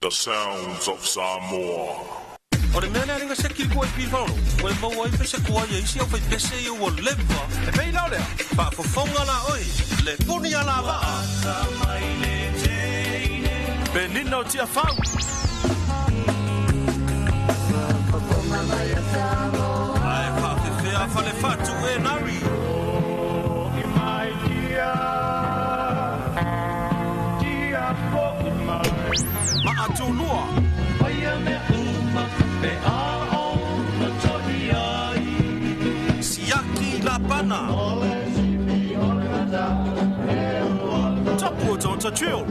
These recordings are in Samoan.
The sounds of Samoa. O le mea lea lenga se ki kua i pili ua e maua ai pese kua ia isi au fai pese ia ua leva. E pei lao lea, faafofoga la oe, le puni a la vaa. Penina o Tiafau. Ae faafefea falefatu e nari. Maatulua. Siaki Lapana. Tapu o Tonta Drill.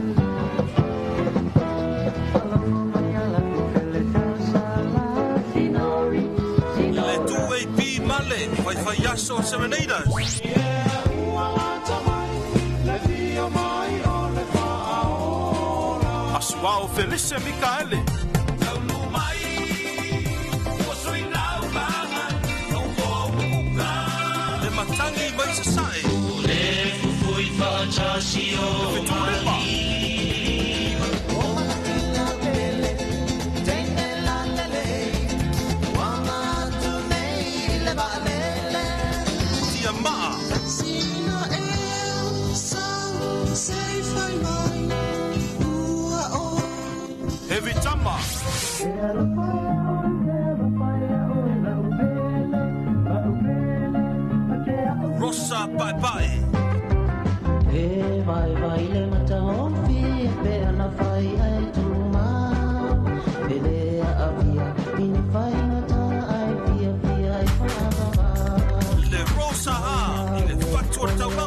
Le 2AP Male, Whaiwhai Aso Serenaders. Asuao Felice Mikaele. Le matangi mai sasae. Le Fetulima. Tia Maa. Heavy Tama. Rosa Pai Pai. E vai vai le mata o fi pe ana fai ai tu ma e le a via ini fai ngata ai via via ai fa va. Le Rosa Ha i le Fatu o le Taulaga.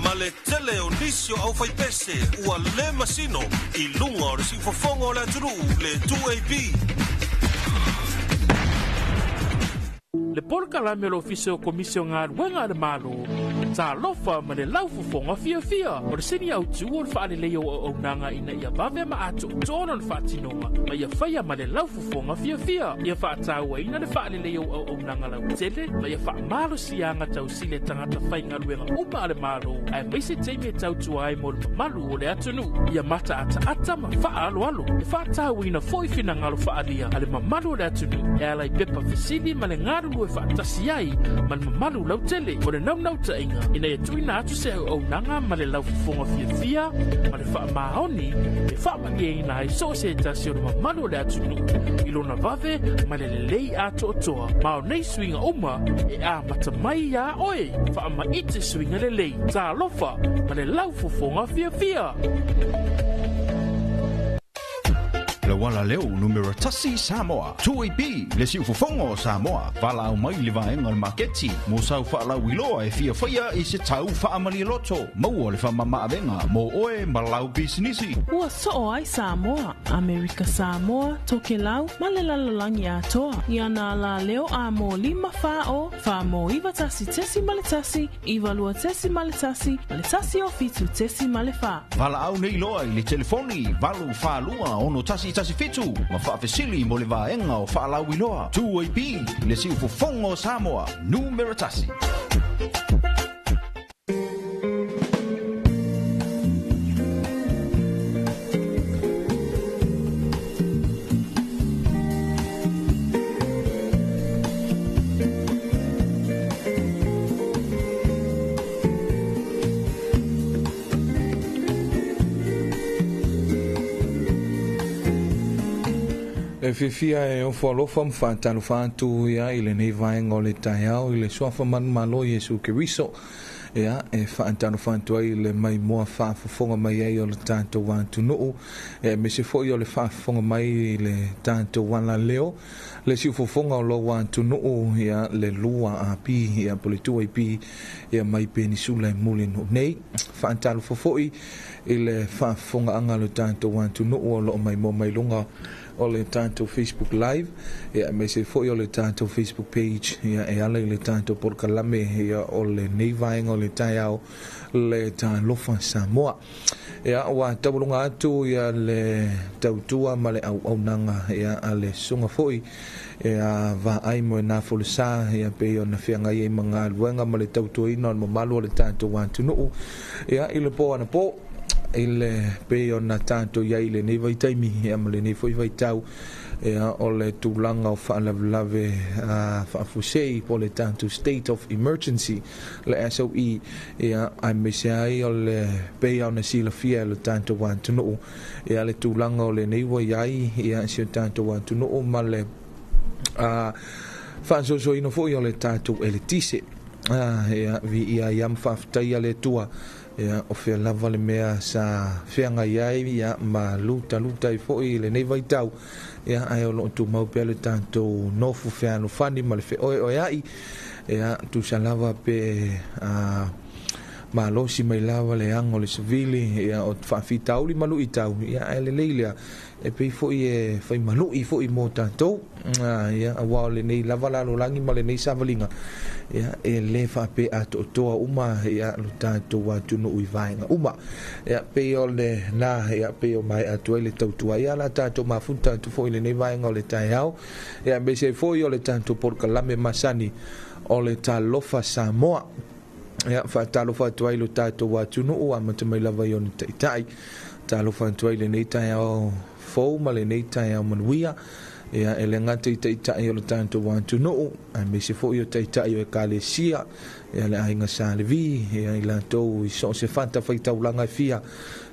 Ma le tele o nisi o au fai pese ua le masino i lunga o le siufofoga o le atunuu le 2AP. Le polokalame o le ofisa o komisi o galuega a le Malo, talofa ma le laufofoga fiafia. O le sini autū o le faaleleia o auaunaga ina ia vave ma atoatoa lona faatinoga ma ia faia ma le laufofoga fiafia. Ia faatauaina le faaleleia o auaunaga lautele ma ia faamalosiaga tausili e tagata faigaluega uma a le Malo aemaise taimi e tautua ai mo le mamalu o le atunuu. Ia mataataata ma faaaloalo. E faatauaina foi finagalo faalia a le mamalu o le atunuu e ala i pepa fesili ma le galulue faatasi ai ma le mamalu lautele. O le naunautaiga ina ia tuuina atu se auaunaga ma le laufofoga fiafia ma le faamaoni e faamalieina ai so o se tasi o le mamalu o le atunuu i lona vave ma le lelei atoatoa. Ma o nei suiga uma e amata mai iā oe. Faamaite suiga lelei. Talofa ma le laufofoga fiafia. Le wala leo numero tasi Samoa. 2AP, le siufofoga o Samoa. Valaau mai le vaega o le maketi. Mo sau faalauiloa e fia faia i se tau faamaliloto. Maua le faamamaavega mo oe ma lau pisinisi. Ua soo ai Samoa, Amerika Samoa, Tokelau ma le lalolagi atoa. Ia nā lā leo a mō lima whā o, whā mō iwa tasi tesi ma le tasi, iwa lua tesi ma le tasi, ma le tasi o fitu tesi ma le whā. Valaau nei loa i le telefoni 842 ono tasi tasi fitu ma faafesili mo le vaega o faalauiloa. 2AP, le siufofoga o Samoa, numera tasi. E fiafia e ofo alofa ma faatalofa atu ia i lenei vaega o le taeao i le suafa manumalo Iesu Keriso. Ia e faatalofa atu ai le maimoa faafofoga mai ai o le tatou atunuu e mese foi o le faafofoga mai i le tatou alaleo le siufofoga o lou atunuu ia le lua AP ia po le 2AP ia mai Penisula e Mulinuu nei. Faatalofa foi i le faafofogaaga o le tatou atunuu o loo maimoa mai luga o le tatou Facebook Live ia aemaise foi o le tatou Facebook page ia e ala i le tatou polokalame ia o lenei vaega o le taeao le Talofa Samoa. Ia ua taualuga atu ia le tautua ma le auaunaga ia a le susuga foi ia Vaai Moenafolosā ia pei ona feagai ai ma galuega ma le tautuaina o le mamalu o le tatou atunuu ia i le po anapo i le pei ona tatou i ai i lenei vaitaimi ia ma lenei foi vaitau ia o le tulaga o faalavelave faafuasei po o le tatou state of emergency le SOE ia aemaise ai o le pei ona silafia e le tatou atunuu ia le tulaga o lenei ua i ai ia si o tatou atunuu ma le faasoasoaina foi o le tatou eletise. Ia viia ai ma faafetaia le Atua ia o fea lava le mea sa feagai ai ia ma lutaluta ai foi i lenei vaitau ia ae o loo tumau pea le tatou nofu fealofani ma le feoeoeai ia tusa lava pe malosi mai lava le aga o le savili ia o faafitauli ma luitau ia ae lelei lea e pei foi e fai malu'i foi mo tatou ia aua o lenei lava lalolagi ma lenei savaliga ia e lē faapea atoatoa uma ia lo tatou atunuu i vaega uma ia pei o lena ia pei o maea atu ai le tautua ia la tatou mafuta atu foi i lenei vaega o le taeao ia aemaise ai foi o le tatou polokalame masani o le Talofa Samoa. Ia faatalofa atu ai lo tatou atunuu amata mai lava i ona taitai. Talofa atu ai lenei taeao fou ma lenei taeao manuia. Ia e le gata i taitai o le tatou atunuu aemaise foi o taitai o ekalesia ia le aiga Sa Levi ia i latou i so o se fatafaitaulaga e fia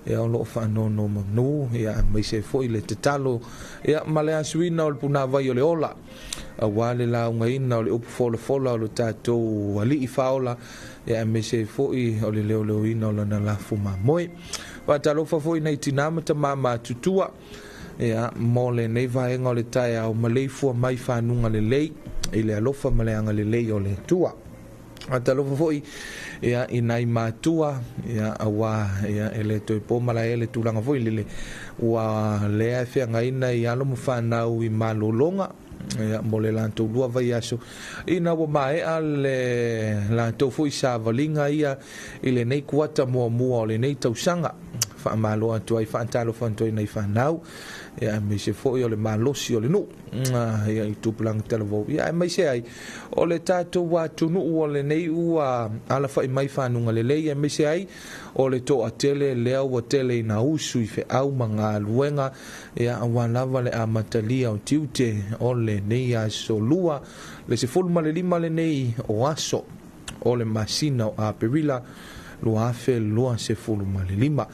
ia o loo faanonomanu ia aemaise foi le tatalo ia ma le asuina o le punāvai o le ola aua le laugaina o le upu folafola o le tatou alii faaola ia aemaise ai foi o le leoleoina o lana lafu mamoe. Faatalofa foi nai tinā ma tamā matutua ia mo lenei vaega o le taeao maleifua mai fanuga lelei i le alofa ma le agalelei o le Atua. Faatalofa foi ia i nai matua ia aua ia e le toe po malae le tulaga foi lele ua lea e feagaina i alo ma fanau i malologa ia mo le latou lua vaiaso ina ua maea le latou foi savaliga ia i lenei kuata muamua o lenei tausaga. Faamalo atu ai faatalofa atu ai nai fanau ia aemaise foi o le malosi o le nuu ia i tupulaga talavou ia aemaise ai o le tatou atunuu o lenei ua alafai mai fanuga lelei aemaise ai o le toatele lea ua tele ina usu i feau ma galuega ia aua lava le amatalia o tiute o lenei aso lua le 15 lenei o aso o le masina o Aperila 2025.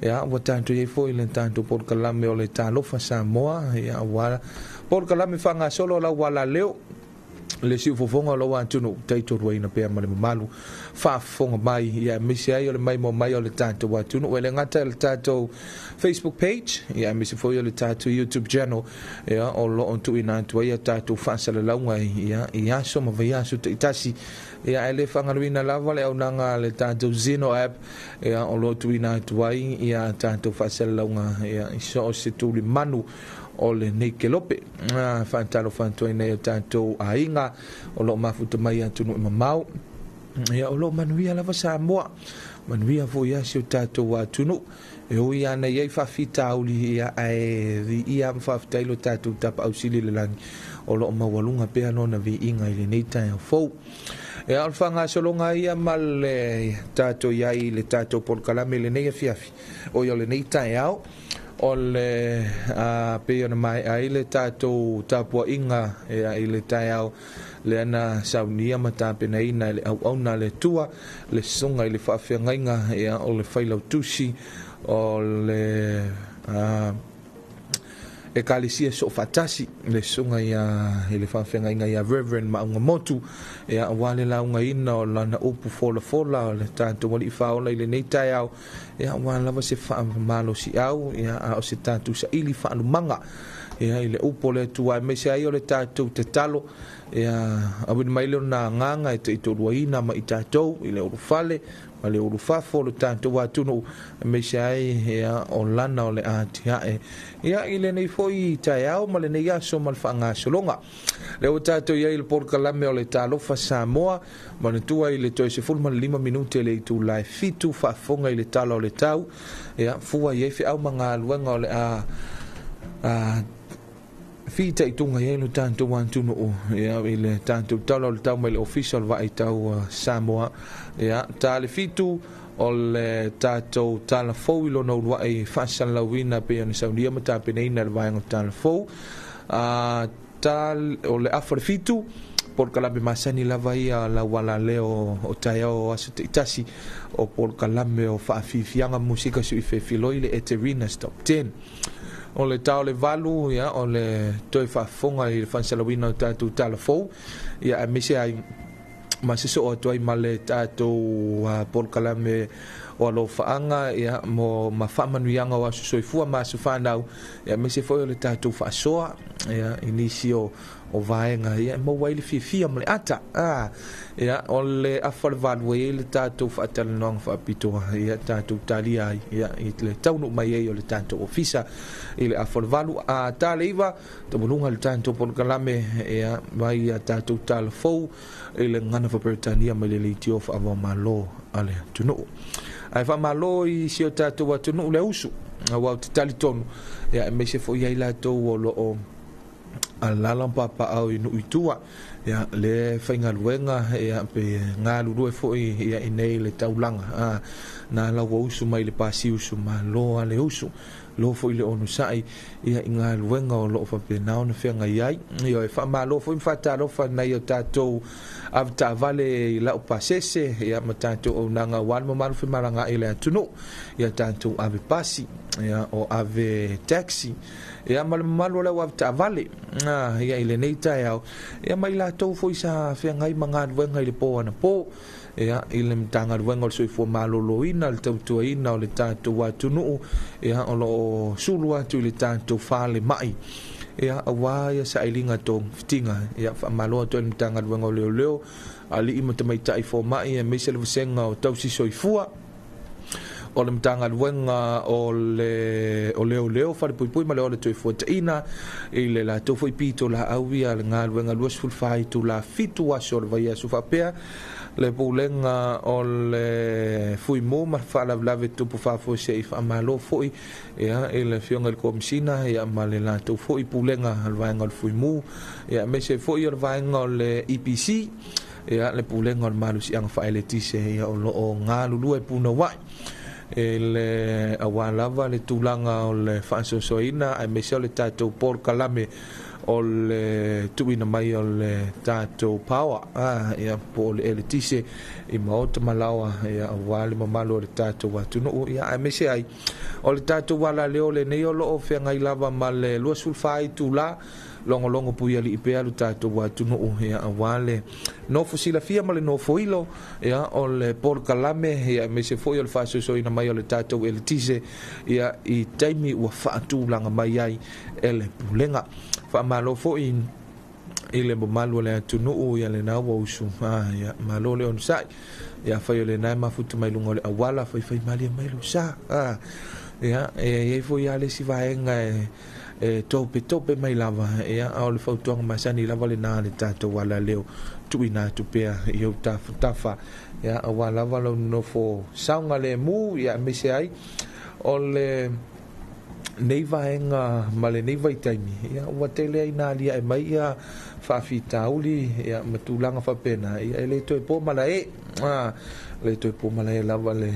Ia ua tatou i ai foi le tatou polokalame o le Talofa Samoa ia aua polokalame faagasolo lau alaleo le siufofoga o lou atunuu taitoruaina pea ma le mamalu faafofoga mai ia aemaise ai o le maimoa mai o le tatou atunuu e le gata i le tatou Facebook page ia aemaise foi o le tatou YouTube channel ia o loo tuuina atu ai a tatou faasalalauga ia i aso ma vaiaso taitasi ia ae le faagaluina lava le aunaga a le tatou Zeno app ia o loo tuuina atu ai ia tatou faasalalauga ia i so o se tulimanu o lenei kelope. Faatalofa atu ai nei o tatou aiga o loo mafuta mai atunuu e mamao ia o loo manuia lava Samoa manuia foi ia si o tatou atunuu e ui ana i ai faafitauli ia ae viia ma faafetai lo tatou tapaau sili i le lagi o loo maualuga pea lona viiga i lenei taeao fou. Ia o le faagasologa ia ma le tatou i ai i le tatou polokalame i lenei afiafi o ia o lenei taeao o le pei ona maea ai le tatou tapuaiga ia i le taeao lea na saunia ma tapenaina e le auauna a le Atua le susuga i le faafeagaiga ia o le failautusi o le ekalesia soofaatasi le susuga ia i le faafeagaiga ia Reverend Maauga ia aua le laugaina o lana upu folafola o le tatou alii faaola i lenei taeao ia aua lava se faamalosiau ia a o se tatou saili faalumaga Ia i le upu o le Atua aemaise ai o le tatou tatalo ia auina mai lona agaga e taitoluaina ma i tatou i le ulufale ma le ulufafo o le tatou atunuu aemaise ai ia o lana o le atiae ia i lenei foi taeao ma lenei aso ma le faagasologa. Lea ua tatou i ai i le polokalame o le Talofa Samoa, manatua i le toe 15 minute le itula e 7 faafofoga i le tala o le tau, ia fua i ai feau ma galuega o le a fitaituga i ai lo tatou atunuu ia i le tatou tala o le tau mai le Ofisa o le Vaai Tau Samoa ia ta le 7 o le tatou tala fou i lona uluai faasalalauina pei ona saunia ma tapenaina e le vaega o tala fou o le afa le 7 polokalame masani lava ia lauala leo o taeao o aso taitasi o polokalame o faafiafiaga musika sui fefiloi le Eterina's Top 10. O le tao le 8 ia o le toe faafofoga i le faasalalauina o tatou tala fou ia aemaise ai ma se soo atu ai ma le tatou polokalame o alofaaga ia mo ma faamanuiaga o aso soifua ma aso fanau ia aemaise foi o le tatou faasoa ia i nisi o vaega ia e maua ai le fiafia ma le ata ia o le afa le 8 ai le tatou faatalanoaga faapitoa ia tatou talia ai ia i le taunuu mai ai o le tatou ofisa i le afa le 8 a ta le 9 tauluga le tatou polokalame ia mai ia tatou tala fou i le gagana faaperetania mai le leitio faavaomalo a le atunuu. Ae faamalo i si o tatou atunuu le usu aua ou te talitonu ia aemaise foi ai latou o loo alala ma papaau i nuu i tua ia le faigaluega ia pe galulue foi ia i nei le taulaga na la ua usu mai le pasi usu malo a le usu lo foi le onosai ia i galuega o loo faapena ona feagai ai ia e faamalo foi ma faatalofa nai o tatou avetaavale i lau pasese ia ma tatou auaunaga aua le mamalu femalagaai i le atunuu ia tatou ave pasi ia o ave taxi ia ma le mamalu o le au avetaavale ia i lenei taeao ia ma i latou foi sa feagai ma galuega i le po anapo ia i le Matagaluega o le Soifua Maloloina le tautuaina o le tatou atunuu ia o loo sulu atu i le tatou falemai ia aua ia sailiga togafitiga ia faamalo atu ai le Matagaluega o Leoleo alii ma tamaitai fomai aemaise le vasega o tausi soifua o le Matagaluega o le o Leoleo falepuipui ma le ola toifuataina i le latou foi pito laau ia le galuega 24 itula 7 aso o le vaiaso faapea le pulega o le fuimu ma le faalavelave tupu faafuasei faamalo foi ia i le afioga i le Komisina ia ma le latou foi pulega o le vaega o le fuimu ia aemaise foi o le vaega o le EPC ia le pulega o le malosiaga faaeletise ia o loo galulue punouai e le aua lava le tulaga o le faasoasoaina aemaise o le tatou polokalame o le tuuina mai o le tatou power ia po o le eletise i maota ma laoa ia aua le mamalu o le tatou atunuu ia aemaise ai o le tatou alaleo lenei o loo feagai lava ma le 24 itula logologo puialii pea lo tatou atunuu ia aua le nofo silafia ma le nofo ilo ia o le polokalame ia aemaise foi o le faasoasoaina mai o le tatou eletise ia i taimi ua faatulaga mai ai e le pulega. Faamalo foi i le mamalu o le atunuu ia lena ua usu ia malo le onosai ia fai o lena e mafuta mai luga o le auala faifai malie mai lo sa ia e iai foi a le isi vaega e tope mai lava ia a o le fautuaga masani lava lena le tatou alaleo tuuina atu pea i ou tafatafa ia aua lava lau nofo saogalemu ia aemaise ai o le nei vaega ma lenei vaitaimi ia ua tele ai na aliae mai ia faafitauli ia ma tulaga faapena ia e le toe po malae le toe po malae lava le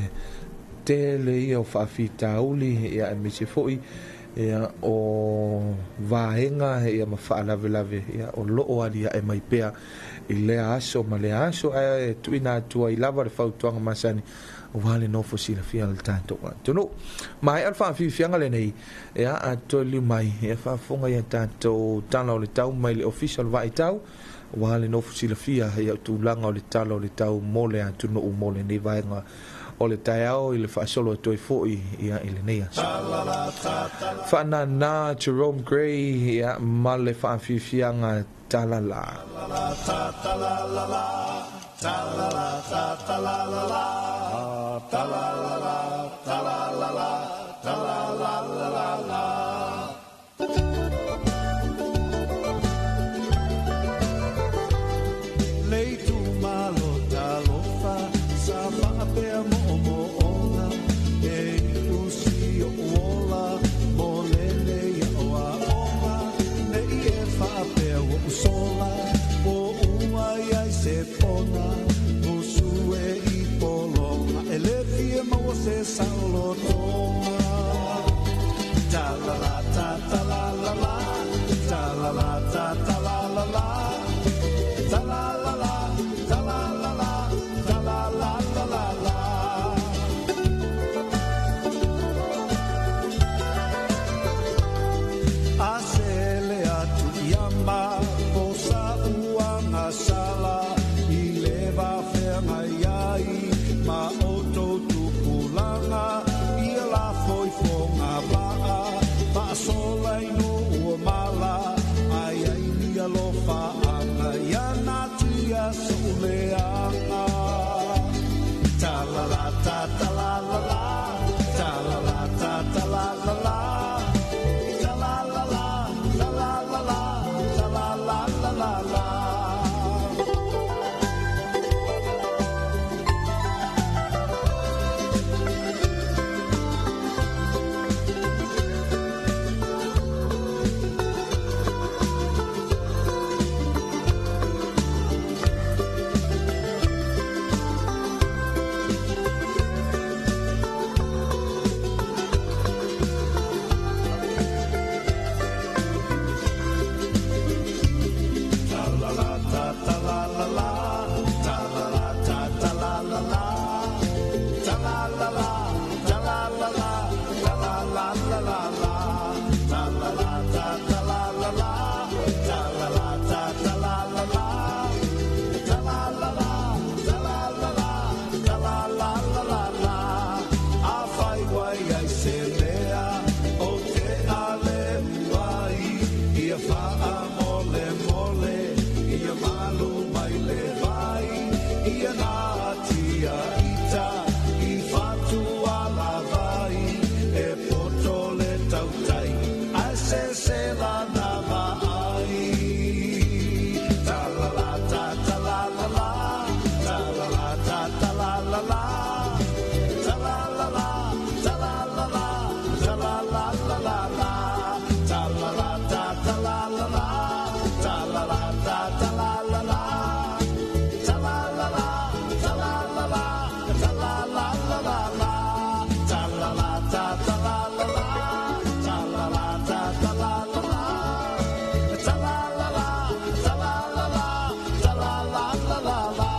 tele ia o faafitauli ia aemaise foi ia o vaega ia ma faalavelave ia o loo aliae mai pea i lea aso ma lea aso ae tuuina atu ai lava le fautuaga masani aua le nofo silafia o le tatou atunuu. Maea le faafiafiaga lenei ia a toe liu mai ia faafofoga ia tatou tala o le tau mai le Ofisa o le Vaai Tau Ua le nofo silafia i au tulaga o le tala o le tau mo le atunuu mo lenei vaega o le taeao i le faasolo atu ai foi ia i lenei aso. Faanana Jerome Gray ia ma le faafiafiaga Talala. Le itumalo talofa sa faapea moomooga e usi o ola mo lenei aoaoga nei e faapea ua usola po ua iai se pona musu e i pologa e le fia maua se saolotoga. Ta la la ta ta la la la ta la la ta ta la la la ta la la la ta la la la ta la la la la la. A sele atu ia ma po sa uanga sala i le vafeagai ai ma outou tupulaga ia la foifoga vaa faasola i nuu o mala ai ai ni alofaaga ia natia souleaga. Ta la la ta ta la la la ta la la ta ta la la la ta la la la ta la la la ta la la la la la. Ta la la ta ta la la la ta la la ta ta la la la ta la la la ta la la la ta la la la la la ta la la ta ta la la la ta la la ta ta la la la ta la la la ta la la la ta la la la la la. A fai wai ai se lea o te ale uai ia faa mole mole ia malu mai le vai ia nā tia ita i whatu ala vai e poto le tautai ai se se la na vaai. Ta la la ta ta la la la ta la la ta ta la la la ta la la la ta la la la ta la la la la la ta la la ta ta la la la ta la la ta ta la la la ta la la la ta la la la ta la la la la la ta la la ta ta la la la ta la la ta ta la la la ta la la la ta la la la ta la la la la la.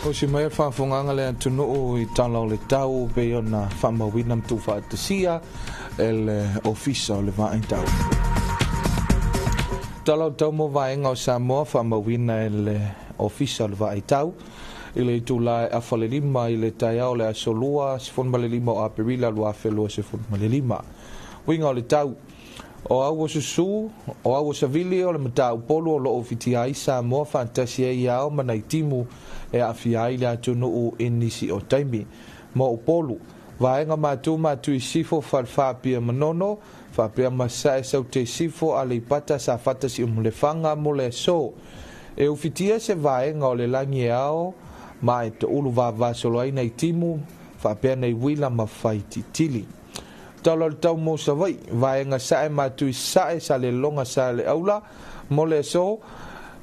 O si mai faafogaga le atunuu i tala o le tau pei ona faamauina ma tuufaatasia e le ofisa o le vaaitau. Tala o le tau mo vaega o Samoa faamauina e le ofisa o le vaaitau i le itulā e 4:30 i le taeao le aso 2 15 o Aperila 2025. Uiga o le tau o au o susu o au o savili o le mataupolu o loo fitia ai Samoa faatasi ai ao ma nai timu e aafia ai le atunuu i nisi o taimi. Mo Upolu, vaega matu matu i sifo falefaa Manono, faapea ma sae saute sifo Aleipata Safata Siumu-le-Faga mo le aso. E ufitia se vaega o le lagi e ao ma e toulu vavasolo ai nai timu Faapea nei uila ma Faititili. Tala o le tau mo Savaii, vaega sae ma tui sae sa le loga sa le aula mo le aso,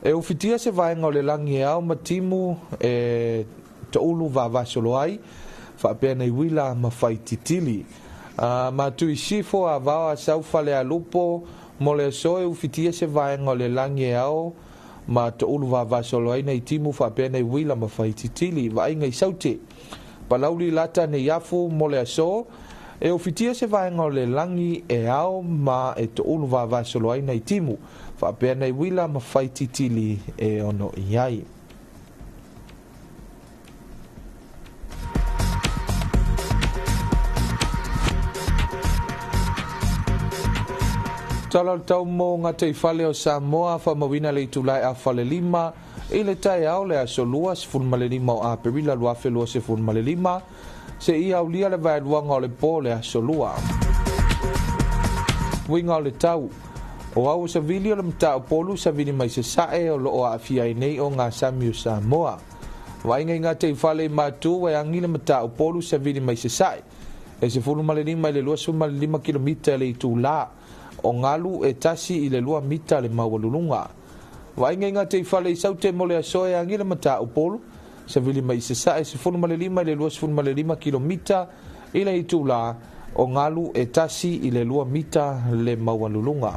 e ufitia se vaega o le lagi e ao ma timu e toulu vavasolo ai, faapea nei uila ma Faititili. Ma tui sifo a vao a sau fale a lupo mo le aso e ufitia se vaega o le lagi e ao ma toulu vavasolo ai nei timu faapea nei uila ma Faititili. Vaaiga i Saute. Palauli lata nei afu mo le aso, e ufitia se vaega o le lagi e ao ma e toulu vavasolo ai nei timu faapea nei uila ma Faititili e ono i ai. Tala o le tau mo ngā teifale o Samoa, whamawina le itulai a fale lima, i le tae ao le aso lua, 15 o Aperila 2025, se i aulia le vaeluaga o le pō le aso lua. Uiga o le tau, o au o savili o le matau polu savili mai se sae o loo a afia ai nei o ngā sami o Samoa. Vaaiga i ngā teifale i mātu e angi le matau polu savili mai se sae. E 15 i le 25 kilomita le itulā, o ngalu e tasi i le 2 mita le maualuluga. Vaaiga i ngā teifale i Saute mo le aso e angi le matau polu, savili mai se sae 15 i le 25 kilomita i le itulā, o ngalu e tasi i le 2 mita le maualuluga.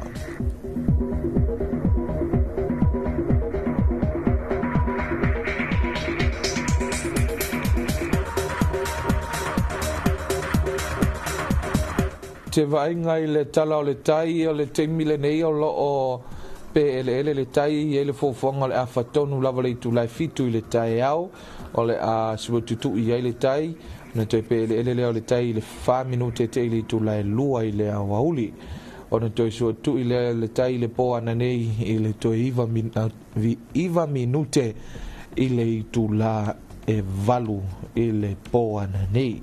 Te vaaiga i le tala o le tai o le taimi lenei o loo pe eleele le tai i le fofoga o le afatonu lava le itulai 7 i le taeao o le a suatutu i ai le tai na toe pe eleele lea o le tai i le 4 minute te i le itulai 2 i le aoauli. Ona toe suatutu i le tai i le pō ananei i le toe 9 minute i le itula e 8 i le pō ananei.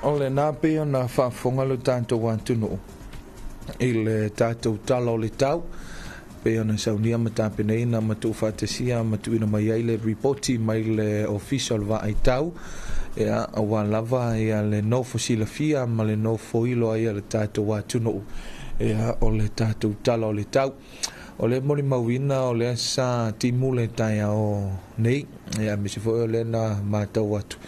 O le nā pe o nā whaafonga le tātou atunuu i le tātou tala o le tau pe ona saunia ma tāpeneina ma tuufaatasia ma tuuina mai ai le ripoti mai le ofisa o le vaai tau ia aua lava ia le nofo silafia ma le nofo ilo ai le tātou atunuu ia o le tātou tala o le tau. O le molimauina o lea sa timu le taeao nei ia aemaise foi o lea na matau atu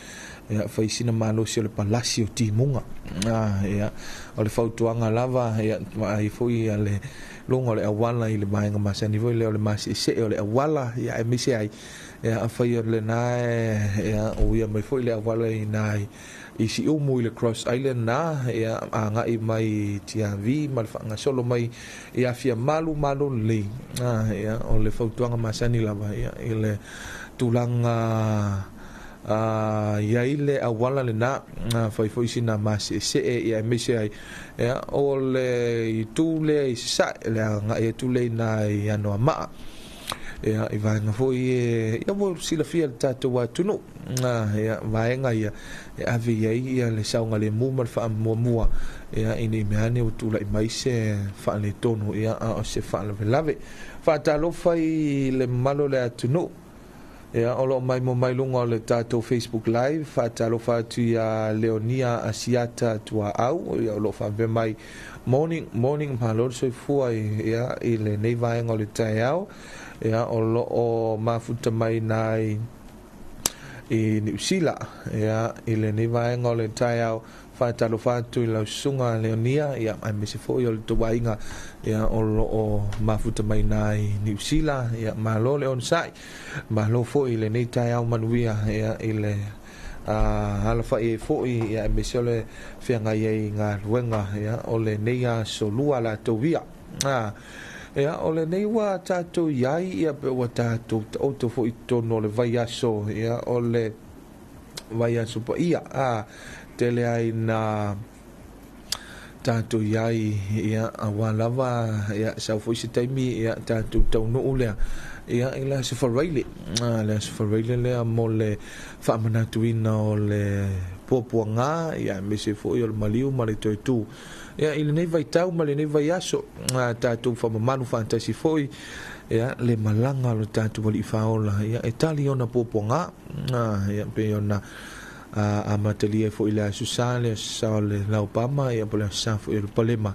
ia faisina malosi o le palasi o timuga. Ia o le fautuaga lava ia vaai foi ia le luga o le auala i le vaega masani foi lea o le masiesee o le auala ia aemaise ai ia afai o lena ia uia mai foi le auala i na i Siumu i le Cross Island na ia agai mai Tiavi ma le faagasolo mai i Afia Malu malo lelei. Ia o le fautuaga masani lava ia i le tulaga iai le auala lena fai foi sina masiesee ia aemaise ai ia o le itu lea i Sasae le agai atu lea i na i Anoamaa ia i vaega foi ia ua silafia le tatou atunuu ia vaega ia e ave i ai ia le saogalemu ma le faamuamua ia ina i mea ane ua tulai mai se faaletonu ia a o se faalavelave. Faatalofa i le mamalu o le atunuu ia o loo mai mo mai luga o le tatou Facebook Live. Faatalofa atu ia Leonia Asiata Tuaau ia o loo faapea mai morning morning malo le soifua ia i lenei vaega o le taeao ia o loo mafuta mai nai i Niu Sila ia i lenei vaega o le taeao. Faatalofa atu i lau susuga Leonia ia aemaise foi o le tuaiga ia o loo mafuta mai nai Niu Sila ia malo le onosai malo foi i lenei taeao manuia ia i le alafai ai foi ia aemaise o le feagai ai i galuega ia o lenei aso lua latou ia. Ia, o lenei ua tatou i ai, ia, pe ua tatou taoto foi i totonu o le vaiaso, ia, o le vaiaso paia, a, tele ai na tatou i ai, ia, auā lava, ia, sau foi se taimi, ia, tatou taunuu lea, ia, i le Aso Faraile, a, le Aso Faraile lea mo le faamanatuina o le puapuaga, ia, aemaise foi o le maliu ma le toe tu. Ia, i lenei vaitau ma lenei vaiaso, a tatou faamamalu faatasi foi, ia, le malaga a lo tatou Alii Faaola, ia, e tali ona puapuaga, a, ia, pei ona amatalia ai foi le Aso Sa, le Aso Sa o le Laupama, ia, po o le Aso Sa foi o le Palema,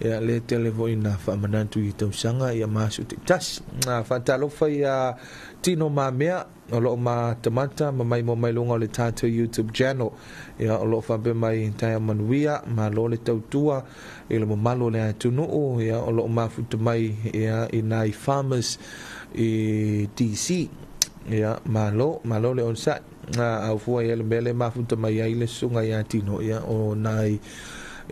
ia, lea tele foi na faamanatu i tausaga, ia, ma aso taitasi. A, faatalofa ia Tino Mamea, o loo matamata ma maimoa mai luga o le tatou YouTube channel. Ia, o loo faapea mai taeao manuia, malo le tautua i le mamalu o le atunuu. Ia, o loo mafuta mai, ia, i nai farmers i DC. Ia, malo, malo le onosai. A, au fua ia le mea le mafuta mai ai le susuga ia Tino, ia, o nai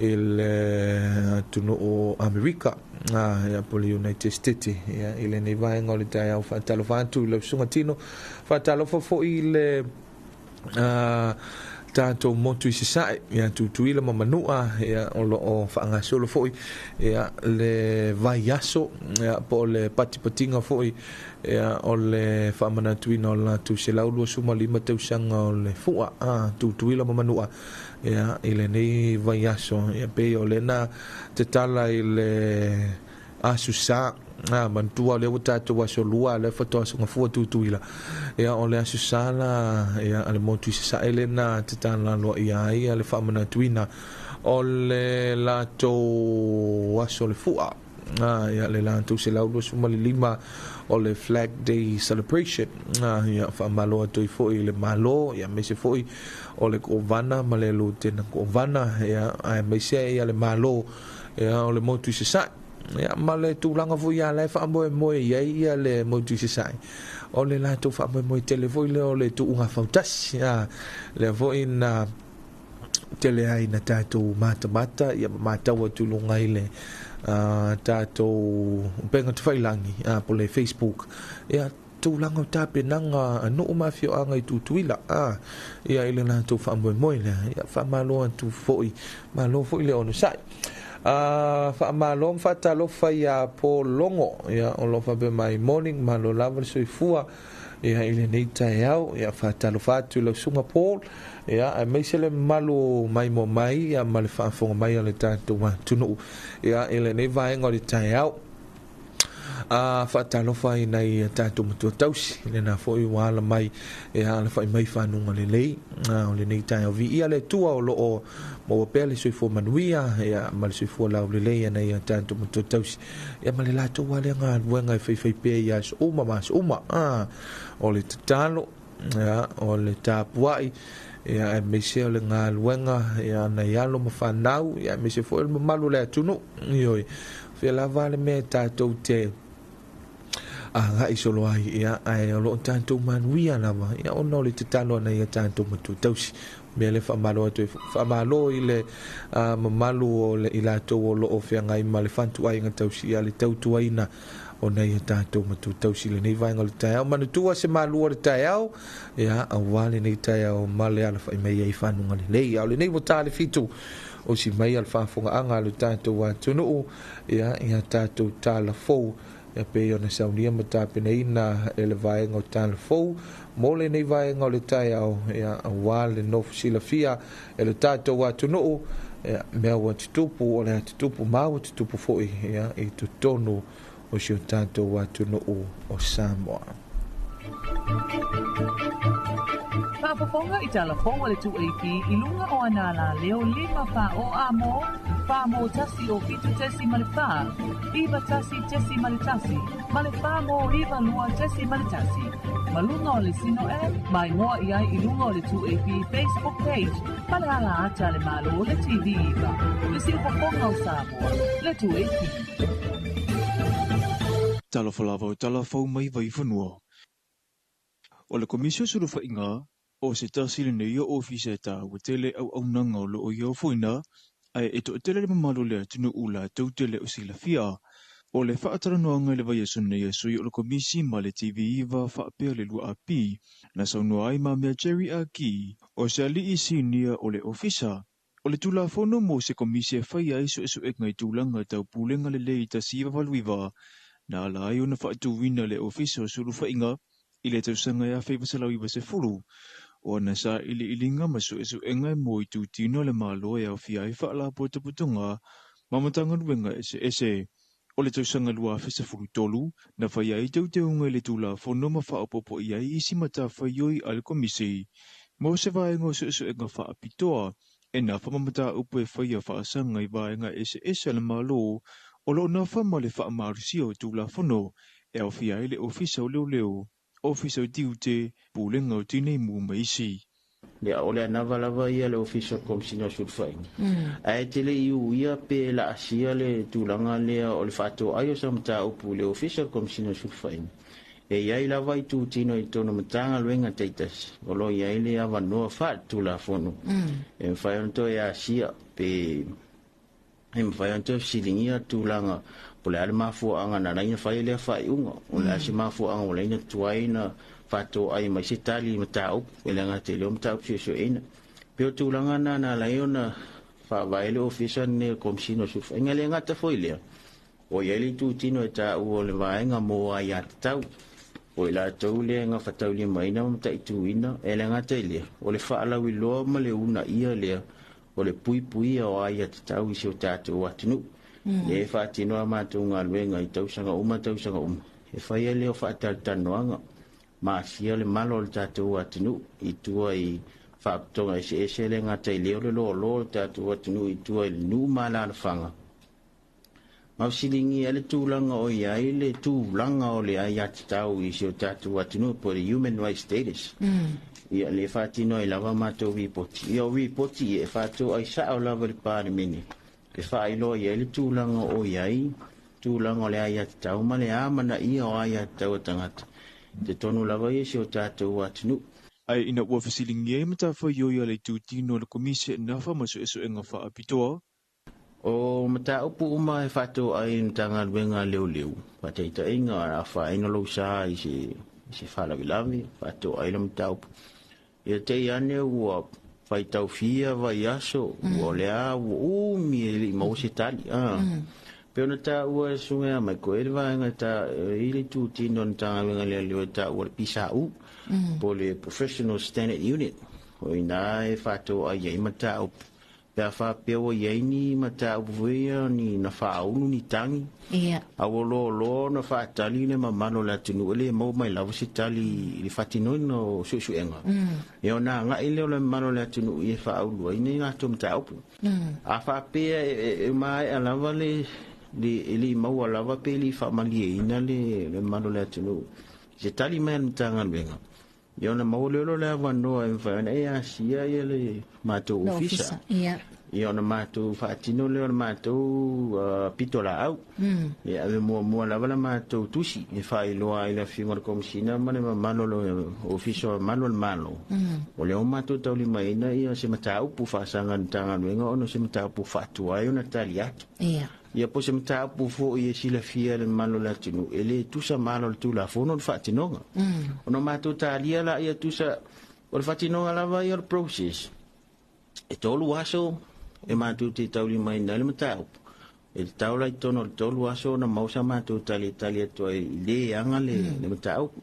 i le atunuu o Amerika, a, ia, po o le United States, ia, i lenei vaega o le taeao. Faatalofa atu i lau susuga Tino. Faatalofa foi i le tatou motu i Sasae, ia, Tutuila ma Manua, ia, o loo faagasolo foi, ia, le vaiaso, ia, po o le patipatiga foi, ia, o le faamanatuina o le latou 125 tausaga o le fua, a, Tutuila ma Manua, ia, i lenei vaiaso, ia, pei o lena tatala i le Aso Sa, a, manatua o lea ua tatou aso lua, lea faatoa aso Gafua Tutuila, ia, o le Aso Sa la, ia, a le motu i Sasae lena tatala aloaia ai le faamanatuina o le latou aso le fua, a, ia, le latou 125 o le Flag Day Celebration. A, ia, faamalo atu ai foi i le Malo, ia, aemaise foi o le Kovana ma le Lutena Kovana, ia, aemaise ia le Malo, ia, o le motu i Sasae, ia, ma le tulaga foi ia la e faamoemoe i ai ia le motu i Sasae, o le latou faamoemoe tele foi lea o le tuuga fautasi, a, lea foi na tele ai na tatou matamata, ia, ma matau atu i luga i le tatou upega tafailagi, po o le Facebook, ia, tulaga o tapenaga a nuu ma afioaga i Tutuila, a, ia, i le latou faamoemoe lea. Ia, faamalo atu foi, malo foi le onosai. A, faamalo ma faatalofa ia Pologo, ia, o loo faapea mai morning, malo lava le soifua, ia, i lenei taeao. Ia, faatalofa atu i lau susuga Paul, ia, aemaise le mamalu maimoa mai, ia, ma le faafofoga mai a le tatou atunuu, ia, i lenei vaega o le taeao. A, faatalofa i nai tatou matua tausi, lena foi ua ala mai, ia, alafai mai fanuga lelei, a, o lenei taeao. Viia le Atua o loo maua pea le soifua manuia, ia, ma le soifua laulelei a nai tatou matua tausi, ia, ma le latou lea galuega e faifai pea i aso uma ma aso uma. A, o le tatalo, ia, o le tapuai, ia, aemaise o le galuega, ia, nai alo ma fanau, ia, aemaise foi o le mamalu o le atunuu. Ioe, fia lava le mea tatou te agai solo ai, ia, ae o loo tatou manuia lava, ia, ona o le tatalo a nai tatou matua tausi. Mea le faamalo atu, faamalo i le mamalu o le i latou o loo feagai ma le fatuaiga tausi, ia, le tautuaina o nai tatou matua tausi i lenei vaega o le taeao. Manatua se malu o le taeao, ia, auā lenei taeao ma le alafai mai ai fanuga lelei. A o lenei ua ta le 7 o si mai a le faafogaaga a le tatou atunuu, ia, ia tatou tala fou, ia, pei ona saunia ma tapenaina e le vaega o tala fou mo lenei vaega o le taeao, ia, auā le nofo silafia e le tatou atunuu, ia, mea ua tutupu o le atutupu ma ua tutupu foi, ia, i totonu o si o tatou atunuu o Samoa. Faafofoga i tala fou a le 2AP i luga o ana la leo 5 fa o a mo, fa mo tasi o 7.4, 91.1, ma le fa mo 92.1. Malunga o le sino e, mai moa i ai i lunga o le 2AP Facebook page, ma le ala ata le malo le TV iva. Le siufofoga o Samoa, le 2AP. Talofa lava o tala fou mai vaifanua. O le Komisi o Sulufaiga o se tasi lenei o ofisa e tāua tele auaunaga o loo ia ofoina, ae e toatele le mamalu o le atunuu latou te le o silafia. O le faatalanoaga i le vaiaso nei a sui o le Komisi ma le TV9 faapea le 2AP, na saunoa ai Mamea Jerry Ah Kee, o se alii sinia o le Ofisa o le Tulafono mo se Komisi e faia ai suesuega i tulaga tau pulega lelei 1989, na ala ai ona faatuina le Ofisa o Sulufaiga i le tausaga e 1990, o ana sailiiliga ma suesuega e mo itutino a le Malo e aofia ai faalapotopotoga ma Matagaluega eseese. O le tausaga 2013, na faia ai teuteuga i le Tulafono ma faaopoopo i ai isi matafaioi a le Komisi mo se vaega o suesuega faapitoa e nafa ma mataupu e faia faasaga i vaega eseese a le Malo o lo o nafa ma le faamalosia o Tulafono e aofia ai le Ofisa o Leoleo, Ofisa o Tiute, Pulega o Tinei Mu ma isi. Ia, o le anava lava ia le Ofisa o le Komesina o Sulufaiga. Ae te le i uia pe laasia le tulaga lea o le faatoai o sa mataupu i le Ofisa o le Komesina o Sulufaiga. E i ai lava itutino i totonu o Matagaluega taitasi o lo o i ai le avanoa faaletulafono e mafai ona toe asia pe e mafai ona toe fesiligia tulaga po o le a le mafuaaga na ala ai ona fai lea faaiuga, o le a se mafuaaga ua ala ai ona tuai ona faatoai mai se tali i mataupu, e le gata i lea o mataupu suesueina. Pei o tulaga na na ala ai ona faavae le ofisa lenei o le Komesina o Sulufaiga. E le gata foi i lea, o i ai le itutino e taua o le vaega mo aiatatau, o i latou lea e gafataulimaina ma mataituina, e le gata i lea, o le faalauiloa ma le uunaia lea o le puipuia o aiatatau i si o tatou atunuu. Lea e faatino a matou galuega i tausaga uma tausaga uma, e fai ai lea o faatalatalanoaga ma asia le malo o le tatou atunuu i tua i faaputoga eseese, le gata i lea o le loaloa o le tatou atunuu i tua i le nuu ma alaalafaga. Ma fesiligia le tulaga o i ai le tulaga o le aiatatau i si o tatou atunuu po o le human rights status. Ia, lea e faatino ai lava matou ripoti. Ia, o ripoti ia e faatoai sao lava i le Palemene e faailoa i ai le tulaga o i ai tulaga o le aiatatau ma le amanaia o aiatatau a tagata i totonu lava ia si o tatou atunuu. Ae ina ua fesiligia ai matafaioi a le itutino o le Komisi e nafa ma suesuega faapitoa, O mataupu uma e faatoai i le Matagaluega a Leoleo, faataitaiga, a afaina lou sa i se faalavelave, faatoai le mataupu. Ia te i ane ua faitaufia vaiaso, ua o le a ua umi e le i maua se tali. Pei ona taua e susuga ia Michael, e i ai le vaega e i ai le itutino o le Matagaluega a Leoleo e taua le PSAU, po o le Professional Standard Unit. O i ina e faatoai ai mataupu pe a faapea ua i ai ni mataupu foi ia ni na faaulu ni tagi. A ua loaloa ona faatali le mamalu o le atunuu e le maua mai lava se tali i le faatinoina o suesuega. Ia ona agai lea o le mamalu o le atunuu e faaulu ai nei latou mataupu. A faapea e maea lava le e le i maua lava pe le i faamalieina le mamalu o le atunuu i se tali mai a le Matagaluega, ia ona maua lea o le avanoa e mafai ona e asia ia le matou ofisa. Ia ona matou faatino lea o le matou pitolaau. Ia ave muamua lava la matou tusi e faailoa ai le afioga i le Komesina ma le mamalu o le Ofisa o Malu o le Malo. O lea ua matou taulimaina ia se mataupu faasaga i le Matagaluega ona o se mataupu faatuai ona tali atu. Ia po o se mataupu foi e silafia e le mamalu o le atunuu, e le tusa ma ala o le Tulafono le faatinoga. Ona matou talia laia tusa o le faatinoga lava ia o le process. E 3 aso e matou te taulimaina ai le mataupu. E tatau la i totonu o le 3 aso ona maua sa matou tali e tali atu ai i le aga le mataupu.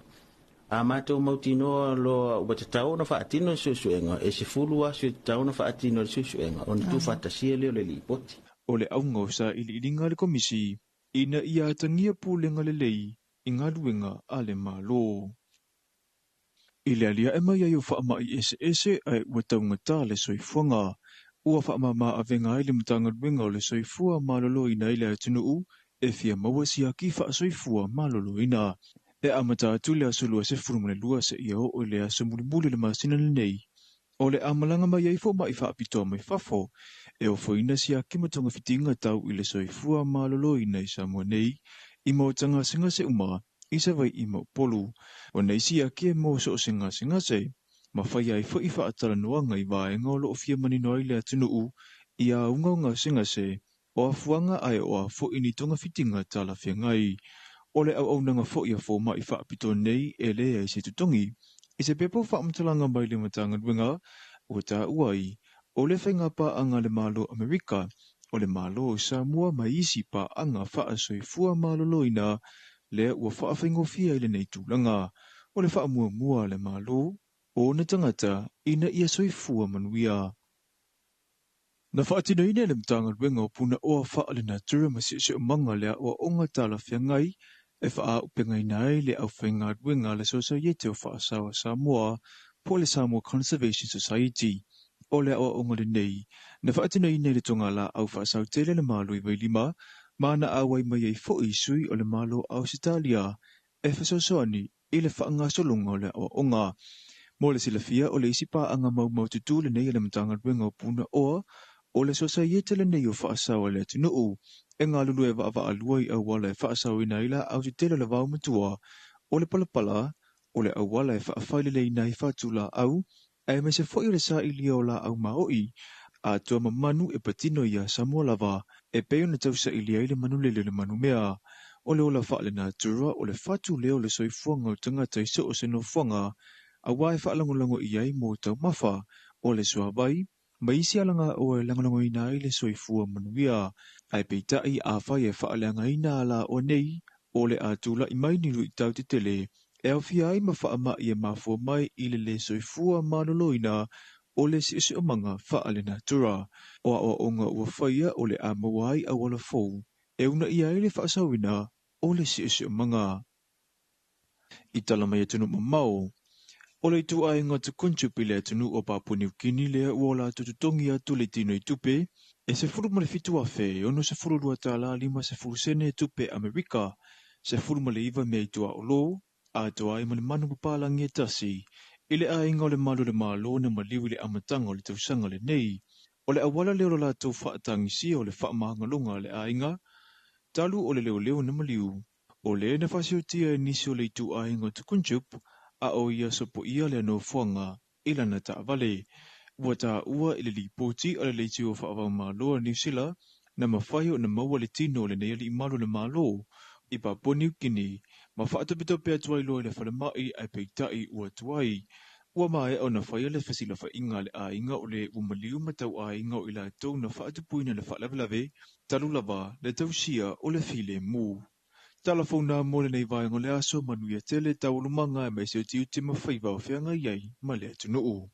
A matou mautinoa loa ua tatau ona faatino le suesuega, e 10 aso e tatau ona faatino le suesuega ona tuufaatasia lea o le lipoti. O le auga o sailiiliga a le Komisi ina ia atagia pulega lelei i galuega a le Malo. I le aliae mai ai o faamai eseese ae ua taugata le soifuaga, ua faamama avega ai le Matagaluega o le Soifua Maloloina i le atunuu e fia maua siaki faasoifua maloloina. E amata atu le aso 22 seia oo i le aso mulimuli o le masina lenei. O le amalaga mai ai fomai faapitoa mai fafo e ofoina siaki ma togafitiga tau i le soifua maloloina i Samoa nei i maota gasegase uma i Savaii ma Upolu. O nei siaki e mo so o se gasegase, ma faia ai foi faatalanoaga i vaega o lo o fia manino ai le atunuu i auga o gasegase. O afuaga ae o a fo'i ni togafitiga talafeagai. O le auaunaga fo'i a foma'i fa'apitoa nei e lē ai se totogi. I se pepa o fa'amatalaga mai le Matagaluega ua tāua ai, o le faiga pa'aga a le Malo Amerika, o le Malo o Samoa ma isi pa'aga fa'asoifua malōlōina lea ua fa'afaigofie ai lenei tulaga. O le fa'amuamua a le Malo, o ona tagata ina ia soifua manuia. Na fa'atinoina e le Matagaluega o Punaoa Faalenatura ma Siosiomaga le a'oa'oga talafeagai e fa'aaupegaina ai le aufaigaluega a le Sosaiete o Fa'asao a Samoa po o le Samoa Conservation Society. O le a'oa'oga lenei na fa'atinoina i le togalā'au fa'asautele a le Malo i Vailima ma na auai mai ai fo'i sui o le Malo Ausetalia e fesoasoani i le fa'agasologa o le a'oa'oga. Mo le silafia o le isi pa'aga maumau tutū lenei a le Matagaluega o Punaoa o le Sosaiete lenei o Fa'asao a le atunu'u e galulue va'ava'alua i auala e fa'asaoina ai la'au tetele o le vaomatua, o le palapala, o le auala e fa'afaileleina ai fatulā'au, aemaise fo'i o le sa'ilia o lā'au mao'i atoa ma manu e patino iā Samoa lava e pei ona tausa'ilia ai le manulele o le manumea. O le ola fa'alenatura o le fatu lea o le soifuaga o tagata i so o se nofoaga auā e fa'alagolago i ai mo taumafa, o le suāwai, ma isi alagaoa e lagolagoina ai le soifua manuia. Ae peita'i afai e fa'aleagaina alā'oa nei, o le a tula'i mai ni lu'itau tetele e aofia ai ma fa'ama'i e mafua mai i le lē soifua malōlōina o le siosiomaga fa'alenatura. O a'oa'oga ua faia o le a maua ai auala fou e uuna'ia ai le fa'asaoina o le siosiomaga. I tala mai atunu'u mamao, o le itu'aiga Tukunchup i le atunu'u o Papua Niukini lea ua o latou totogi atu le tinoitupe e $17,062 tālā 50 sene tupe Amerika, 19 mea i tuaʻolō, atoa ai ma le manu papalagi e tasi i le aiga o le malu o le Mālō na maliu i le amataga o le tausaga lenei. O le auala lea o lo latou fa'atagisia o le fa'amagaloga a le aiga talu o le leoleo na maliu. O lē na fa'asiotia e nisi o le itu'aiga o Tukunchup a o ia sopo'ia le nofoaga i lana ta'avale. Ua tāua i le lipoti a le Leitio Fa'avaumālō a Niusila na mafai ona maua le tino o lenei ali'i malu o le Mālō i Papua Niukini ma fa'atopetope atu ai loa i le falema'i ae peita'i ua tuai. Ua mae'a ona faia le fesilafa'iga a le aiga o le ua maliu ma tau'aiga o i latou na fa'atupuina le fa'alavelave talu lava le tausia o le filemu. Tala founa mo lenei vaega o le aso manuia tele taualumaga aemaise o tiute ma faiva o feagai ai ma le atunu'u.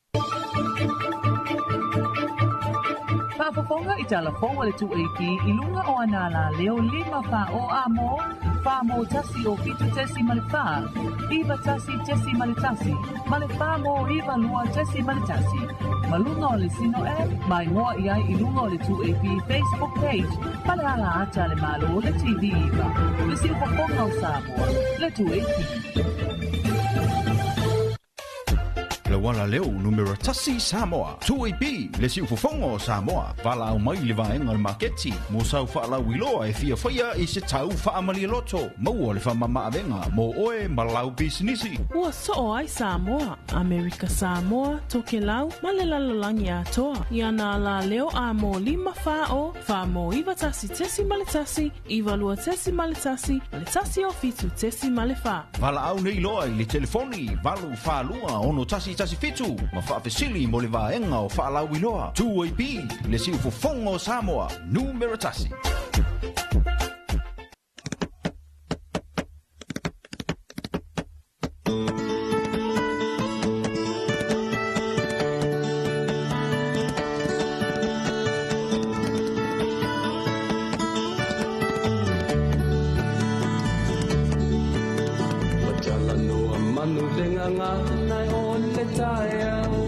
Faafofoga i talafoga le 2AP i luga o ana alaleo 5 4 o a mo, 4 mo 1 o 7.4, 9 1.1, ma le 4 mo 9 2.1. Ma luga o le Sino app, mai moa i ai i luga o le 2AP Facebook page, ma le ala ata le malo le TV iva. Le siufofoga o Samoa, le 2AP. Le wala leo numero tasi Samoa. 2AP le siufofoga o Samoa. Valaau mai le vaega o le maketi mo sau fa'alauiloa e fiafaia i se tau fa'amalie loto. Maua le fa'amama'avega mo oe ma lau pisinisi. Ua so'o ai Samoa, Amerika Samoa, Tokelau, ma le lalolagi atoa. I ana alā leo a mō 5 4 o, 4 mō 9 1.1, 9 2.1, ma le 1 o 7.4. Valaau nei loa i le telefoni 8 4 2 6 1 1 7 ma fa'afesili mo le vaega o fa'alauiloa. 2AP le siufofoga o Samoa numero tasi. Talanoa manu le gagana o le taeao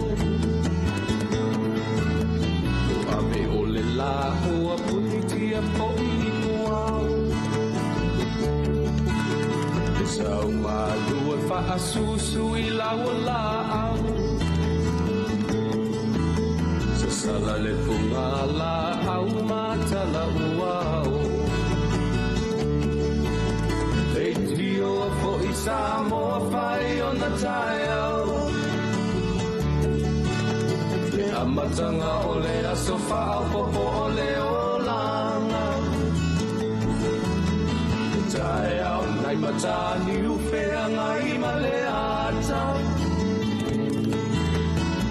Ave o le la ua punitia po'i i puao Le sau malua fa'asusu i lau la'au Sasala le fuga la'au matala uao Leitio fo'i Samoa fai o na taeao Le amataga o le aso fa'aopopo o le olaga. Taeao nai matani ufeagai ma le ata.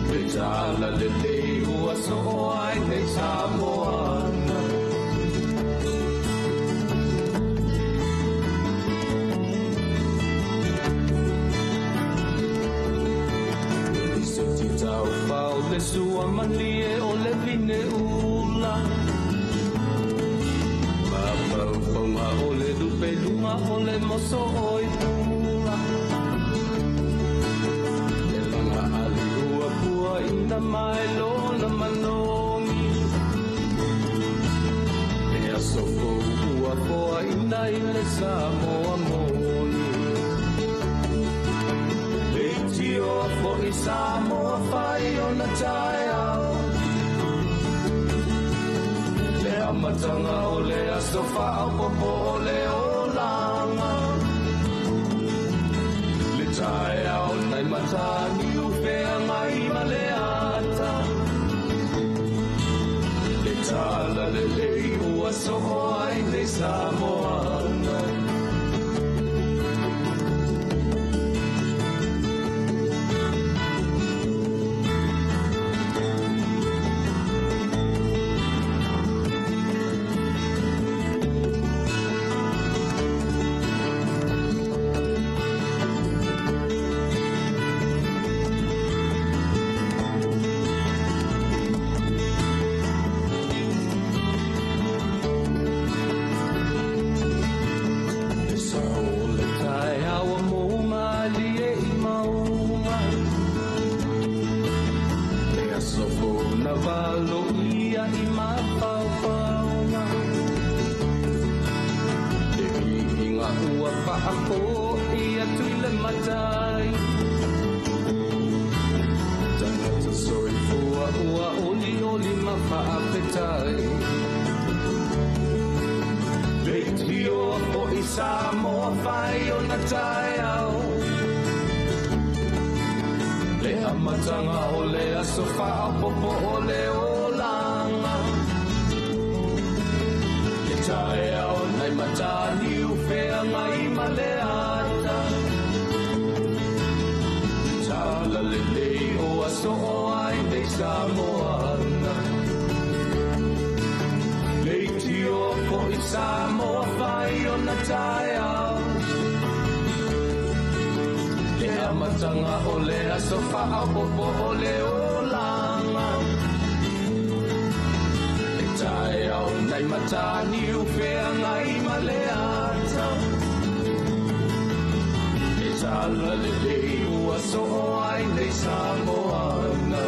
Le tala lelei ua soo ai nei Samoana. Se ti tau fao le sua malie o le vine ula. Mafaufauga o le lupeluga o le moso o i pula. Le laga ali ua pua ina mai lona manogi. E aso fou ua foa ina i le Samoa moni. Le tio fo'i Samoa fai ona taeao. Le amataga o le aso faaopopo o le olaga. Le taeao nai matani ufeagai ma le ata. Le tala lelei ua soo ai nei Samoana. Le sao o le taeao mo malie i maunga. Le aso fou na valo ia i mafaufauga. Le viiga ua faafo'i atu i le matai. Tagata soifua ua olioli ma faafetai. Le tio fo'i Samoa fai ona taeao. Le amataga o le aso faaopopo o le olaga. Le taeao nai matani ufeagai ma le ata. Tala lelei o aso o ai nei Samoana. Le tio fo'i Samoa fai ona taeao. Le amataga o le aso faaopopo o le olaga. Le taeao nai matani ufeagai ma le ata. Le tala lelei ua soo ai nei Samoana.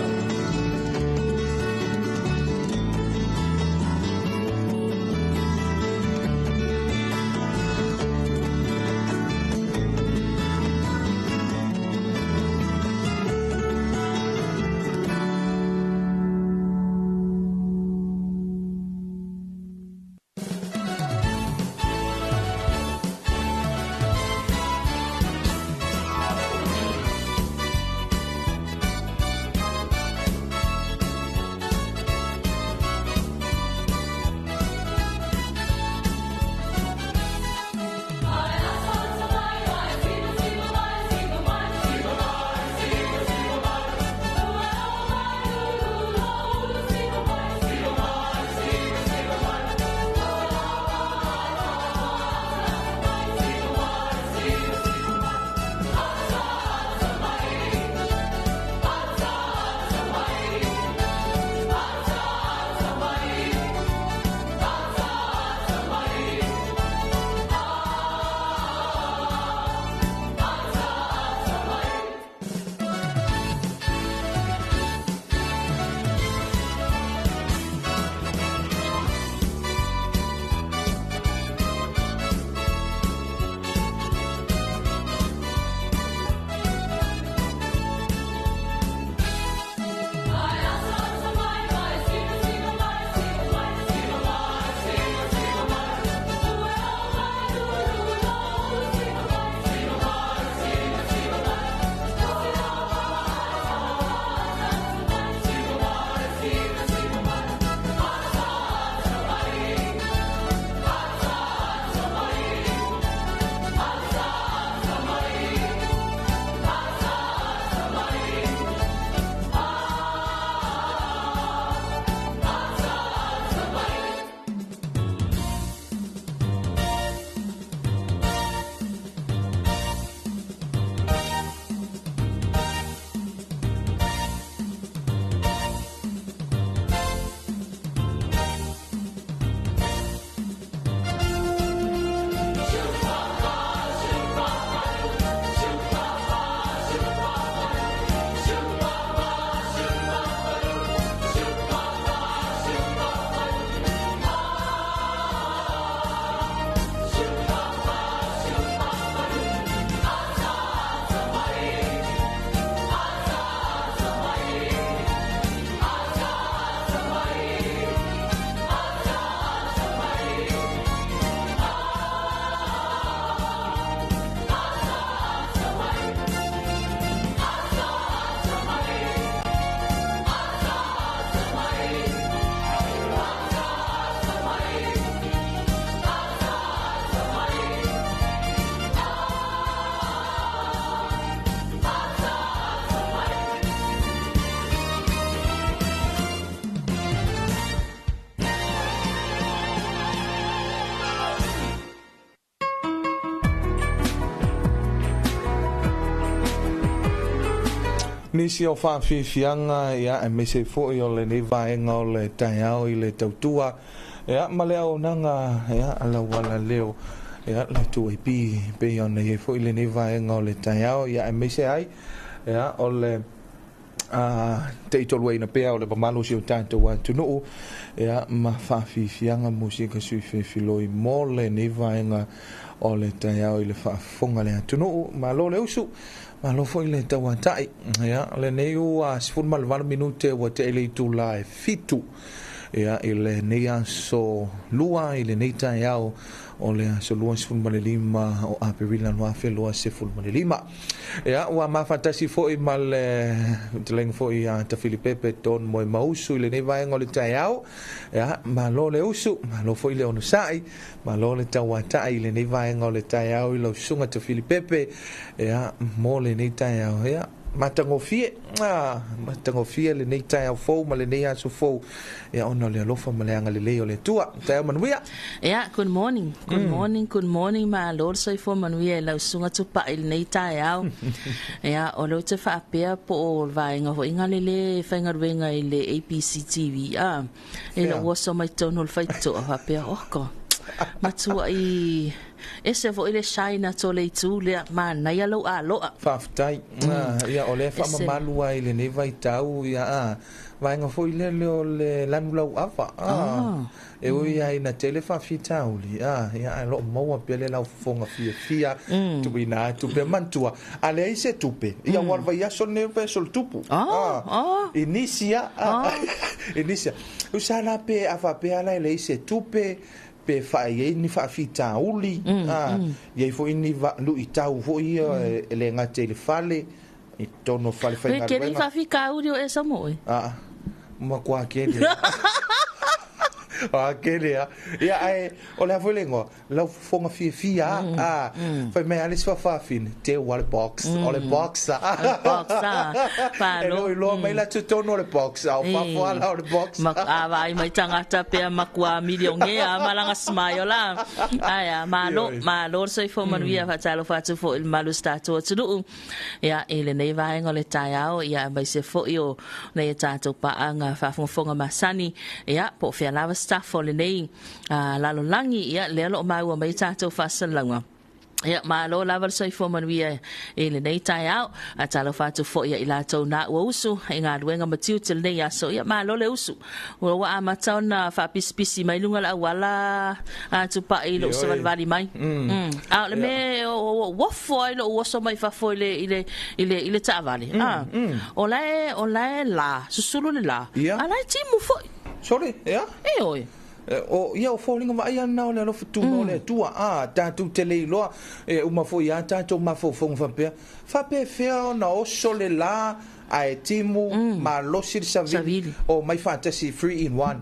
Nisi o faafiafiaga ia aemaise foʻi o lenei vaega o le taeao i le tautua ia ma le auaunaga ia alauala leo ia le 2AP pei ona iai foʻi lenei vaega o le taeao ia aemaise ai ia o le teitoluaina pea o le mamalu o si o tatou atunuu ia ma faafiafiaga musika sui fefiloi mo lenei vaega o le taeao i le faafofoga le atunuu. Malo le usu, malo foi le tauata'i. Ia lenei ua 18 minute ua te'i le itulā e 7 ia i lenei aso lua i lenei taeao o le aso 25 o Aperila 2025. Ia ua mafatasi foʻi ma le fetalaiga foʻi ia Tafilipepe Don Moemausu i lenei vaega o le taeao. Ia malo le usu, malo foi le onosaʻi, malo le tauataʻi i lenei vaega o le taeao i lau susuga Tafilipepe ia mo lenei taeao. Ia matagofie, matagofie lenei taeao fou ma lenei aso fou ia ona o le alofa ma le agalelei o le Atua. Taeao manuia. Yeah, good morning. Good morning, good morning. Malo le soifua manuia i lau susuga Tupai i lenei taeao. Ia, o lea ou te faapea po o le vaega foi gale le faigaluega i le ABC TV, a. E lou oso mai totonu o le faitotoa faapea, oko, matuai ese foi le shine atu o le itu lea, manaia lou aloa. Faafetai. Ia, o lea e faamamalu ai i lenei vaitau, ia, a, vaega foi lea le o le lanu lauava. E ui lava ina tele faafitauli, a, ia, ae o lo o maua pea le laufofoga fiafia, tuuina atu pea. Manatua, a leai se tupe, ia, ua o le vaiaso lenei o le vaiaso o le tupu. I nisi a, i nisi a. Usa la pe a faapea la e leai se tupe, pe fai ai ni faafitauli, i ai foi ni luitau foi ia e le gata i le fale, i totonu o fale Pe keli faigaluega. faafitauli o e sa mo oe? Aa, matua kele. A kele a. Ia, ae, o le a foi le igoa, laufofoga fiafia a, fai mai lava le isi faafafine, teu a le box, o le box a. O le box a. E le o iloa mai la totonu o le box, a o fafo lava la o le box. Ma, a vaai mai tagata pea matua milionea ma lana smile la. Ae a, malo, malo le soifua manuia, faatalofa atu foi i le mamalu o si tatou atunuu. Ia, i lenei vaega o le taeao, ia, aemaise foi o nei a tatou paaga faafogafoga masani, ia, po o fea lava staff o lenei lalolagi, ia, lea o lo o maua mai tatou faasalalauga. Ia, malo lava le soifua manuia i lenei taeao. A talofa atu foi ia i latou na ua usu i galuega ma tiute lenei aso. Ia, malo le usu. Ua amata ona faapisipisi mai luga o le auala a Tupai i lou savalivali mai. A o le mea ua uofo ai lou oso mai fafo i le, i le, i le, i le taavale. A, o la e, o la e la, susulu le la, a la e timu foi. Sole, ea? E oi. O, ia, o foliga vaaia lena o le alofa tumau o le Atua. A, tatou te le iloa, e uma foi lava tatou mafaufauga faapea, faapefea ona oso le la ae timu, malosi le savili, omai faatasi 3 in 1.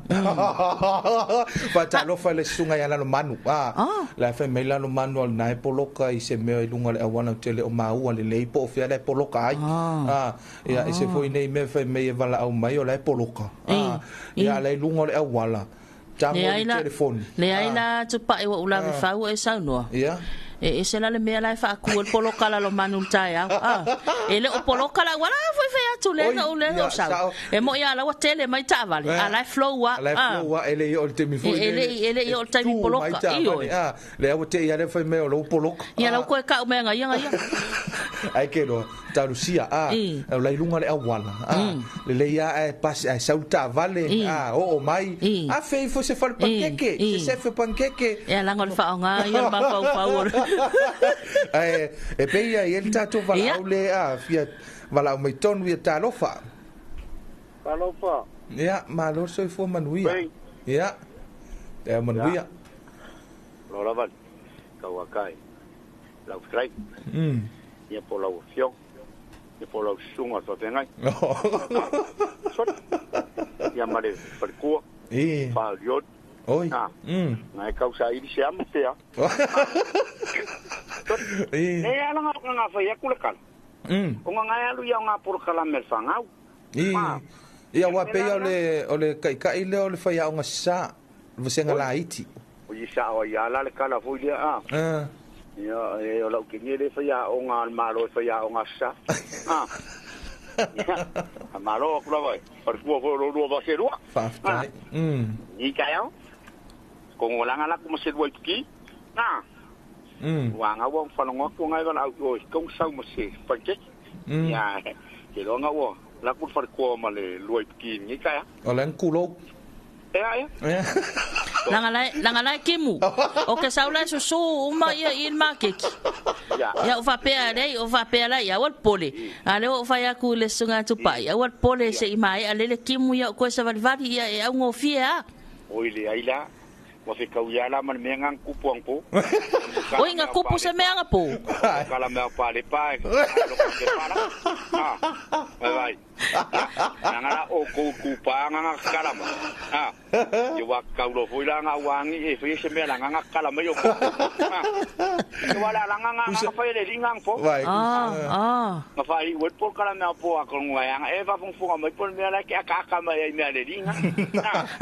Faatalofa i le susuga ia Lalomanu. A, la e fai mai Lalomanu o lena e poloka i se mea i luga o le auala ou te le o maua lelei po o fea la e poloka ai. A, ia, i se foi nei mea fai mai e valaau mai o la e poloka. A, ia, la e i luga o le auala. Tago i le telefoni. Leai la Tupai ua ou lave fau o e saunoa. Ia. E ese la le mea la e faatu ai le poloka Lalomanu i le taeao. A, e le o poloka la auala a foi fai atu lea na ou lea na ou sau. E moi lava la ua tele mai taavale, a la e flow lava. A la e flow lava, e le i oo i le taimi foi lele. E le i oo i le taimi poloka. Ioe. Lea ua te i lea fai mai o lou poloka. Ia la ua toe kau mai aga ia aga ia. Ai ke loa, talusia, a, o la i luga o le auala, a, lelei lava ae pasi, ae sau le taavale, a, oo mai, a fea ifo se fale pankeke, se sefe pankeke. Ia leaga o le faaaoga ia o le mafaufau o le. Ae, e pei ia e i ai le tatou valaau le, a, fia valaau mai tonu ia talofa. Talofa. Ia, malo le soifua manuia. Ia, taeao manuia. Lo lava tauakai lau fetalai. Ia po o lau afioga, ia po o lau susuga o le faafeagai. Sorry. Ia ma le faletua. Faalioli. Oi. Na e kau saili se ama pea. Sorry. E ala nga nga fai atu le kala. O nga nga e alu ia o nga polokalame a le fangau. Ia aua pei o le o le kaikai lea o le faiaoga sa, le vasega laiti. O i sao ai a la le kala foi lea a. Ia e o lau kini e le faiaoga a le Malo e faiaoga sa. A. Malo aku lava. Par kua fo lo lua va se lua. Faafetai. Ni ka yao. Kongo langa la kuma se lua ki. Na. Wa nga wa fa ngo ko ngai va au o kong sau mo se fa ke. Ya. Ke lo nga wa la ku fa ko ma le lua ki ni ka ya. O le kulo. Ea. Langa lai kimu. O ke saula susu uma ia i makeki. Ia o fapea lei o fapea lai ia wal pole. Ale o fai aku le sunga tupai. Ia wal pole se i mai ale le kimu ia ko sa valivali ia e au ngofie a. Oi le aila. Wa fe kau ia la man me ngang kupu ang po. Oi nga kupu se me anga po. Kala me pa le pa. Lo ke pa la. Ah. Vai vai. Nga la o ku ku pa nga kala ma. Ah. Yo wa kau lo foi la nga wangi e foi se me la nga kala ma yo ko. Ah. Yo wa la nga nga fa le lingang po. Ah. Nga fa i wet po kala me po a ko nga nga e va fong fong ma po me la ke aka aka ma e me le linga.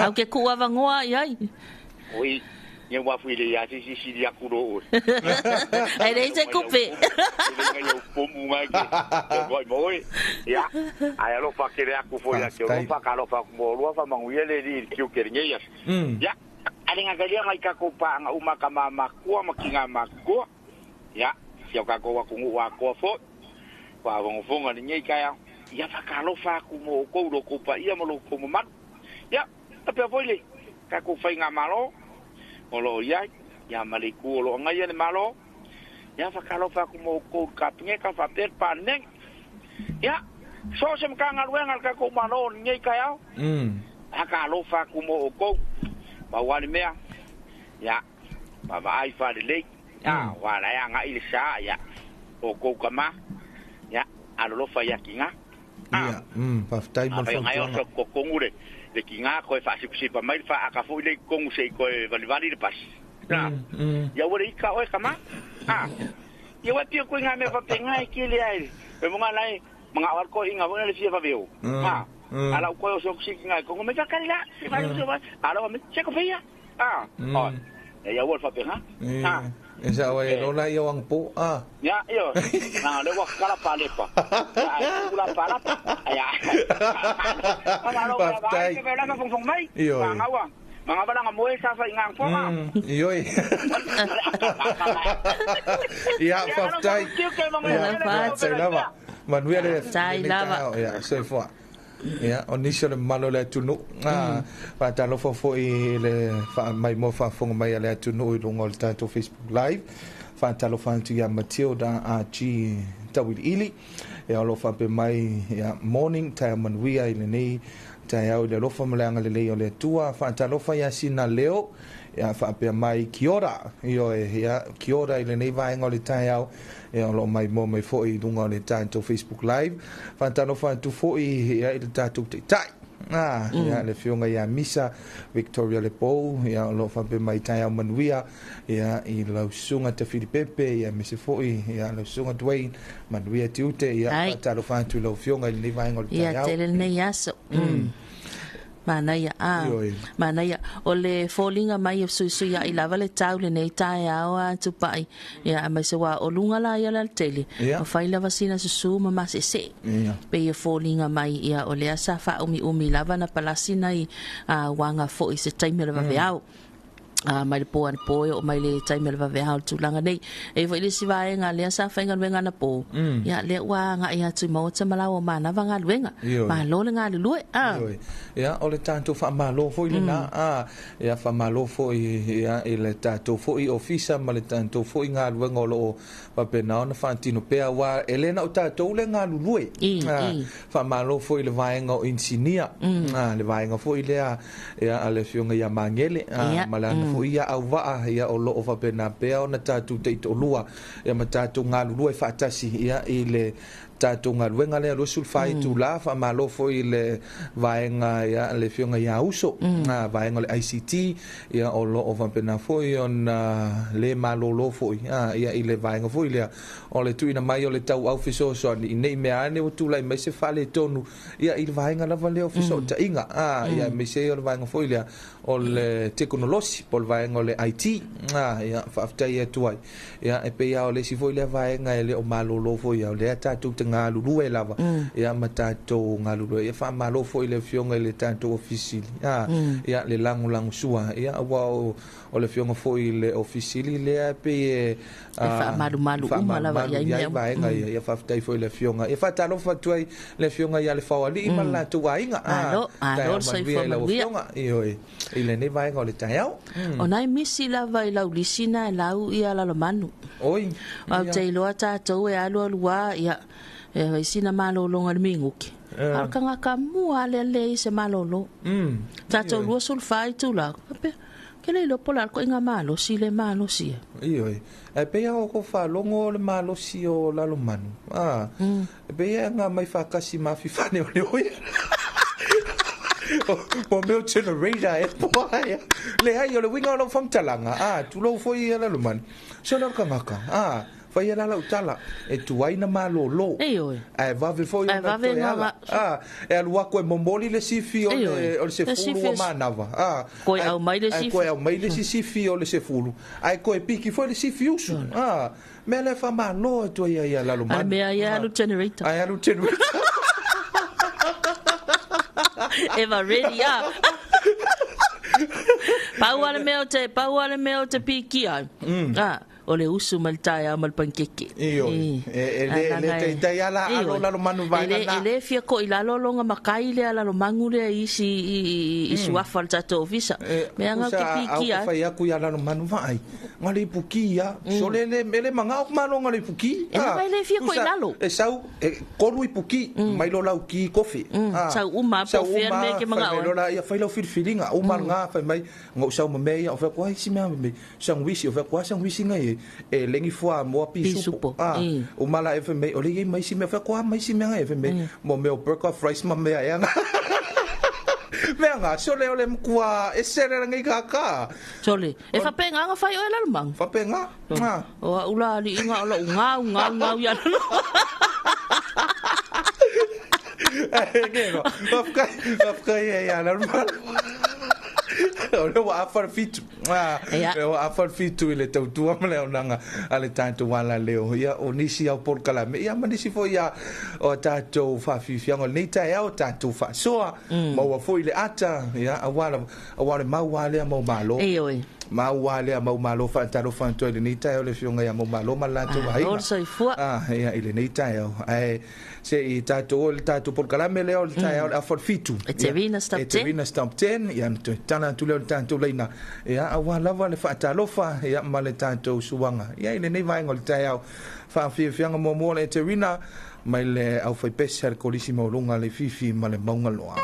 Au ke ku avangoa iai. Oi, ia wa fui le ia si si si ia kuro. Ai le se kupe. Ia pomu ngai ke. Voi moi. Ia. Ai alo fa ke le aku foi ia ke lo fa ka lo fa mo lo fa mangu ia le li ki ke nge ia. Ia. Ale nga ka ngai ka ko pa nga uma ka mama kua ma ki nga ma kua. Ia. Sia ka ko wa ku wa ko fo. Wa vongo fonga ni nge ka ia. Ia fa ka lo fa ku mo ko lo ko pa ia mo lo ko mo ma. Ia. Ta pe foi le. Ka ko fai nga malo. O lo ia ia maliku o lo ngai le malo ia fa ka lo fa ku mo ko ka pinge ka fa per pa neng ia so se ka nga luenga ka ko malo ngai ka ia a ka lo fa ku mo ko ba wa le mea ia ba va ai fa le le ia wa la ia ngai le sa ia o ko ka ma ia a lo fa ia kinga ia pa tai mo fa ngai o ko kongure le kinga ko e fa si pa mai fa aka fo ile kongu se ko e valivali le pas na ia ore ika o e kama ah ia wa pio ko nga me fa penga e ke le ai e mo ngai mga war ko inga bona le fia fa veo ah ala ko so si kinga ko me fa kala se fa so ala me che ko feia ah oh ia wa fa penga ah esa wa e la ia wang po ah ya yo na le wa kala pa le pa ya la pa la ya pa tai yo mga bala nga mo sa fa ingang po ma yo ya fa tai ya Manuel tai lava ya se fo ia o nisi o le malo le atunuu faatalofa foʻi le faamaimoa faafofoga mai a le atunuu i luga o le tatou Facebook Live faatalofa atu ia Matilda RG Tauiliili ia o loo faapea mai ia morning taeao manuia i lenei taeao i le alofa ma le agalelei o le Atua faatalofa ia Sina Leo ia faapea mai kia ora ioe ia kia ora i lenei vaega o le taeao ia o loo maimoa mai foʻi i luga o le tatou Facebook Live faatalofa atu foʻi ia i le tatou taitai ia le fioga ia Misa Victoria Lepo ia o loo faapea mai taeao manuia ia i lausuga Tafilipepe ia mese foʻi ia lausuga Dwayne manuia tiute ia faatalofa atu i lau fioga i lenei vaega o le taeao ia tele lenei aso Manaia a manaia o le folinga mai o suisui ia i lava le tau le nei taeao a tupai ia mai se wa o lunga la ia la tele o fai lava sina susu ma masese pe ia folinga mai ia o le asa fa umi umi lava na palasina i wanga fo i se taimi le vaveao mai le po an po o mai le taimi le vaveao tulaga nei e foi le siva e nga le sa fa nga luenga na po ia le wa nga ia tu mo ta mala o mana va nga luenga ma lo le nga le lue a ia o le tatou fa malo foi le na a ia fa malo foi ia le tatou foi ofisa ma le tatou foi nga luenga o lo pa pena ona fa tino pea wa elena o tatou le nga lue fa malo foi le vaenga o insinia le vaenga foi le ia a le fionga ia mangele ma la foi ia au vaa ia o loo faapena pea ona tatou taitoalua ia ma tatou galulue faatasi ia i le tatou galuega lea 24 itulā faamalo foi le vaega ia le fioga ia uso vaega o le ICT ia o loo faapena foi ona le malōlō foi ia i le vaega foi lea o le tuuina mai o le tauau fesoasoani i nei mea ane ua tulai mai se faaletonu ia i le vaega lava lea o fesootaiga ia aemaise o le vaega foi lea o le tekonolosi po o le vaega o le IT ia faafetai atu ai ia e pei lava o le isi foi lea vaega e le o malōlō foi ia o lea tatou te galulue lava ia ma tatou galulue. Ia faamalo foi le afioga i le tatou ofisili ia le lagolagosua ia ua o le afioga foi i le ofisili lea pei e E faamalumalu uma lava i ai mea vaega ia. Ia faafetai foi i le afioga. Ia faatalofa atu ai le afioga ia le Faoalii ma le latou aiga. Malo, malo le soifua manuia. Ioe, i lenei vaega o le taeao. O nai misi lava i lau lisi na e lau ia Lalomanu. Oi. Au te iloa tatou e alu alu a ia e sina malologa le miguki. A o le tagata mua lea leai se malolo. Tatou 24 itula. Faapea, ke le iloa po o le a le koiga malosi le malosi ai. Ioe. Ae pei lava o kou faalogo o le malosi o Lalomanu. E pei e aga mai faatasi ma afi faaneoneo ia. Po mea o generator e poa ia. Leai, o le uiga o lau faamatalaga, tulou foi ia Lalomanu, se o le tagata, fai ia la lau tala, e tuai na malolo. Ioe. Ae vave foi Ae ona vave toe na ala. E alu atu e momoli le sifi o le, o le Le sefulu sifi o e manava. Koe au mai le Ae sifi. koe au mai le sifi o le sefulu. Ae koe piki foi le sifi usu. Mea lea faamalo atu ai ia Lalomanu. A mea ia alu generator. Ae alu generator. Ever ready a. Pau a le mea o te, pau a le mea o te piki ai. O le usu ma le taeao ma le pankeke. Ioe. E le le taitai ala alo Lalomanu vaega E na. le fia ko i lalo longa makai lea Lalomangu lea i isi i suafa le tatou ofisa. Mea ngau te piki ai. ai. Fai aku ia Lalomanu vaai. Nga le ipuki ia. So le le le manga o malo nga le ipuki. E nanga e le fia ko i lalo. E sau e kolu ipuki mai lo lau ki kofi. Sau uma po Sau fea uma, me ke manga fai mai oe. lo la ia fai lau filifilinga. Uma nga fai mai ngau sau ma me ia o fai ko ai si mea me sangwisi o fai ko sangwisi nga e e lengi fua moa pi supo. Uma la e fai mai o le iei mai si mea fai ko mai si mea e fai mai mo mea o burger fries ma mea e anga. Mea nga, so le o le mkua e sere rangi kaka. Sole, e whapenga anga whai oe Lalomanu. Whapenga? O a ula ali inga o lau ngau, ngau, ngau ia Lalomanu. Ke no, whawhkai e ia Lalomanu. O le ua afa le fitu. Le ua afa le fitu i le tautua ma le aunaga a le tatou ala leo. Ia o nisi au polokalame. Ia ma nisi foi ia o tatou faafiafiaga o lenei taeao tatou faasoa. Maua foi le ata. Ia auā le mau a lea mau malo. Ioe. Mau a lea mau malo faatalofa atu ai lenei taeao le afioga ia mau malo ma le latou aiga. Malo le soifua. Ia i lenei taeao. Ae se i tatou o le tatou polokalame lea o le taeao le afa o le fitu. Eterina Stop 10. Eterina Stop 10. Ia na toe tala atu lea o le tatou laina. Ia auā lava le faatalofa ia ma le tatou suaga. Ia i lenei vaega o le taeao faafiafiaga muamua le Eterina mai le aufaipese a le kolisi maualuga le fifi ma le maugaloa.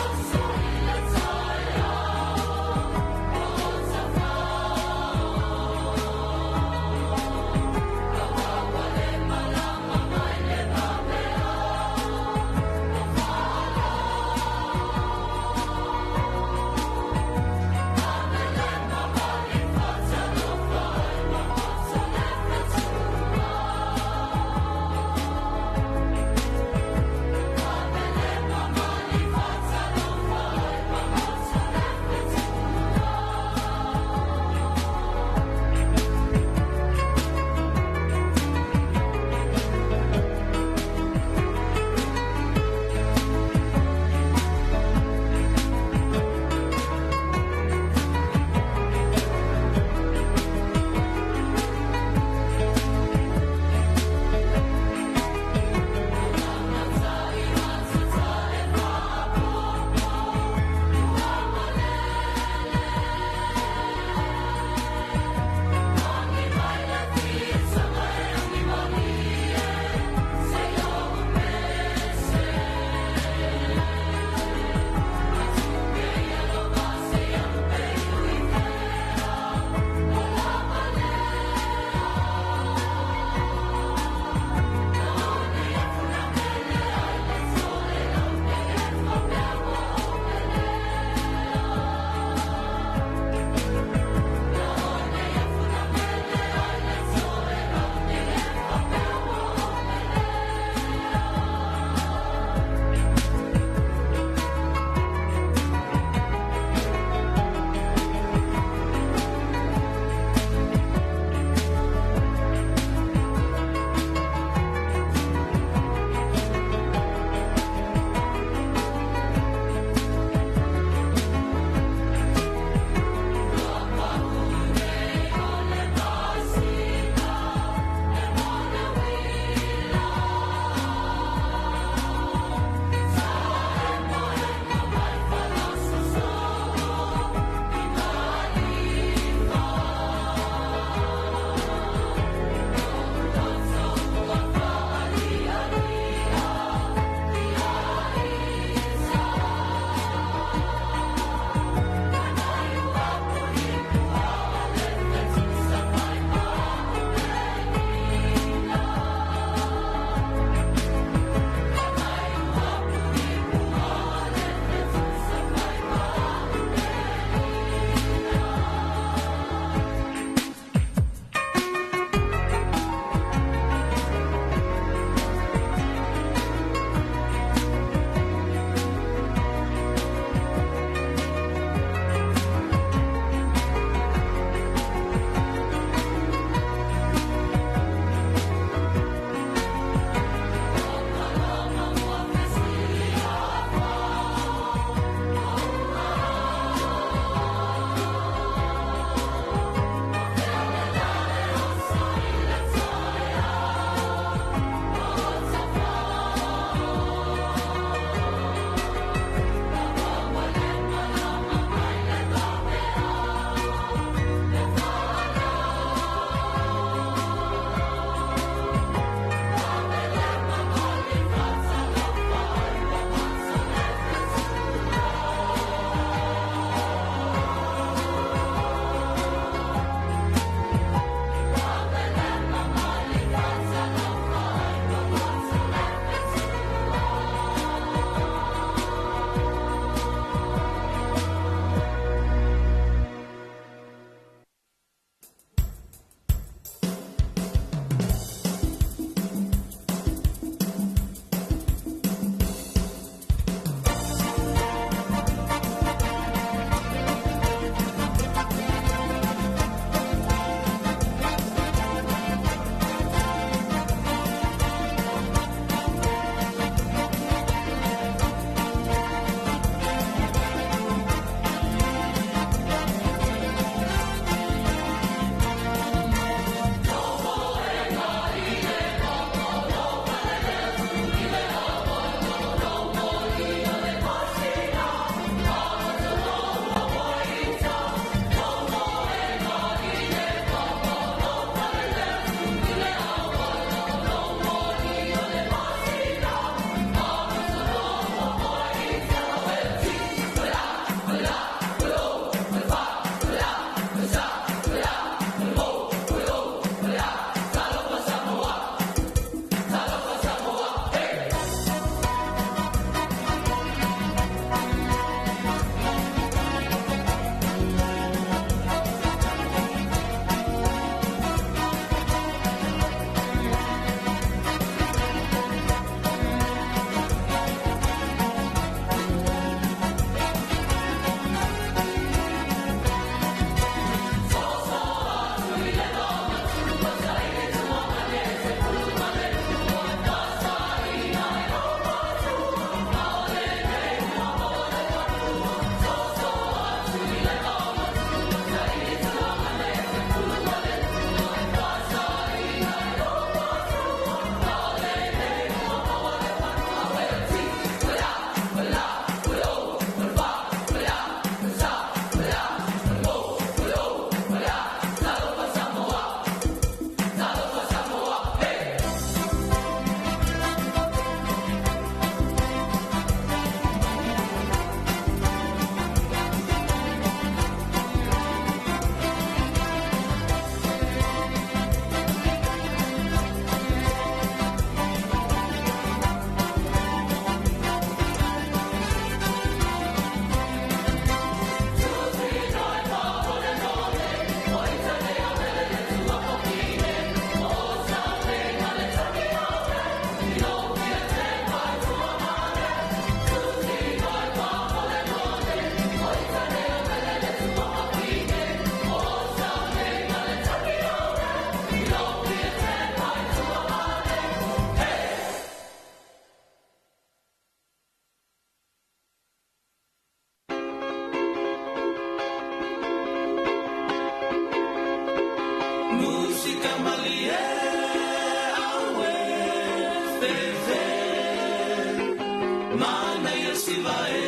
Oh, Siva e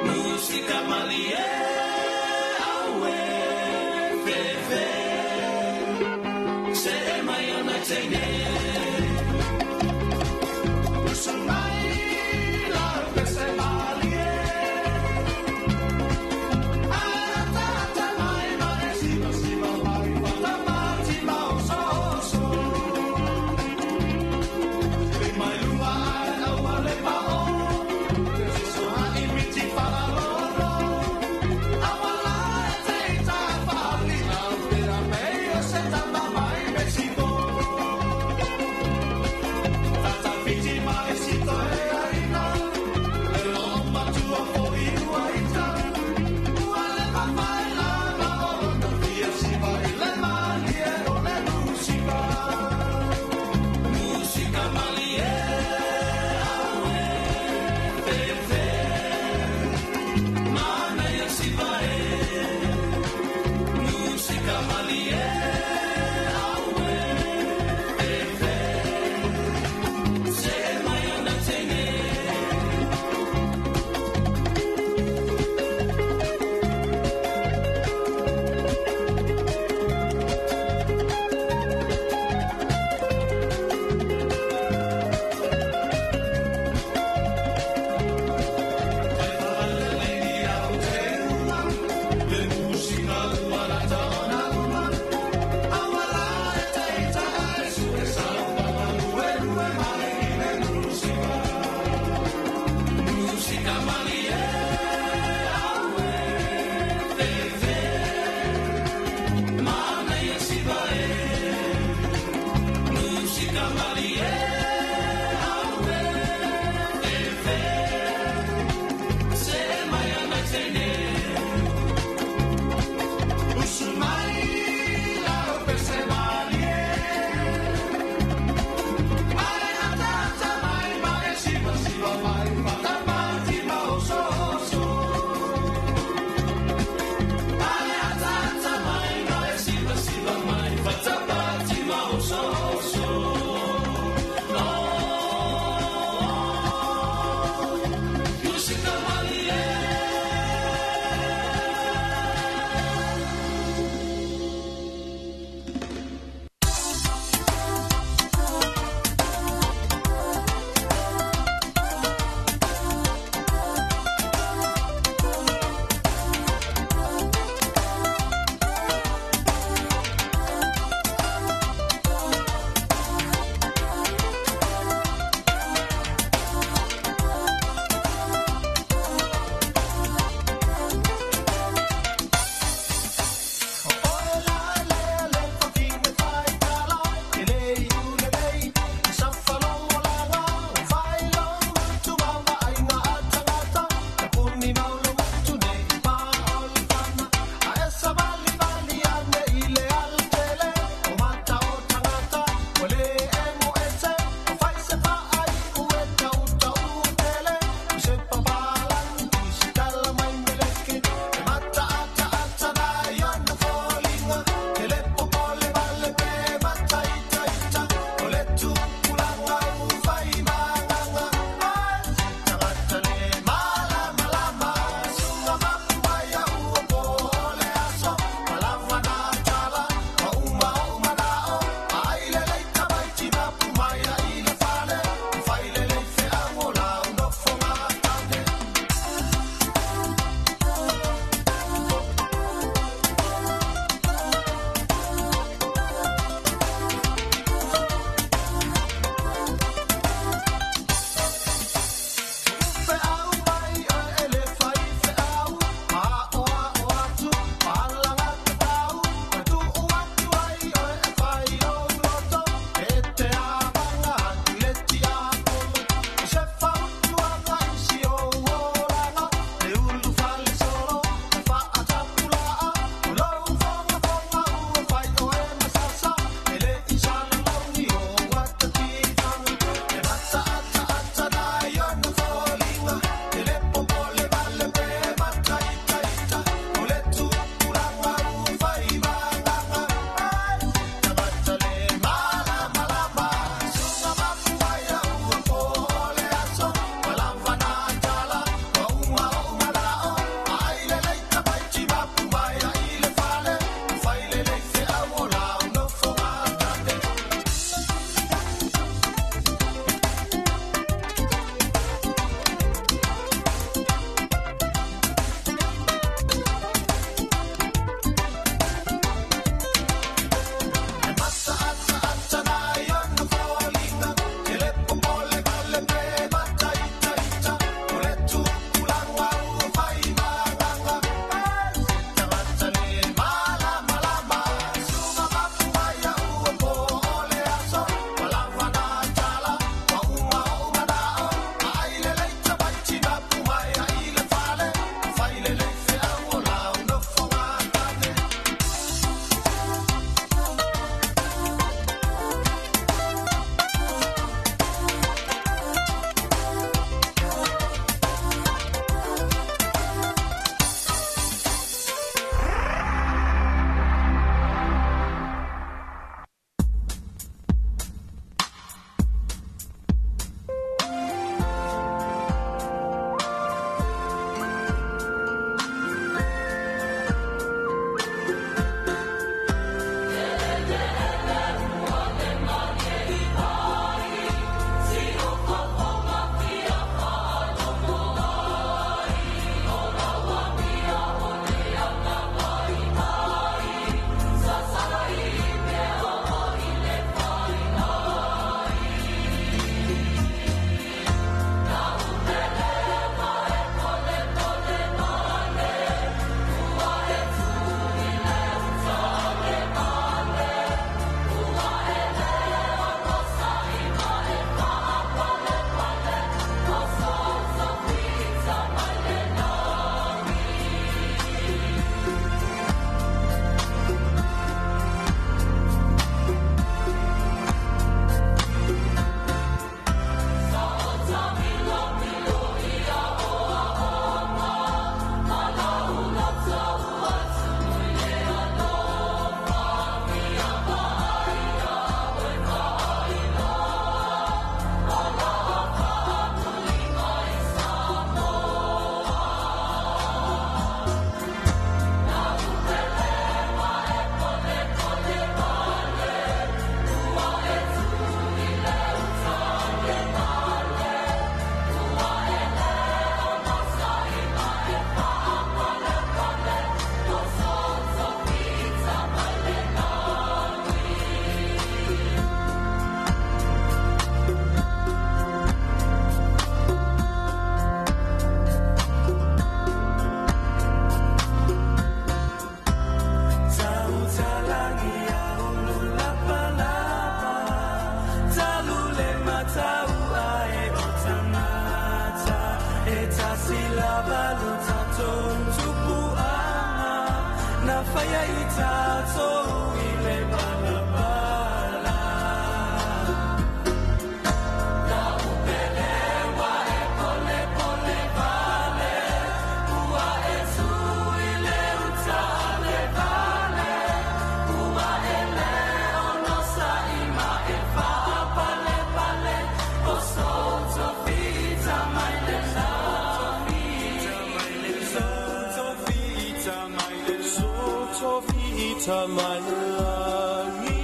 Musika malie Aue Fefe Se e mai ona teine Usa mai la pese malie Tata mai mai siva siva mai Fata mati ma oso oso Mai lua au ale pa o Faia i tātou i le malabala. La upele wa e pole pole vale, ua e tui le uta le vale, ua e le ono sa i ma e wha pale pale, o soto fita mai le langi. Soto fita mai le, soto fita mai le langi.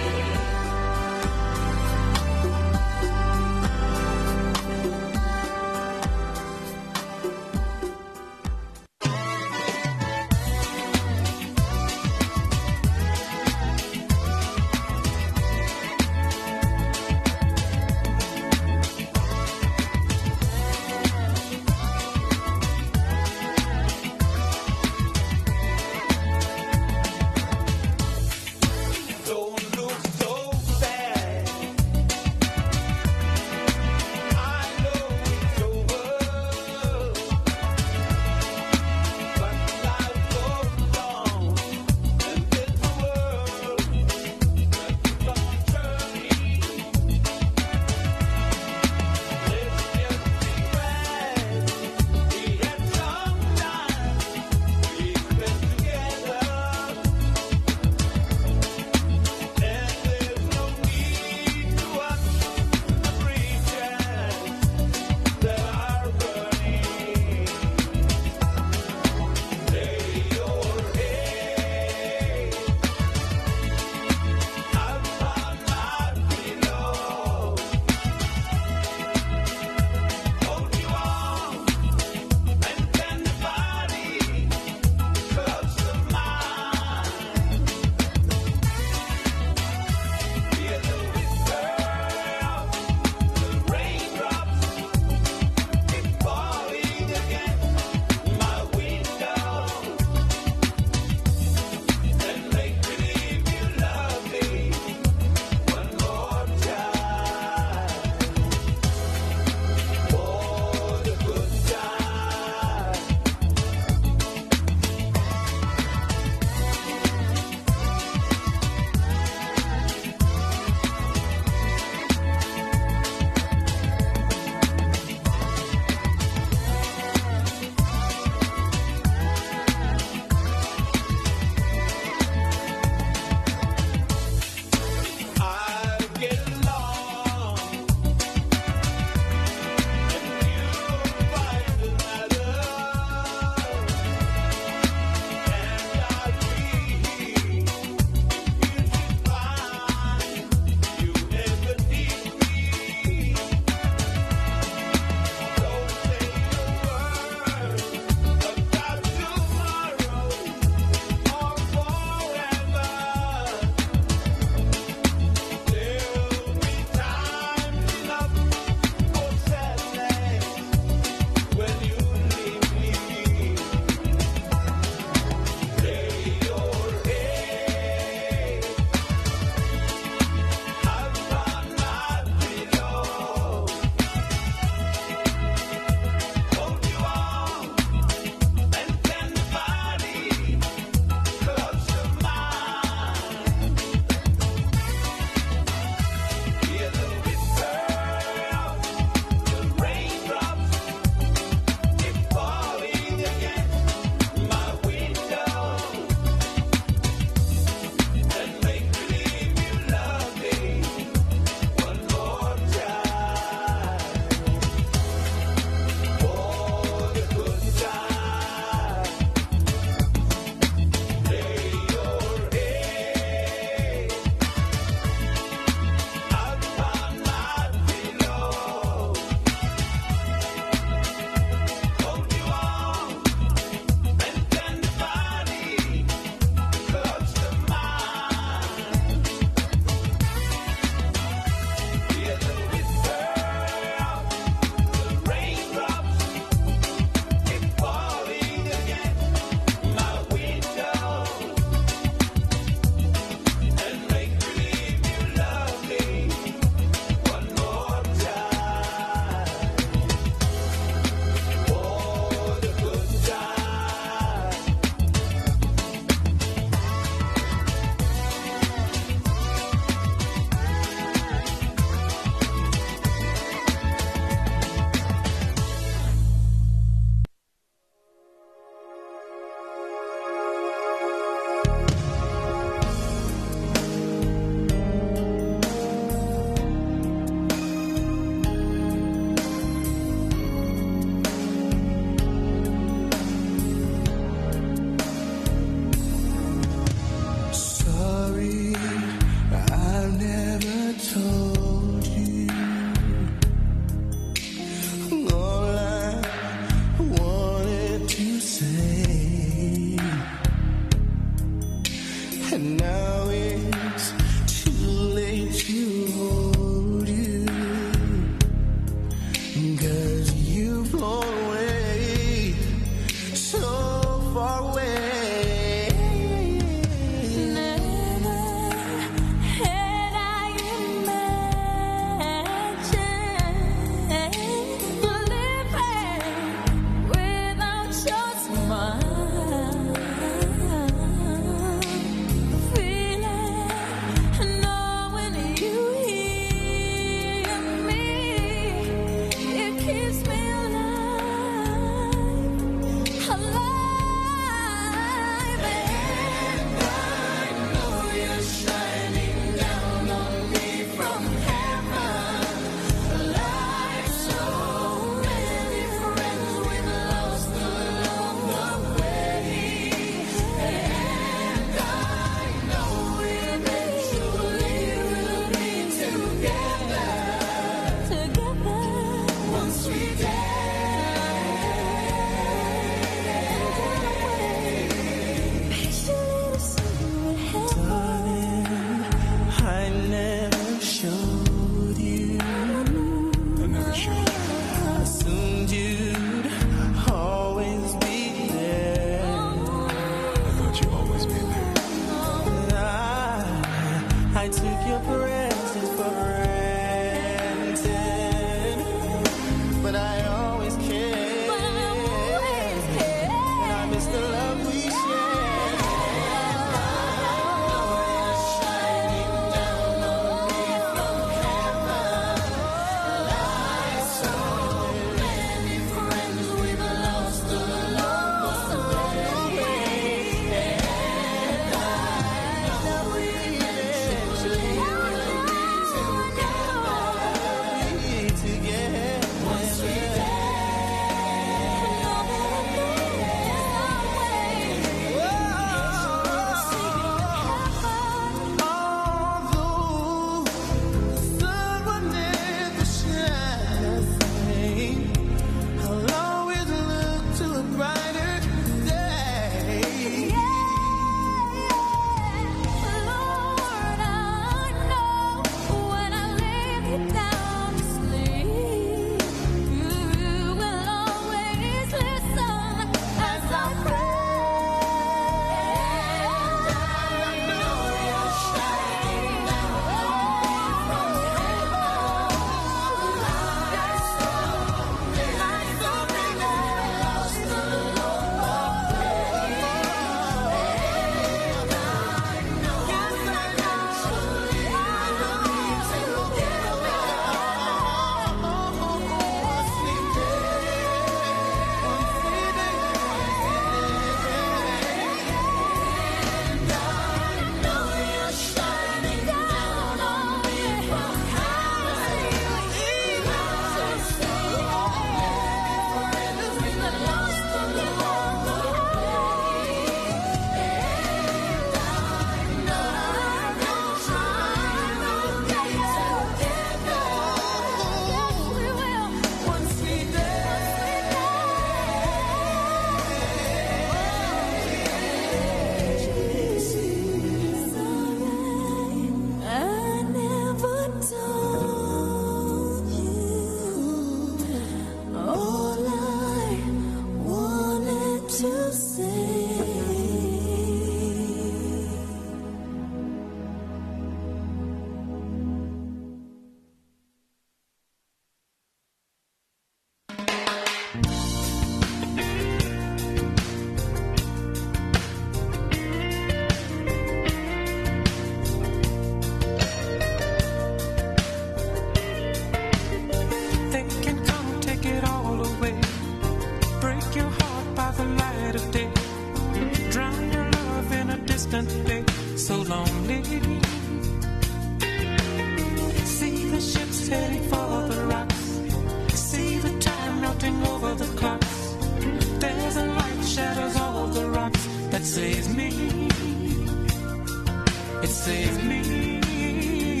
with me.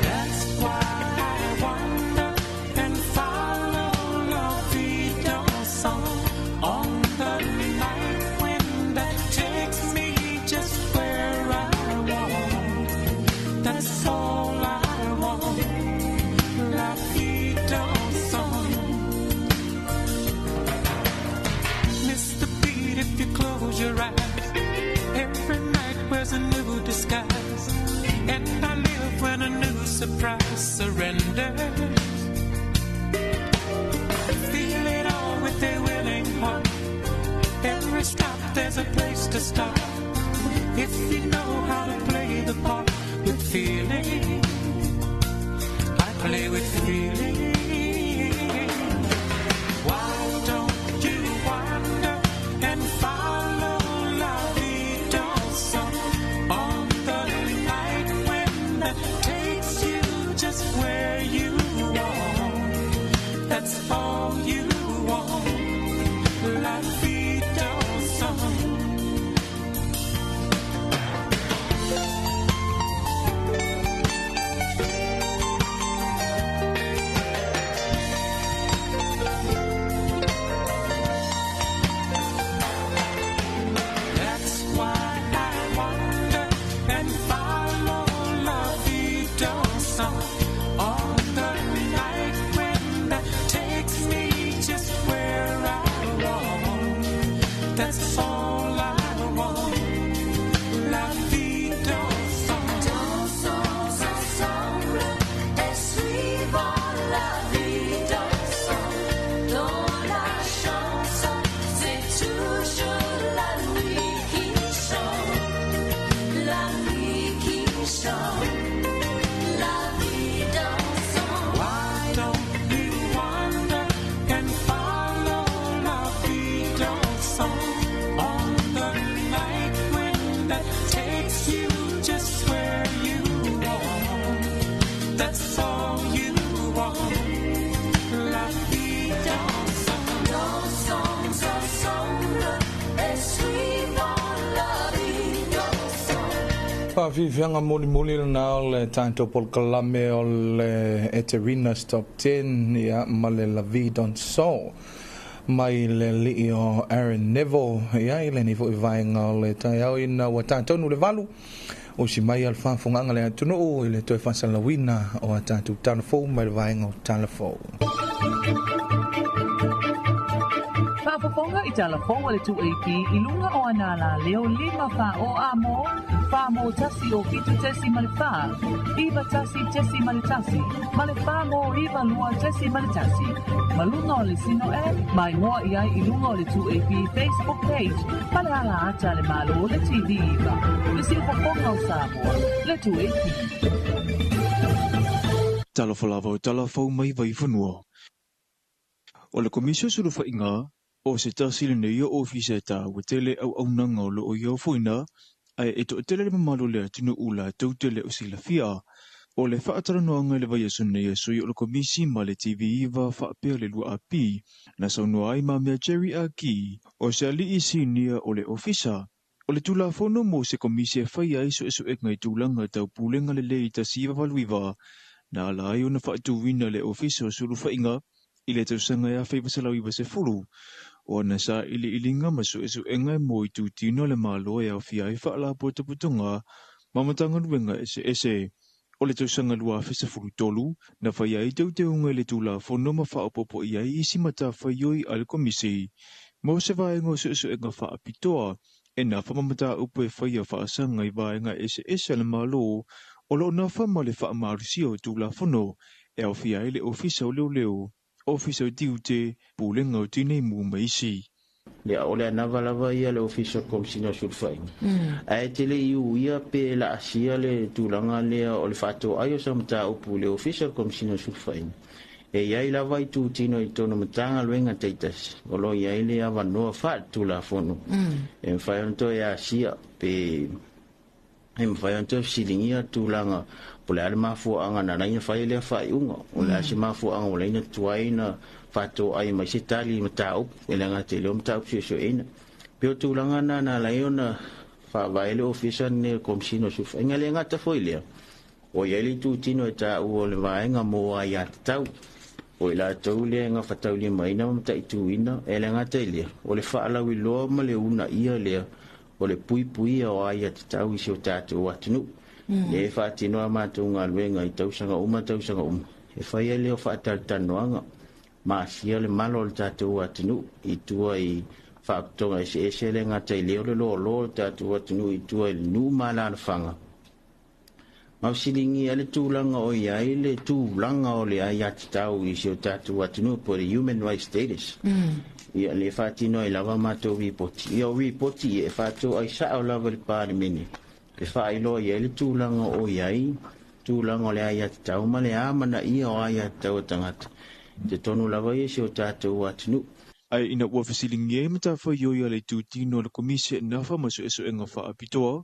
That's why I wander and follow la vie dansant on the night wind that takes me just where I want. That's all I want, la vie dansant. Miss the beat if you close your eyes. Every night wears a new disguise, and I live when a new surprise surrenders. Feel it all with a willing heart. Every stop there's a place to start. If you know how to play the part with feeling, I play with feeling. Why don't you wander and follow la vie dansant on the night wind that takes you just where you want? That's all you want, la vie dansant. That's why I wander and follow la vie dansant on the night wind that takes me just where I want. That's all I want, la vie dansant. Dansons ensemble et suivons la vie dansante. Dans la chanson, c'est toujours la nuit qui chante, la nuit qui chante, la vie dansante. Why don't you wander and follow la vie dansant on the night wind that takes you just where you want? That's all you want, la vie dansant. Dansons ensemble et suivons la vie dansante. Faafiafiaga molimoli lena o le tatou polokalame o le Eterina's Top 10, ia, ma le La Vie Dansant mai le alii o Aaron Neville, ia, i lenei fo'i vaega o le taeao ina ua tatonu le 8 o si mai a le faafofogaga le atunuu i le toe faasalauina o a tatou talafou mai le vaega o talafou. Faafofoga i talafou a le 2AP i luga o ana alaleo 5 4 o amo, 4 mo 1 o 7 tesi ma le 4, 9 1 tesi ma le 1, ma le 4 mo 9 2 tesi ma le 1. Ma luga o le Sino App, mai moa i ai i luga o le 2AP Facebook page, ma le ala ata le malo le TV iva. Le siufofoga o Samoa, le 2AP. Talofa lava o talafou mai vaifanua. O le Komisi o Sulufaiga, o se tasi lenei o ofisa e tāua tele auaunaga o loo i aofoina, ae e toatele le mamalu o le atunuu latou te le o silafia. O le faatalanoaga i le vaiaso nei a sui o le Komisi ma le TV iva faapea le 2AP, na saunoa ai mamea Jerry Aki, o se alii sinia o le ofisa. O le tulafono mo se komisi e faia ai suesuega i tulaga tau pulega lelei 1989, na ala ai ona faatuina le ofisa o sulufaiga i le tausaga e 1990. O ana sailiiliga ma suesuega e mo itutino le Malo e aofia ai faalapotopotoga ma matagaluega eseese. O le tausaga 2013, na faia ai teuteuga i le tulafono ma faaopoopo i ai isi matafaioi a le komisi. Mo se vaega o suesuega faapitoa, e nafa ma mataupu e faia faasaga i vaega eseese a le Malo o loo nafa ma le faamalosia o tulafono e aofia ai le ofisa o leoleo, ofisa o tiute, pulega o tinei mu ma isi. Le o le anava lava ia le ofisa o le Komisina o Sulufaiga. Ae tele i uia pe la asia le tulaga lea o le faatoai o sa mataupu le ofisa o le Komisina o Sulufaiga. E iai lava i tutino i tonu matagaluega taitasi o lo iai le avanoa faaletulafono. E mafai ona toe asia pe e mafai ona toe fesiligia tulaga po o le a le mafuaaga na alaina fai lea faaiuga. O le a se mafuaaga ua laina tuai na faatoai mai se tali mataupu e le gata i lea o mataupu suesueina. Pe o tulaga na na alai ona Faavae le ofisa lenei o le Komesina o Sulufaiga. E le gata foi i lea, ua i ai le itutino e taua o le vaega mo aiatatau, o i latou lea e gafataulimaina ma mataituina. E le gata i lea, o le faalauiloa ma le uunaia lea o le puipuia o aiatatau i si o tatou atunuu. Lea e faatino a matou galuega i tausaga uma tausaga uma, e fai ai lea o faatalatalanoaga, masia le malo o le tatou atunuu i tua i faapotopotoga eseese. E le gata i lea, o le loaloa o le tatou atunuu i tua i le nuu ma alaalafaga, ma fesiligia le tulaga o i ai le tulaga o le aiatatau i si o tatou atunuu, po o le human rights status. Ia, lea e faatino ai lava matou ripoti. Ia, o ripoti ia e faatoai sao lava i le Palemene, e faailoa i ai le tulaga o i ai tulaga o le aiatatau ma le amanaia o aiatatau a tagata i totonu lava ia i si o tatou atunuu. Ae ina ua fesiligia ai matafaioi a le itutino a le Komisi e nafa ma suesuega faapitoa.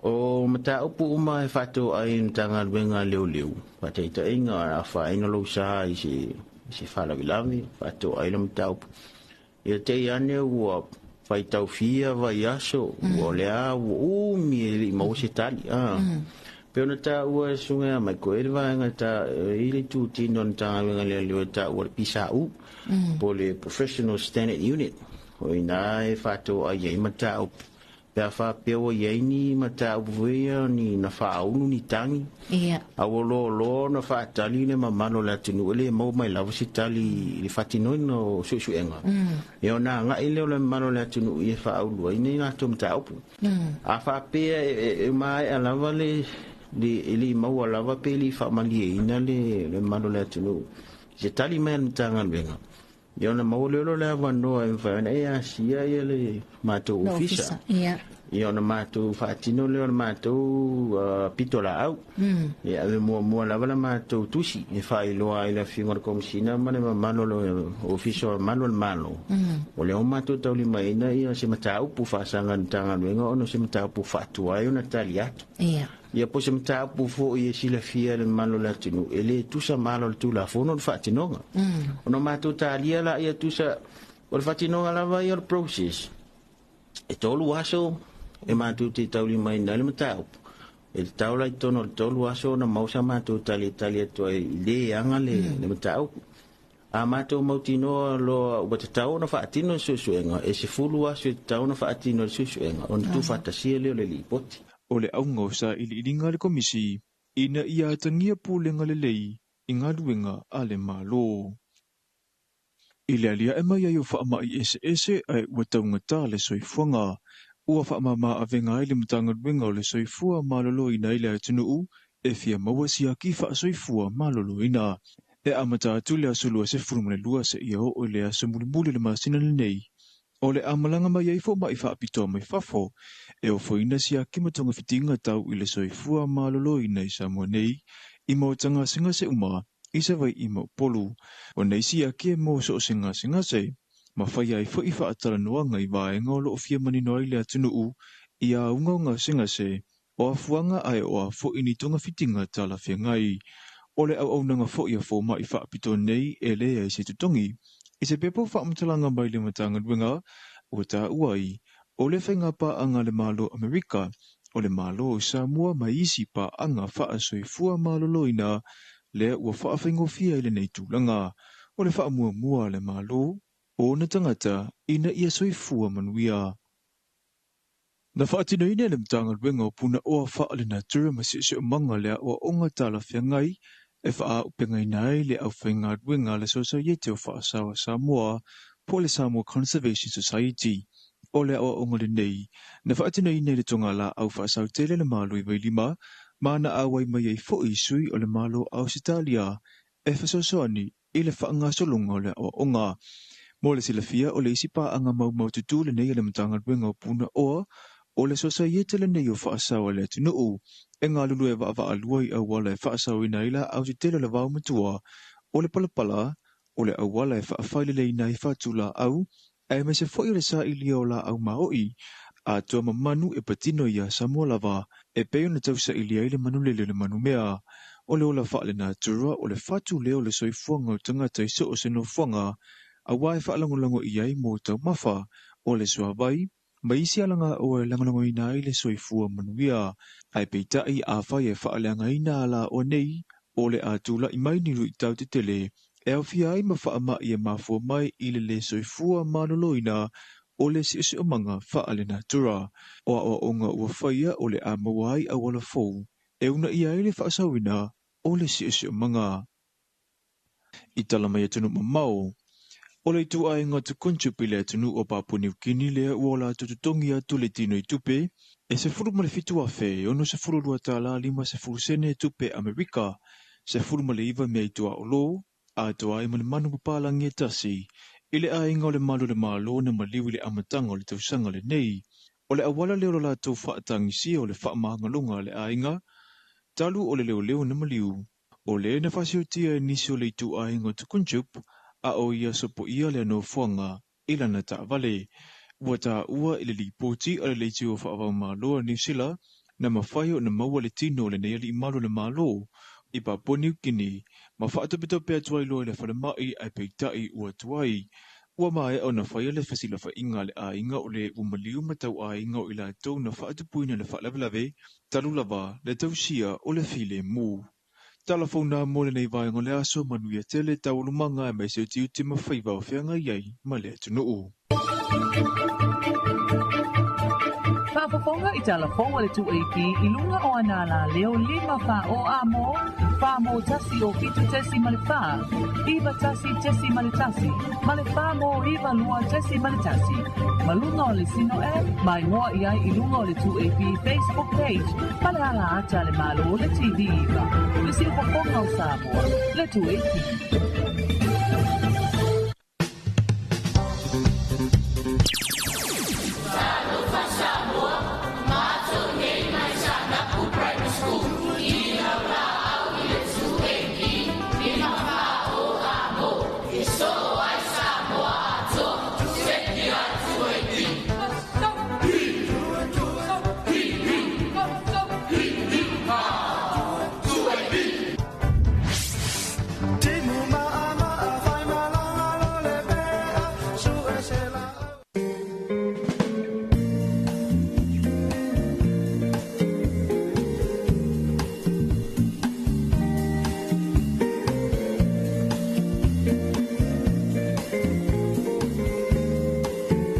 O mataupu uma e faatoai i le Matagaluega a Leoleo, faataitaiga, o le a afaina lou sa i se faalavelave, faatoai le mataupu. Ia te i ane ua faitaufia vaiaso, ua o lea ua umi e le i maua se tali. Pei ona taua e susuga ia Michael, e i ai le vaega ta, e i ai le itutino o le Matagaluega a Leoleo e taua le PSAU, po o le Professional Standard Unit. O i ina e faatoai ai mataupu. Pe a faapea ua i ai ni mataupu foi ia ni na faaulu ni tagi, a ua loaloa ona faatali le mamalu o le atunuu e le maua mai lava se tali i le faatinoina o suesuega, ia ona agai lea o le mamalu o le atunuu ia e faaulu ai ni latou mataupu. A faapea e maea lava le e le i maua lava pe le i faamalieina le mamalu o le atunuu i se tali mai a le Matagaluega, ia ona maua lea o le avanoa e mafai ona e asia ia le matou ofisa. Ia ona matou faatino lea o le matou pitolaau. Ia ave muamua lava la matou tusi e faailoa ai le afioga i le Komesina ma le mamalu o le ofisa o malu o le Malo. O lea ua matou taulimaina ia se mataupu faasaga i le Matagaluega ona o se mataupu faatuai ona tali atu. Ia po o se mataupu foi e silafia e le mamalu o le atunuu e le tusa ma ala o le Tulafono le faatinoga. Ona matou talia la ia tusa o le faatinoga lava ia o le process. E 3 aso e matou te taulimaina ai le mataupu. E tatau la i totonu o le 3 aso ona maua sa matou tali e tali atu ai i le aga le mataupu. A matou mautinoa loa ua tatau ona faatino le suesuega, e 10 aso e tatau ona faatino le suesuega ona tuufaatasia lea o le lipoti. O le auga o sailiiliga a le Komisi ina ia atagia pulega lelei i galuega a le Malo. I le aliae mai ai o faamai eseese ae ua taugata le soifuaga, ua faamama avega ai le Matagaluega o le Soifua Maloloina i le atunuu e fia maua siaki faasoifua maloloina. E amata atu le aso 22 seia oo i le aso mulimuli o le masina lenei. O le amalaga mai ai fomaʻi faapitoa mai fafo e ofoina siaki ma togafitiga tau i le soifua maloloina i Samoa nei i maota gasegase uma i Savaiʻi ma Upolu. O nei siaki e mo so o se gasegase, ma faia ai foʻi faatalanoaga i vaega o loo fia manino ai le atunuu i auga o gasegase, o afuaga ae o a foʻi ni togafitiga talafeagai. O le auaunaga foʻi a fomaʻi faapitoa nei e leai se totogi. I se pepa o faamatalaga mai le Matagaluega ua taua ai, o le faiga paaga a le Malo o Amerika, o le Malo o Samoa ma isi paaga faasoifua maloloina lea ua faafaigofie ai lenei tulaga. O le faamuamua a le Malo, o ona tagata ina ia soifua manuia. Na faatinoina e le Matagaluega o Punaoa Faalenatura ma Siosiomaga le aoaoga talafeagai e faaaupegaina ai le aufaigaluega a le Sosaiete o Faasaoa Samoa po o le Samoa Conservation Society. O le aoaoga lenei na faatinoina i le togalaau faasautele le Malo i Vailima ma na auai mai ai foʻi sui o le Malo o Ausetalia e fesoasoani i le faagasologa o le aoaoga. Mo le silafia, o le isi paaga maumaututu lenei a le Matagaluega o Punaoa, o le Sosaiete lenei o Faasaoa a le atunuu e galulue vaavaalua i auala e faasaoina ai laau tetele o le vaomatua, o le palapala, o le auala e faafaileleina ai fatulaau, aemaise foʻi o le sailia o laau maoʻi atoa ma manu e patino iā Samoa lava e pei ona tausailia ai le manulele o le manumea. O le ola faalenatura, o le fatu lea o le soifuaga o tagata i so o se nofoaga, auā e faalagolago i ai mo taumafa, o le suāvai, ma isi alagaoa e lagolagoina ai le soifua manuia. Ae peitai, afai e faaleagaina alaoa nei, o le a tula'i mai ni luitau tetele e aofia ai ma faama'i e mafua mai i le lē soifua maloloina o le siosiomaga faalenatura. O aoaoga ua faia o le a maua ai auala fou e uunaia ai le faasaoina o le siosiomaga. I tala mai atunuu mamao, o le ituaiga Tukunchup i le atunuu o Papua Niu Kini lea ua latou totogi atu le tinoitupe e $17,062 tala 50 sene tupe Amerika, 19 mea i tuaolo, atoa ai ma le manu papalagi e tasi i le aiga o le Malu o le Malo na maliu i le amataga o le tausaga lenei. O le auala lea o lo latou faatagisia o le faamagaloga a le aiga talu o le leoleo na maliu. O le na faasiotia e nisi o le ituaiga o Tukunchup a o ia sopoia lea nofoaga i lana taavale. Ua taua i le lipoti a le Leitio Faavaomalo a Niu Sila na mafai ona maua le tino o lenei alii malu o le Malo i Papua Niu Kini ma faatopetope atu ai loa i le falemai ae peitai ua tuai. Ua maea ona faia le fesilafaiga a le aiga o le ua maliu ma tauaiga o i latou na faatupuina le faalavelave talu lava le tausia o le filemu. Tala fou nā mo lenei vaega o le aso, manuia tele taualumaga aemaise o tiute ma faiva o feagai ai ma le atunuu. Faafofoga i tala fou a le 2AP i luga o ana alaleo 5 4 o A mo, 4 mo 1 o 7.4, 9 1.1 ma le 4 mo 9 2.1. Ma luga o le Sino App, ma igoa i ai i luga o le 2AP Facebook page ma le ala ata a le Malo le TV 9, le siufofoga o Samoa, le 2AP.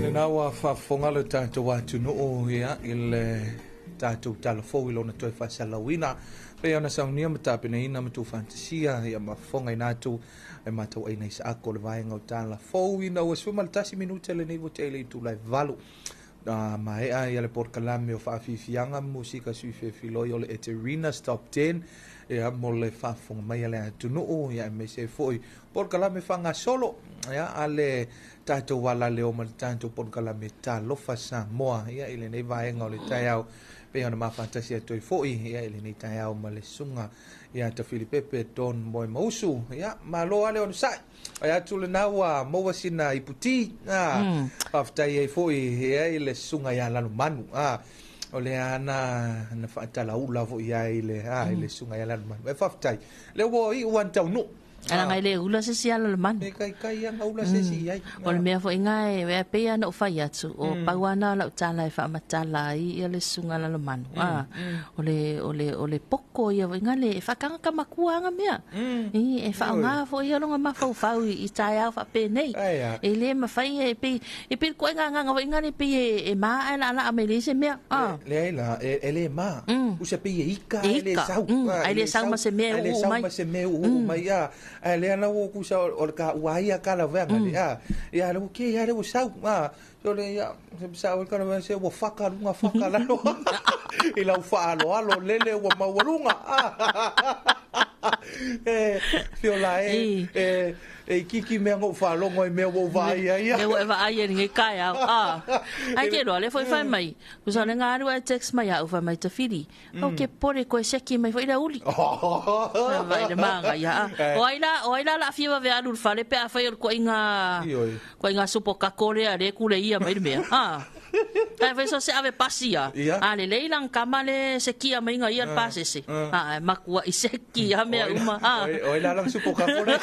Lena ua faafofoga le tatou atunuu ia i le tatou tala fou i lona toe faasalauina pei ona saunia ma tapenaina ma tuufaatasia ia ma fofogaina atu e matauaina i saako o le vaega o tala fou ina ua 11 minute lenei ua tea i le itula e 8. Maea ia le polokalame o faafiafiaga ma musika sui fefiloai o le Eterina's Top 10 ia mo le faafofoga mai a le atunuu ia aemaise ai foi polokalame faagasolo ia a le tatou alaleo ma le tatou polokalame Talofa Samoa ia i lenei vaega o le taeao pei ona mafatasi atu ai foi ia i lenei taeao ma le susuga ia Tafilipepe Don Moemausu ia malo lava le onosai. Ai atu lena ua maua sina iputi a faafetai ai foi ia i le susuga ia Lalomanu a o lea na na faatalaula foi ia i le a i le susuga ia Lalomanu e faafetai lea ua iu ua taunuu. Ala ngai le ula se si ala le manu. E kai kai anga ula se si ai. O le mea foi ngai e pei ana o fai atu o pau ana lau tala e faamatala ai ia le susuga Lalomanu. A o le o le o le poko ia foi ngai le e faakagaka makua anga mea. I e faaaoga foi ia lona mafaufau i taeao faapenei. E lē mafai e pei e pei le koʻega agaga foi gale pei e ma ae laalaa mai leai se mea. A. Leai la, e lē ma. Usa pei e ika ae lē sau. Ae lē sau ma se mea e uu mai. Ae lē sau ma se mea e uu mai. A, ae lea la ua kusa o le ka ua ia ka laveaga le. A, ia le ua ke ia le ua sau. A, so le ia se sa o ka laveaga se ua faka luga faka lalo. I lau faaaloalo lele ua maualuga. E Fiola e, e, e itiiti mea na ou faalogo ai mea ua ou vaai ai. Mea ua e vaai ai i lenei taeao. A, ai te iloa, lea foi fai mai, tusa o le ga alu ae text mai au, fai mai Tafili, ou te popole toe seki mai foi le aoauli. Vaai le manaia, a. O ai la, o ai la o le a fia vave alu i le fale pe afai o le ituaiga, ituaiga supo kako lea lea e kuleia mai le mea. A. Ai fai so se ave pasi ia. A le lei lang kama le se kia mai nga ia le pasese. A makua i se kia mea uma. Oi la lang supo kako le.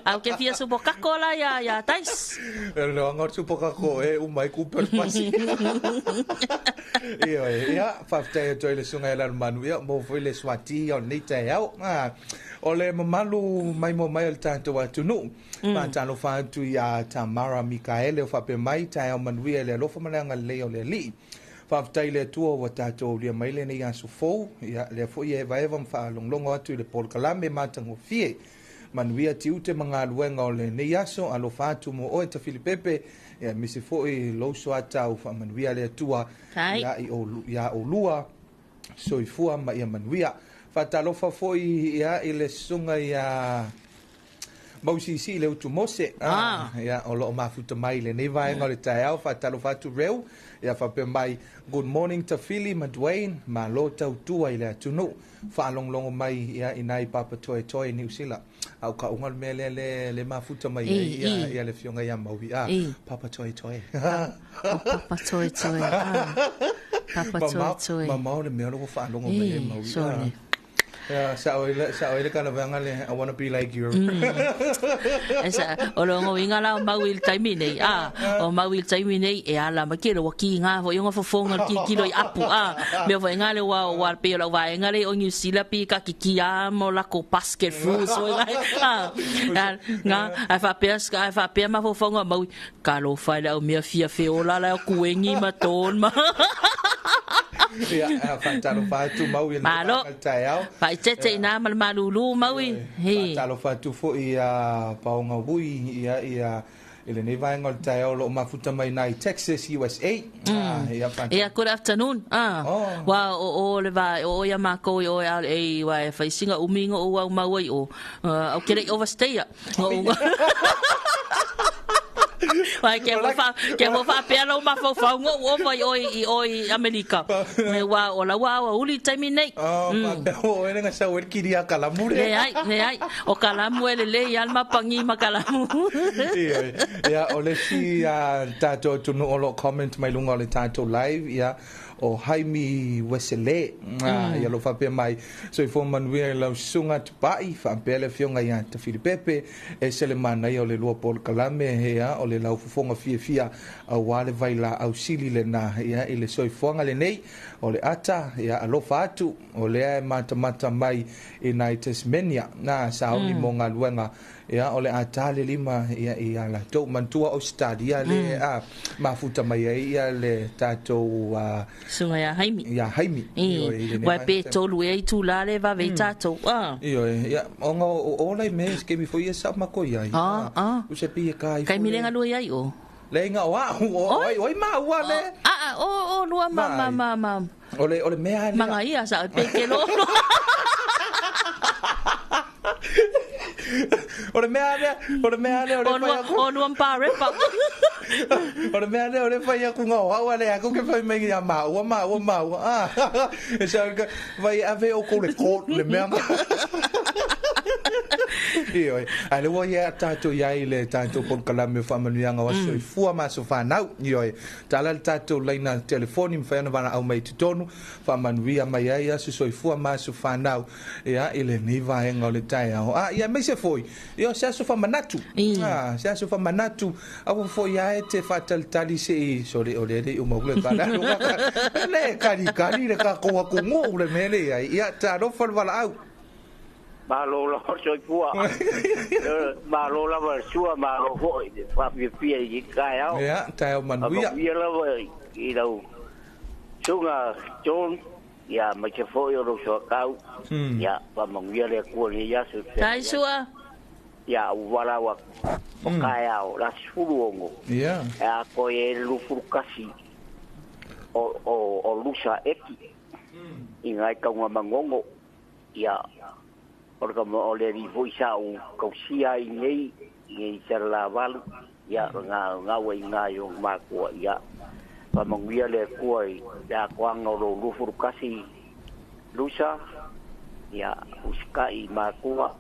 Au ke fia supo kako la ia ia tais. Le anga supo kako e uma i kuper pasi. Ia ia faafetai atu ai le susuga ia Lalomanu ia mo foi le suati o lenei taeao. O le mamalu mai mo mai o le tatou atunuu. Faatalofa atu ia Tamara Mikaele o faapea mai taeao manuia i le alofa ma le agalelei o le Alii. Faafetai i le Atua ua tatou aulia mai lenei aso fou, ia lea foi e evaeva ma faalogologo atu i le polokalame matagofie. Manuia tiute ma galuega o lenei aso, alofa atu mo oe Tafilipepe, ia aemaise foi lou soatau faamanuia le Atua ia oulua soifua ma ia manuia. Faatalofa foi ia i le susuga ia Mausisi le utu Mose, ia o loo mafuta mai lenei vaega o le taeao. Faatalofa atu Reu, ia faapea mai good morning Tafili ma Dwayne, malo tautua i le atunuu. Faalogologo mai ia i nai papa toetoe i Niu Sila. Au ka unga le mea lea le le mafuta mai ai ia ia le afioga ia Maui. Papa toetoe. Papa toetoe. Papa toetoe. Mamao le mea lo faalogo mai ai Maui. Sorry. Yeah, sa oile ka lavanga le I wanna be like you. Esa o lo ngo inga la o mau i le taimi nei. O mau i le taimi nei e ala ma ke lo ki nga fo yonga fofonga ki kilo i apu me fo nga le wa wa pe lo wa nga le o New Zealand pi ka ki ki a mo la ko basket fruit so nga nga a fa pe a fa pe ma fofonga mau ka lo fa le o mea fia fe ola la ku engi ma ton ma. Ia, faatalofa atu mau i le taeao. Faaeteete i nā ma le malūlū maui. Faatalofa atu foi ia Paoga Ui ia ia i lenei vaega o le taeao o loo mafuta mai nai Texas, USA. Ia Ia, good afternoon. Wa o le va o ia mākou i o e e wa e whaisinga uminga o au mau ai o. Au kere overstay ia. Vai ke mo fa ke mo fa pe lo ma fo fa ngo o vai oi i oi Amerika. Me wa o la wa o uli taimi nei. Oh, pa o ene nga sa wer kiri a kalamu le. Le ai. O kalamu ele le i alma pangi ma kalamu. Ia o le si a tatou tunu o lo comment mai lunga o le tatou live ia o Jaime Wesele. Ia lo faapea mai soifua manuia i lau susuga tupai faapea le afioga ia Tafilipepe e se le manaia o le lua polokalame ia o le laufofoga fiafia auā le vailaau sili lena ia i le soifuaga lenei o le ata ia alofa atu o lea e matamata mai i nai Tasmania na sauni mo galuega ia o le ata le lima ia ia latou manatua Australia le mafuta mai ai ia le tatou Suga ia Jaime. Ia Jaime. Wai pe tolu e i tū la le vave i tātou. Ioe, ia, onga o lai me ke mi foi e sa mako ia. U se pi e kai. Kai mi lenga lua iai o. Le inga o a, o oi ma ua le. O lua ma ma ma. O le mea le. Manga ia sa pe ke lo. O le mea le, o le mea le, o le fai aku. O lua mpa repa. O le mea le, o le fai aku ngā o le aku ke fai mai ia maua, maua, maua. E sa vai ave o ko le kot le mea. Ioe, ai le ua ia tātou iai le tātou polokalame o faamanuiaga o aso soifua ma aso fanau. Ioe, tala le tātou laina telefoni mawhai ana vana au mai totonu, faamanuia mai ai aso soifua ma aso fanau, ia i lenei vaega o le taeao. Ia aemaise foi, ia se aso faamanatu. Se aso faamanatu, aua foi ae te faatalitali seʻi sole o le alii uma le tala. Le kalikali le kakou atunuu le mea le ai. Ia talofa le valaau. Malo la soifua. Malo lava le sua, malo foi le faafiafia i taeao. Ia, taeao manuia. Faamanuia lava i lau suga John, ia mai se foi o lou soakau. Ia, faamanuia le Atua i lenei aso. Tai sua. Ia, uvala atu o taeao, la 16. Ia. E a koe e le 21 o Lusa Eki. I ngai kaunga mangongo. Ia, o le kama o le alii foi sa ou kausia ai nei i Salalavalu. Ia, ngā ua i ngā i o mākua. Ia, faamanuia le Atua i le atoaga o lou 21 Lusa. Ia, usikai i mākua.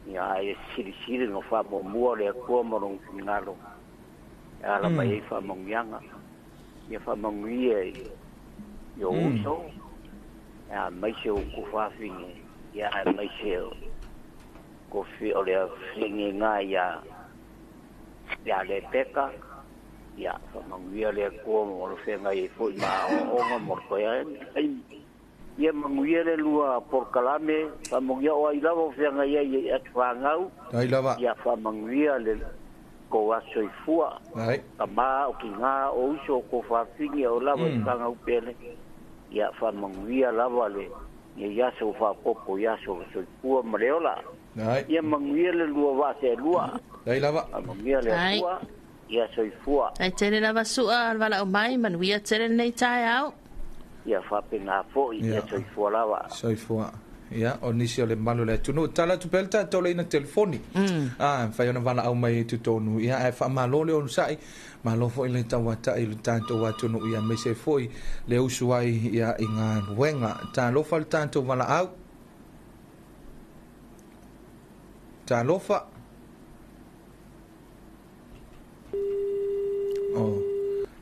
Ia, ai e silisili no faamuamua le Atua ma lona finagalo. Ala mai ai faamanuiaga ia faamanuia i ou uso aemaise o kufafine ia aemaise o kofi o le afegega ia ia Lepeka ia faamanuia le Atua mo le feagai ai foi ma aoaoga mo le toe ai ia manuia le lua polokalame faamanuia o ai lava o feagai ai i atufanau Ai lava. Ia faamanuia le kou aso soifua Ai. tamā o kigā o uso o kofafine o lava i fagau pele ia faamanuia lava le ia aso faapopo i aso o le soifua ma le ola Ai. ia manuia le lua vaa seelua Ai lava. faamanuia le Ai. Atua ia soifua Ai tele lava sua al wala o mai manuia tele nei tae au. Ia faapena foʻi ia soifua lava. Soifua. Ia, o nisi o le malu le atunuu. Tala atu pea le tatou leina telefoni. Ah, fai ona valaau mai i totonu. Ia, ae faamalo le onosai. Malo foi le tauata'i i le tatou atunuu. Ia, aemaise foi le usu ai ia i galuega. Talofa le tatou valaau. Talofa. Oh,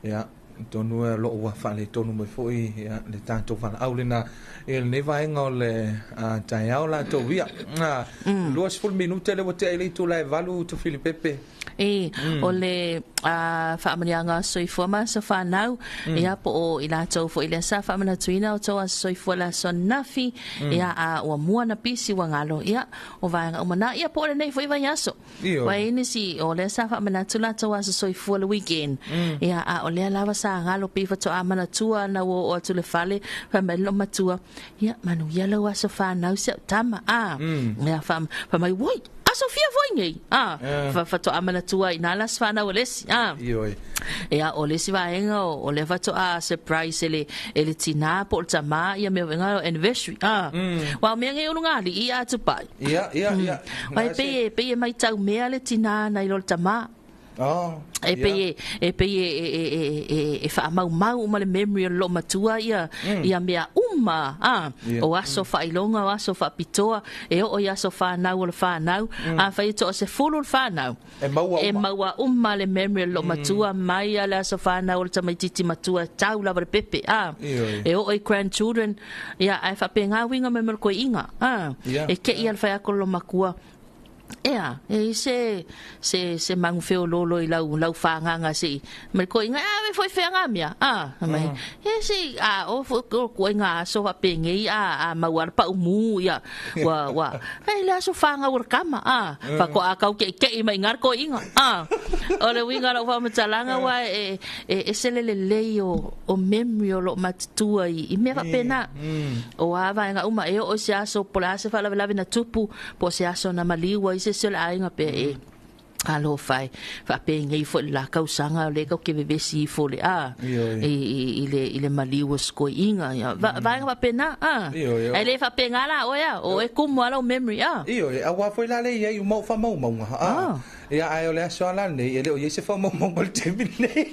ia, tonu e loo ua faaletonu mai foi ia le tatou valaau lena i lenei vaega o le taeao latou ia. 20 minute le ua tea i le itula e 8 Tufilipepe. E, o le faamaniaga soifua ma aso fanau ia po o i latou foi lea sa faamanatuina o tou aso soifua le aso nafi ia a ua mua na pisi ua galo ia o vaega uma na ia po o lenei foi vaiaso. Ioe. Ua i ai nisi o lea sa faamanatu latou aso soifua le weekend ia a o lea lava sa galo pei faatoa manatua na ua oo atu i le fale fai mai le loomatua ia manuia lau aso fanau si au tama a ia fa fai mai oi aso fia foi nei a faatoa manatua i na le aso fanau o le isi a Ioe. Ia o le isi vaega o lea faatoa surprise e le e le tinā po o le tamā ia mea foi o anniversary a aua o mea nei o luga alii a tupai. Ia, ia, ia. Aua e pei e pei e matau mea le tinā nai lo le tamā. Oh, E pei e e pei e e e e e faamaumau uma le memory o le loomatua ia ia mea uma a o aso faailoga o aso faapitoa e oo i aso fanau o le fanau afai e toasefulu le fanau E maua e uma. maua uma le memory o le loomatua mai lava le aso fanau o le tamaitiiti matua e tau lava le pepe a Ioe. e oo i grandchildren ia ae faapena uiga mai ma le koiiga a Ia. e kei lava le fai atu o le loomatua Ea, e i ai se, se, se magu feoloolo i lau, lau fagaga se i, ma le koiga, a ave foi fea ngā mea, a, fai mai, e se i, a, o foi o koe ngā aso faapenei, a, a maua le paumu, ia, ua, ua, e le aso fagau o le kama, a, faatoa kau keʻikeʻi mai i ina le koiga, a. O le uiga o lau faamatalaga, aua e, e ese le lelei o, o memory o loo matutua i, i mea faapena. O a vaega uma, e oo i se aso, po o le a se faalavelave na tupu, po o se aso na maliu ai se isi o le aiga pe e alofa e faapenei foi le la tausaga o lea tatou te vevesi ifo le a Ioe. i, i, i le, i le maliu o se koiiga ia va, vaega faapena a Ioe. ae le faapena la oe a o oe kumu lava lau memory a Ioe, auā foi la le i ai uma o faamaumauga. Ah. Ia, ae o le aso lava lenei, e le o i ai se faamaumauga i le taimi lenei.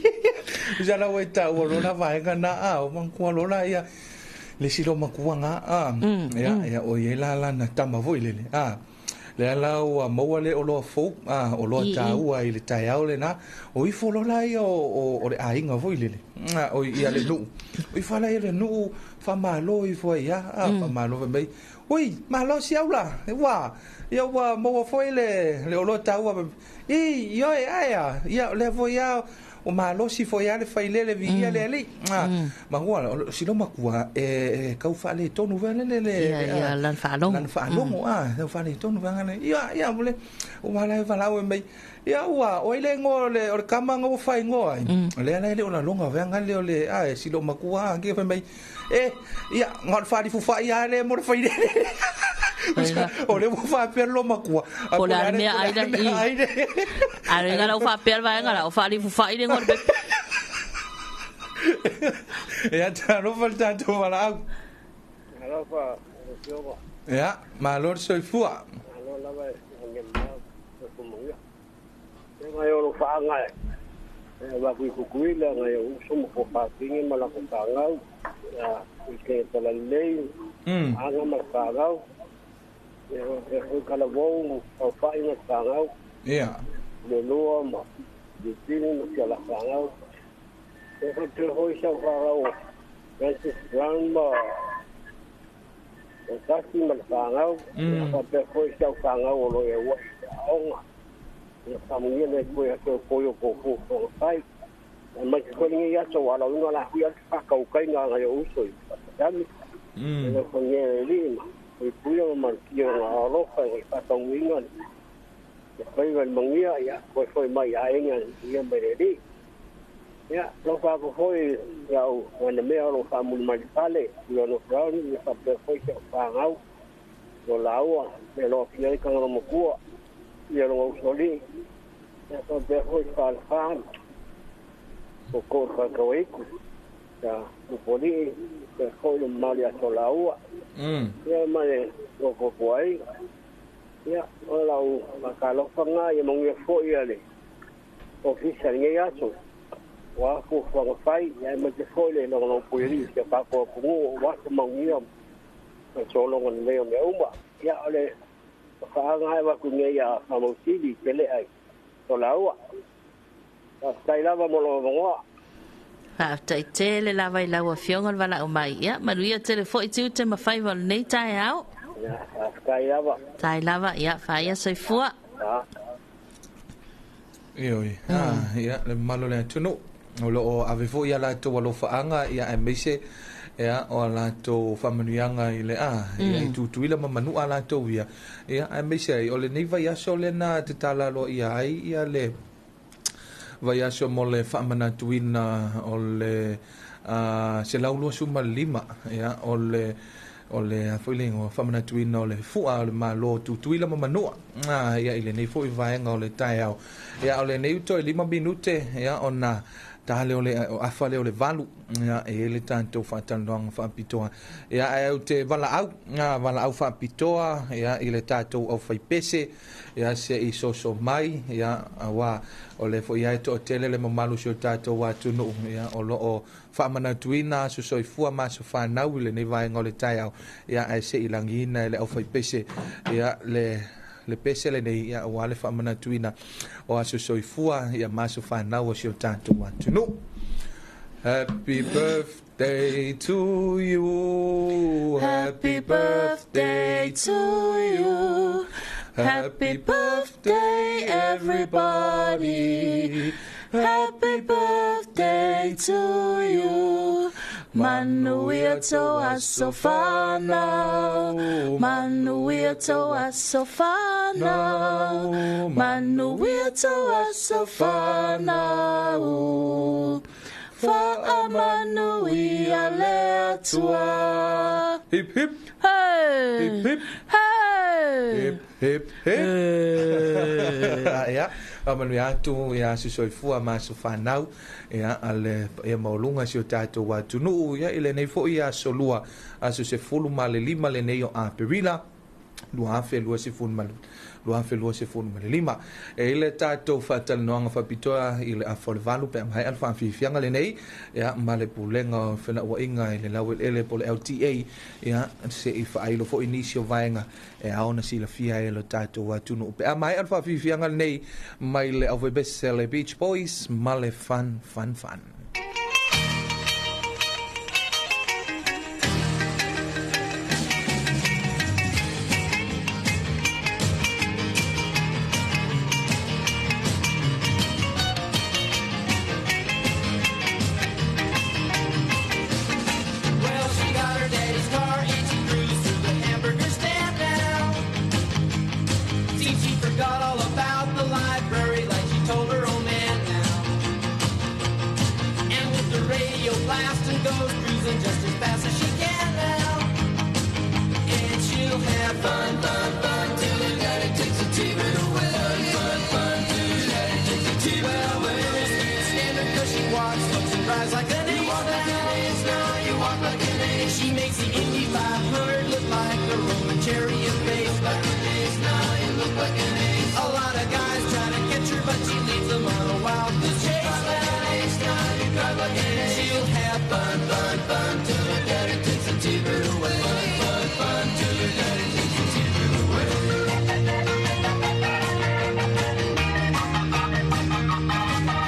Usa la ua e taua loa la vaega na, a, o manatua loa la ia, le isi loa matua ga, a, ia, ia, o i ai la lana tama foi lele, a. Lea la ua maua le oloa fou, a, oloa taua i le taeao lena, o ifo loa la ia o le aiga foi lele, a, o ia le nuu. O ifo la ia le nuu, faamalo ifo ai ia, a, faamalo fai mai, ui, malo si au la, ua, ia ua maua foi le oloa taua, i, ioe, ae a, ia, o lea foi a, o malosi foi lava le failele viia le alii. Maua o si lomatua e tau faaletonu vea le le Ia, ia, lana faalogo. Lana faalogo a tau faaletonu vea le ia ia mo le ua la e valaau e mai ia ua o ai le igoa o le o le kama nga ua faaigoa ai. O lea la e le o laloga vea nga le o le a e si lomatua a ke fai mai e ia nga o le faalifufa'i lava le mo le failele. O le ua faapea le lomatua. Po o le a le mea ai le ai le. A le ngala o faapea le vaega la o faalifufa'i le igoa o le pepe. Ia talofa le tatou valaau. Alofa, Afioga. Ia, malo le soifua. Malo lava e nge mau e kumungia. E ngai o lo whaanga e. E waku i kukuila ngai o uso mo ko whaatingi ma la ko whaangau. Ia, i ke tala lei, anga ma la whaangau. E e hui kala wau, au whai ma la whaangau. Ia. Le loa ma Lutini ma si ala whangau. E whakatau hoi sau whangau Francis Brown ma o tasi ma le whangau. E whakatau hoi sau whangau o lo e ua i te aonga. E whamungia nei koe atu koe o kōkō whangawhai. E mai te koe ngi aso wala unga la hui atu whakau kai ngā ngai o uso i whakatami. E le whangia e lima. I puia ma malutia o ngā alofa i whakauinga. E whai wai mangia ia koe foi mai a enga ia mai le li. Ia, lo whako foi ia au wana mea o lo whamuli mai pale, i ono Brown, ia whapea foi se o whangau, lo laua, me lo whina i kanga makua, ia lo usoli, ia whapea foi whala wham, o kō whakawaiku, ia lupoli, ia foi lo mauli ato laua, ia mai o kokoai, ia o lau makalofanga, ia manguia foi ale, ofisa ngai aso, wa ko whangawhai, ia ma te foi le longo puiri, ia pako pungu, wa te manguia, ma solonga ni leo mea uma, ia ole, whaanga e waku ngai a whamausili, te le ai, o laua, tai lava mo lo vongoa. Whaatai tele lava i lau afionga le wala o mai. Ia, manuia tele foi te ute mawhai wal nei tae au. Ia, tai lava. Tai lava, ia, whaia soifua. Ioi, ia, le malo le atunu. O lo o ave foi ia latou alofaanga ia aemaise ia o latou faamanuiaga i le a ia i tutuila ma manu'a latou ia ia aemaise ai o lenei vaiaso lena te talaloa ia ai ia le vaiaso mo le faamanatuina o le 125 ia o le foi le igoa faamanatuina o le fu'a o le malo tutuila ma manu'a ia i lenei fo'i vaega o le taeao ia o lenei uto e 5 minute ia ona tale o le afa le o le valu ia e le tatou faatalanoaga faapitoa ia ae au te valaau valaau faapitoa ia i le tatou aufaipese ia se i soso mai ia auā o le fo'i ai to'atele le mamalu si o tatou atunuu ia o loo faamanatuina aso soifua ma aso fanau i lenei vaega o le taeao ia ae se'i lagiina e le aufaipese ia le pese lenei ia ua le faamanatuina o aso soifua ia ma aso fanau o si o tatou atunuu. Happy birthday to you. Happy birthday to you. Happy birthday everybody. Happy birthday to you. Manuia to aso whanau. Manuia to aso whanau. Manuia to aso whanau. Whaamanuia le atua. Hip hip. Hey. Hip hip. Hey. Hip hip hip. Ia manuia atu ia aso soifua ma aso fanau ia ale ia mauluga si o tatou atunuu ia i lenei fo'i aso lua aso 15 lenei o Aperila 2025 e ile tatou faatalanoaga faapitoa i le afa o le valu pe a maea le faafiafiaga lenei ia ma le pulega o felauaiga i le laueleele po le LTA ia se'i faailo fo'i nisi o vaega e ao na silafia e lo tatou atunuu pe a maea le faafiafiaga lenei mai le aufaipese le Beach Boys ma le Fun Fun Fun. Away.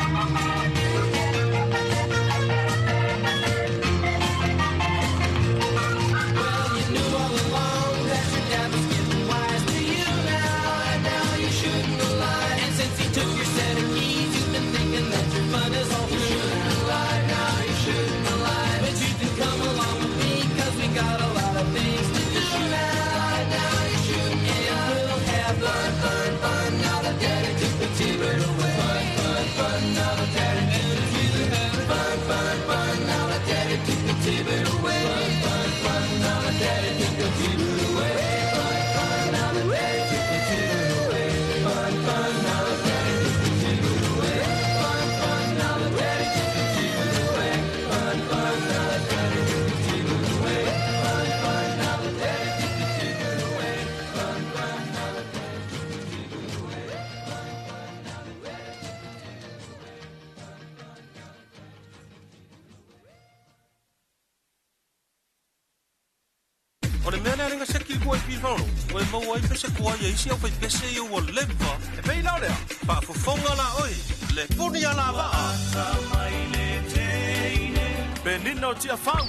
O le mea lea lenga seki kua i pifaro, o e maua ai pese kua ia isi au fai pese i ua leva. E pei lao lea, faafofoga la oi, le puni a la vaa. Penina o tia fau.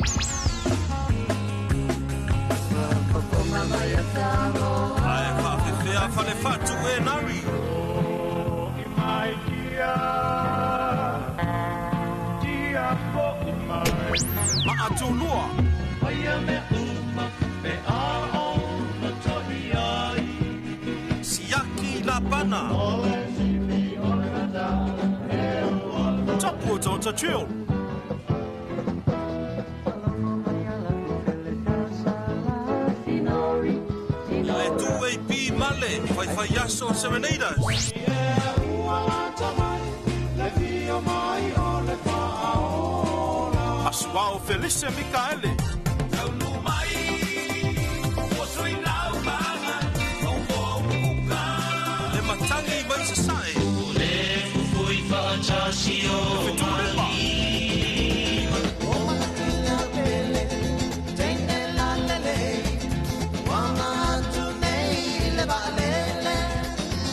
Ae faafefea fale fatu e nari. Maatulua. Siaki la pana. Tapu o tata chill. Le 2AP male, fai fai aso serenaders. Asuao Felice Mikaele. Le matangi mai sasae. Le fetulima.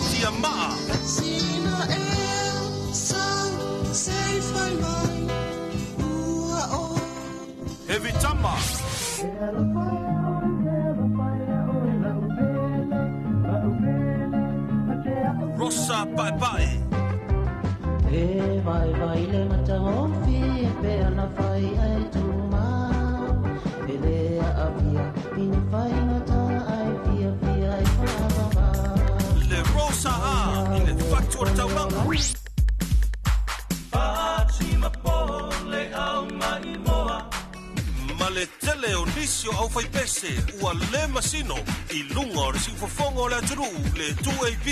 Tia maa. Heavy tama. Rosa Pae Pae. E vai vai le matahofi e pe ana fai ai tūmau. E lea avia ina fai ngata ai fia fia ai whaamama. Le Rosa A i le whatu o le taulanga. Ma le tele o nisi o au fai pese ua le masino i lunga o le siufofoga o le atunuu le 2AP.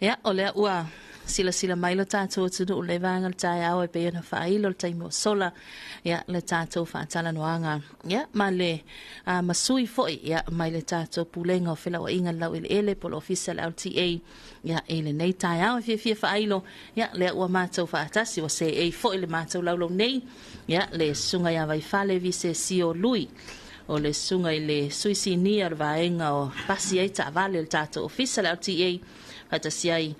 Ia, o lea ua silasila mai lo tātou atunuu le vaega le taeao e pei ona faailo le taimi o sola, ia, le tātou faatalanoaga, ia, ma le masui foi, ia, mai le tātou pulega o felauaiga le laueleele po o le ofisa le LTA, ia, i lenei taeao e fiafia faailo, ia, lea ua matou faatasi, ua seei foi le matou laulau nei, ia, le susuga ia Vaifale Vise Sio Lui, o le susuga i le sui sinia o le vaega o pasi ai taavale le tātou ofisa le LTA, faatasi ai,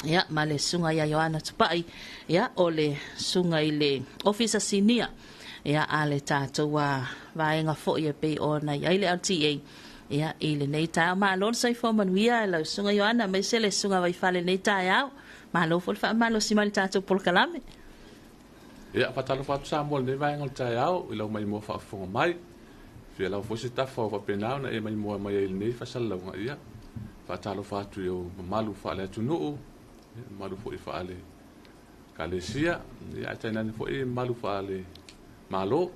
ia, ma le susuga ia Ioana Tupai, ia, o le susuga i le ofisa sinia, ia, a le tātou vaega foi e pei ona i ai le LTA, ia, i lenei taeao. Malo le soifua manuia e lau susuga Ioana, aemaise le susuga Vaifale i lenei taeao. Malo foi le faamalosi mai le tātou polokalame. Ia, faatalofa atu Samoa i lenei vaega o le taeao i lau maimoa faafofoga mai. Fia lau foi se tafa o faapena ona e maimoa mai ai i lenei faasalalauga, ia, faatalofa atu i au mamalu faale atunuu, mamalu foi faale Ekalesia, ia ae tainane foi mamalu faale Malo.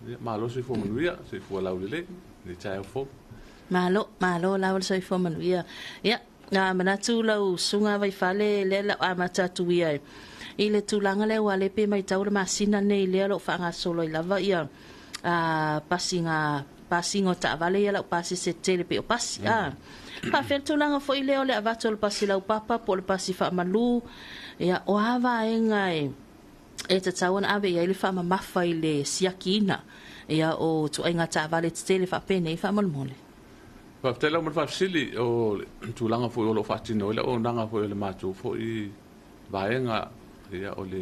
Ia malo soifua manuia, soifua laulelei, lenei taeao fou. Malo, malo lava le soifua manuia. Ia, na manatu lau susuga Vaifale lea la o amata atu ia i le tulaga lea ua le pe maitau le masina nei lea o lo o faagasolo ai lava ia a pasiga pasiga o taavale ia lau pasese tele pei o pasi a. Faafefea le tulaga foi lea o le avatu o le pasi laupapa po o le pasi faamalu, ia o a vaega e e tatau ona ave i ai le faamamafa i le siakiina ia o ituaiga taavale tetele faapenei faamolemole. Faafetai lava mo le faafesili. O le tulaga foi o lo o faatino ai le auaunaga foi a le matou foi vaega, ia o le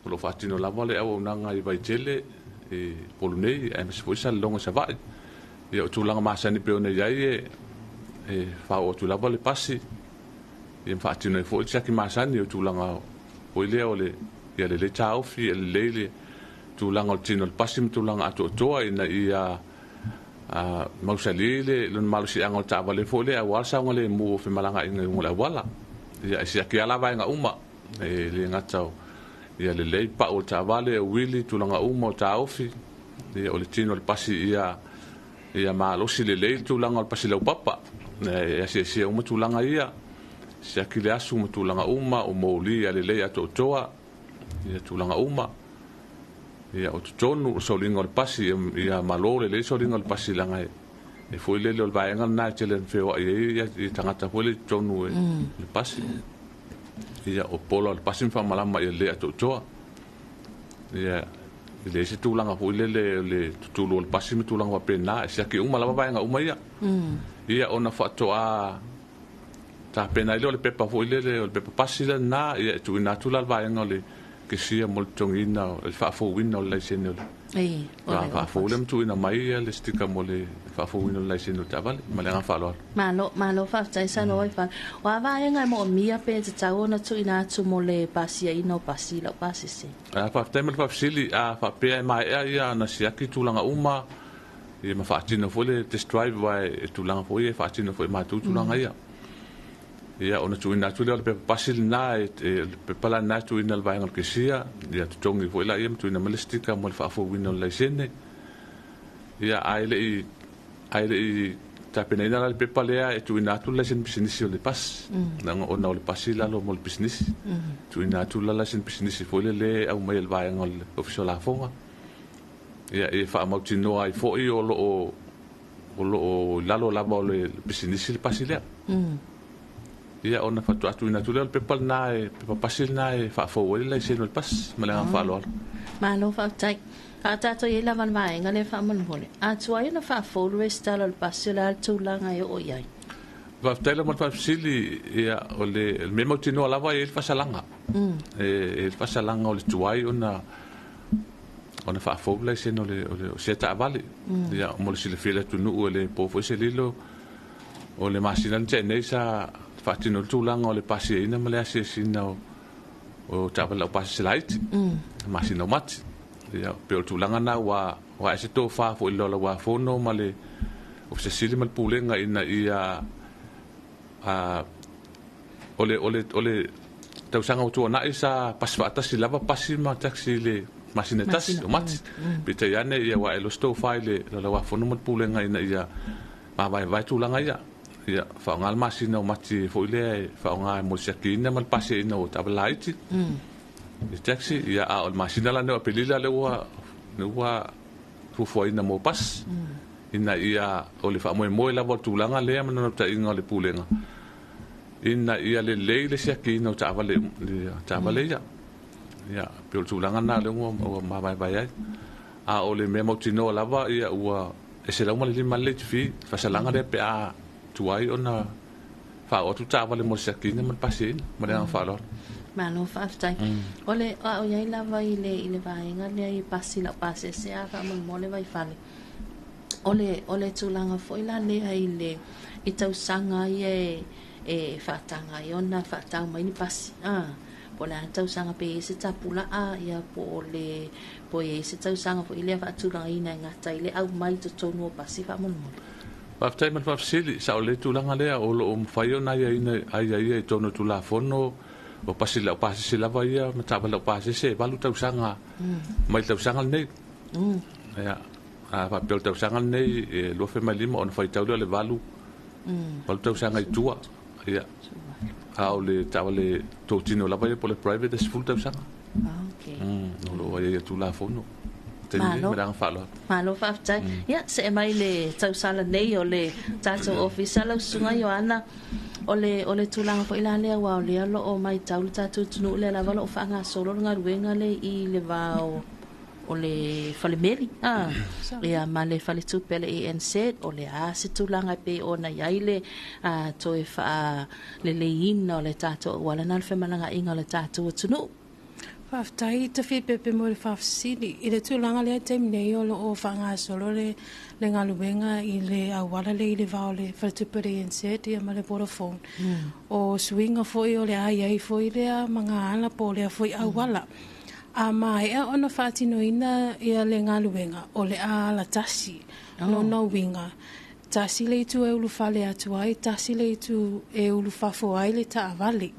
o lo o faatino lava le auaunaga i Vaitele i Upolu nei aemaise foi Salelologa i Savaii. Ia o tulaga masani pei ona i ai e faaoo atu lava le pasi ia ma faatino ai foi le siaki masani o tulaga foi lea o le ia lelei taofi, ia lelei le tulaga o le tino o le pasi ma tulaga atoatoa ina ia mausali le lona malosiaga o le taavale foi lea aua le saogalemu o femalagaaiga i luga o le auala. Ia e siaki lava la vaega uma, e le gata o ia lelei pau o le taavale, o uili, tulaga uma o taofi, ia o le tino o le pasi ia ia malosi lelei le tulaga o le pasi laupapa. E asiasia uma tulaga ia, siaki le asu ma tulaga uma, o moli ia lelei atoatoa, ia tulaga uma. Ia o totonu o le soliga o le pasi, ia malo lelei le soliga o le pasi leaga e foi lele o le vaega lena e tele ina feoai ai ia tagata foi lele i totonu o le pasi. Ia o pola o le pasi ma faamalama ia lelei atoatoa. Ia e leai se tulaga foi lele o le tutulu o le pasi ma tulaga faapena, e siaki uma lava vaega uma ia. Ia ona faatoa tapena ai lea o le pepa foi lele o le pepa pasi lena, ia e tuuina atu la le vaega o le kesia mo le totogiina o le faafouina o le laisene o le faafou lea ma tuuina mai le sticker mo le faafouina o le laisene o le taavale. Ma le agaga faaaloalo. Malo, malo faafetai saunoa Vaifale. O a vaega e moomia pe tatau ona tuuina atu mo le pasiaina o pasi lau pasese? Faafetai mo le faafesili. A faapea e maea ia ona siaki tulaga uma ia ma faatino foi le test drive aua e tulaga foi ia e faatino foi e matou tulaga ia. Ia ona tuuina atu lea o le pepa pasi lena, e le pepa la lena e tuuina i le vaega o le kesia, ia totogi foi laia ma tuuina mai le sticker mo le faafouina o le laisene. Ia ae le i ae le i tapenaina la le pepa lea e tuuina atu le laisene pisinisi o le pasi, leaga ona o le pasi i lalo mo le pisinisi. Tuuina atu la laisene pisinisi foi lele e aumai e le vaega o le Ofisa o Lafoga. Ia e faamautinoa ai foi o lo o o lo o i lalo lava o le pisinisi le pasi lea. Ia ona faatoa tuuina atu lea o le pepa lena e pepa pasi lena e faafou ai le laisene o le pasi ma le agaga faaaloalo. Malo faafetai. A o tatou i ai lava le vaega lea faamolemole, a tuai ona faafou le resitala o le pasi o le a le tulaga e oo i ai? Faafetai lava mo le faafesili. Ia o le mea mautinoa lava e i ai le faasalaga. E i ai le faasalaga o le tuai ona ona faafou le laisene o le o sea taavale. Ia mo le silafia e le atunuu e le po foi se lilo o le masina na tea nei sa faatino le tulaga o le pasiaina ma le asiasiina o taavale laupasese laiti, masina o Mati. Ia pei o le tulaga lena ua ae se tofa foi i le Laulau-a-Fono ma le Ofisa Sili ma le Pulega ina ia o le o le o le tausaga ua tuanai sa pasi faatasi lava pasi ma taxi i le masina e tasi o Mati. Peitai ane ia ua ae loa se tofa i le Laulau-a-Fono ma le Pulega ina ia mavaevae tulaga ia. Ia faaaoga le masina o Mati foi lea e faaaoga mo le siakiina ma le pasiaina o taavale laiti. I taxi, ia a o le masina la nei o Aperila lea ua fuafuaina mo pasi. Ina ia o le faamoemoe lava o le tulaga lea ma le naunautaiga o le Pulega ina ia lelei le siakiina o taavale taavale ia. Ia pei o le tulaga lena lea ua mavaevae ai. A o le mea mautinoa lava ia ua e $105 le late fee, faasalaga lea pe a tuai ona faaoo atu taavale mo le siakiina ma le pasiaina. Ma le agaga faaaloalo. Malo faafetai. O le a o i ai lava i le i le vaega lea i pasi lau pasese a faamolemole Vaifale. O le o le tulaga foi la lea i le i tausaga ia e e faataga ai ona faatau mai ni pasi. Po o le a le tausaga pe i ai se tapulaa ia po o le po o i ai se tausaga foi lea faatulagaina e gata ai le aumai i totonu o pasi faamolemole. Faafetai mo le faafesili. Sao lelei tulaga lea o lo o mafai ona aiaia i totonu o Tulafono O pasi lau pasese lava ia ma taavale lau pasese e 8 tausaga mai le tausaga lenei. Ia a faapea o le tausaga lenei e 2005 ona faitau lea o le 8 8 tausaga i tua. Ia a o le taavale totino lava ia po o le private e 10 tausaga. Okay. O lo o ai ia Tulafono. Taimi nei ma le agaga faaaloalo. Malo faafetai. Ia, see mai le tausala nei o le tatou ofisa lau Susuga Ioana. O le, o le tulaga foi la lea aua o lea o lo o matau le tatou atunuu lea lava o lo o faagasolo le galuega lea i le va o o le falemeli a ia ma le faletupe a le ANZ, o le a se tulaga e pei ona i ai le toe faaleleiina o le tatou auala na o le femalagaaiga o le tatou atunuu. Faafetai Tafipepe mo le faafesili. I le tulaga lea i le taimi nei o lo o faagasolo le le galuega i le auala lea i le va o le faletupe o le ANZ ia ma le Vodafone. O suiga foi o le a i ai foi lea magaala po o lea foi auala. A maea ona faatinoina ia le galuega, o le a alatasi lona uiga, tasi le itu e ulufale atu ai, tasi le itu e ulufafo ai le taavale.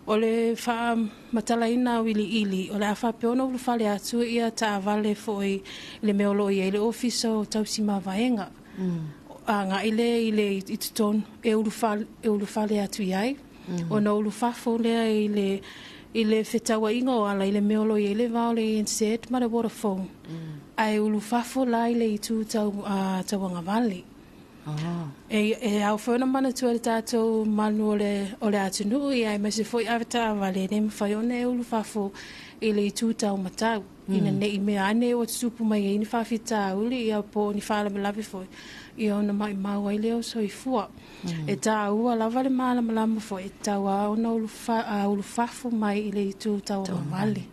O le faamatalaina auiliili, o le a faapea ona ulufale atu ia taavale foi i le mea o lo o i ai le Ofisa o Tausi Mavaega. Agai lea i le i totonu e ulufale atu i ai, ona ulufafo lea i le i le fetauaiga o ala i le mea o lo o i ai le va o le ANZ ma le Vodafone, ae ulufafo la i le itu tau tauagavale. E ao foi ona manatua e le tatou manu o le o le atunuu ia aemaise foi ave taavale, e le mafai ona e ulufafo i le itu taumatau, ina ne i mea ane ua tutupu mai ai ni faafitauli ia po o ni faalavelave foi, ia ona maumau ai lea o soifua. E taua lava le malamalama foi, e tatau lava ona ulufafo mai i le itu tauagavale,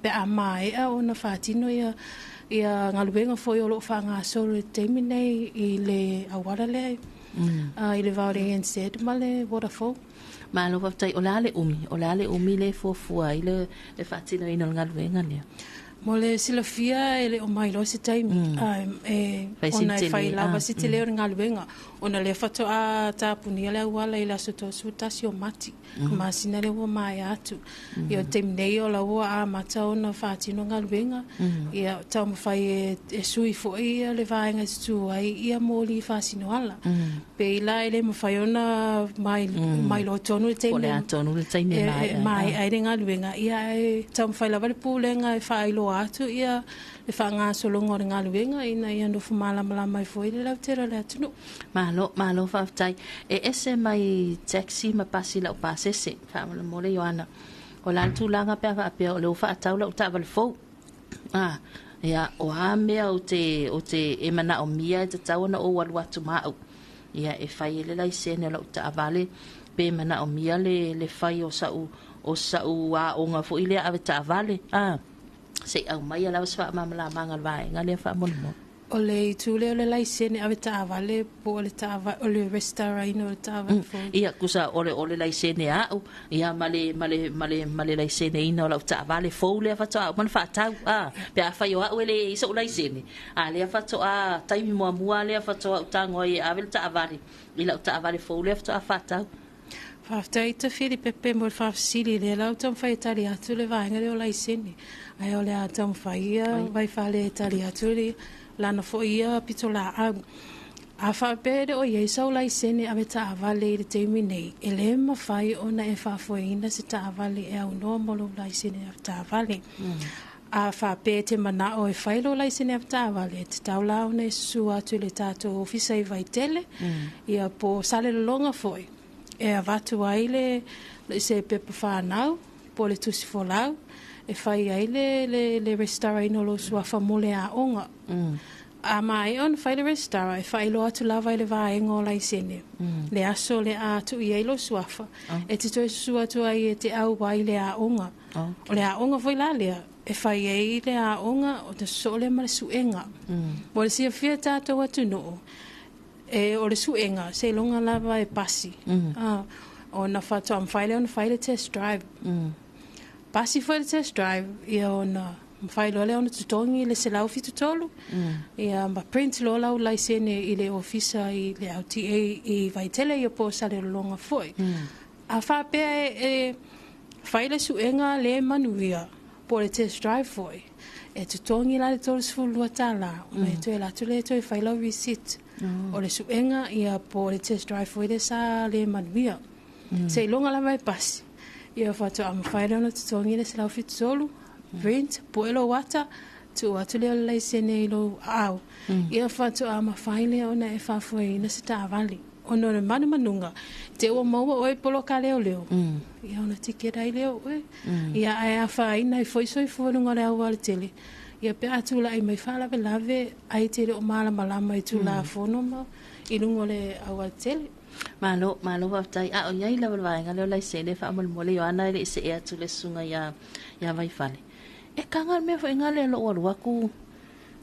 pe a maea ona faatino ia ia galuega foi o lo o faagasolo i le taimi nei i le auala lea i le va o le ANZ ma le Vodafone. Malo faafetai. O le a le umi? O le a le umi lea e fuafua ai le faatinoina o le galuega lea? Mo le silafia e le o mailoa se taimi, ona e fai lava se tele o le galuega, ona lea faatoa tapunia le auala i le aso 31 o Mati, le masina lea ua maea atu. Ia o le taimi nei o la ua amata ona faatino galuega, ia taumafai e sui foi le vaega e tutū ai ia moli faasinoala. Pei la e le mafai ona mailoa tonu le taimi. Po o le a tonu le taimi e maea ai. Maea ai le galuega, ia ae taumafai lava le pulega e faailoa atu ia le faagasologa o le galuega ina ia nofo malamalama ai foi le lautele o le atunuu. Malo, malo faafetai. E ese mai taxi ma pasi lau pasese, faamolemole Ioana. O le a le tulaga pe a faapea o lea ua faatau lau taavale fou? A, ia, o a mea ou te, ou te, e manaomia e tatau ona ou alu atu ma au, ia, e fai ai le laisene o lau taavale, pe manaomia le, le fai o sa'u, o sa'u aoga foi lea ave taavale, a, se i aumaia lava se faamalamalamaga o le vaega lea faamolemole. O le itu lea o le laisene ave taavale po o le taavale o le resitalaina o le taavale fou. Ia, tusa o le o le laisene a'u, ia ma le ma le ma le ma le laiseneina o lau taavale fou lea faatoa uma ona faatau, a, pe afai o a'u e le i ai so'u laisene, a lea faatoa taimi muamua lea faatoa ou tago ai e ave le taavale i lau taavale fou lea faatoa faatau. Faafetai Tafili Pepe mo le faafesili, lea la ua taumafai e tali atu le vaega lea o laisene, ae o le a taumafai ia Vaifale e tali atu i lana foi ia pitolaau. A faapea e le o i ai sau laisene ave taavale i le taimi nei, e le mafai ona e faafoeina se taavale e aunoa mo lou laisene ave taavale. A faapea e te manao e fai lou laisene ave taavale, e tatau la ona e susu atu i le tatou ofisa i Vaitele, ia po o Salelologa foi, e avatu ai le se pepa fanau po o le tusi folau e fai ai le le le resitalaina o lou suafa mo le aoga. A maea ona fai le resitala, e faailoa atu lava i le vaega o laisene le aso le a tuu i ai lou suafa e te toe susu atu ai e te auai i le aoga. O le aoga foi la lea e fai ai le aoga o te sosoo lea ma le suega. Mo le silafia e tatou atunuu, E o le suega, seiloga lava e pasi. Ona faatoa mafai lea ona fai le test drive. Pasi foi le test drive, ia ona mafai loa lea ona totogi le 173, ia ma print loa lau laisene i le ofisa i le LTA i Vaitele ia po o Salelologa foi. A faapea e Fai le suega le manuia po o le test drive foi, e totogi la le $32 ona e toe alu atu lea e toe fai lau receipt o le suega ia po o le test drive foi lea sa le manuia. Seiloga lava e pasi ia faatoa mafai lea ona totogi le $173, print, pue lou ata, tuu atu lea o le laisene i lou aao, ia faatoa mafai lea ona e faafoeina se taavale. Ona o le manumanuga, te ua maua oe i poloka leoleo, ia ona tiketi ai lea o oe. Ia ae afaina ai foi soifua i luga o le aualatele, ia pe a tulai mai faalavelave ai te le o malamalama i Tulafono ma i luga o le aualatele. Malo, malo faafetai. A o i ai lava le vaega lea o laisene faamolemole Ioana e le i see atu le susuga ia ia Vaifale. E taga le mea foi lea lou alu atu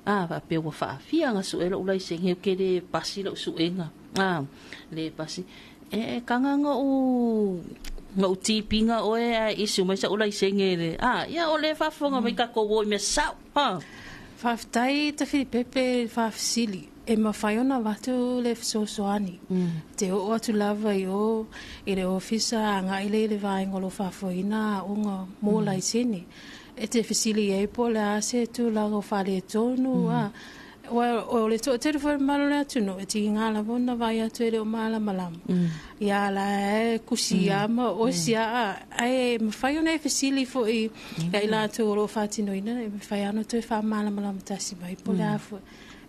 a faapea ua faafia na sue lou laisene ou te le pasi lou suega. A le pasi. E taga na ou tipiga oe ae issue mai sa'u laisene le a ia o le faafofoga mai tatou o i mea sao ha. Faafetai Tafilipepe faafesili. E mafai ona avatu le fesoasoani. Te oo atu lava i o i le ofisa agai lea i le vaega o lo o faafoeina aoga mo laisene. E te fesili ai po o le a se tulaga o faaletonu a. O le toatele foi o le mamalu o le atunuu e tiga lava ona vaai atu e le o malamalama. Ia la e kusi ma osi a ae mafai ona e fesili foi ia i latou o lo o faatinoina e mafai ona toe faamalamalama tasi mai po o le a foi.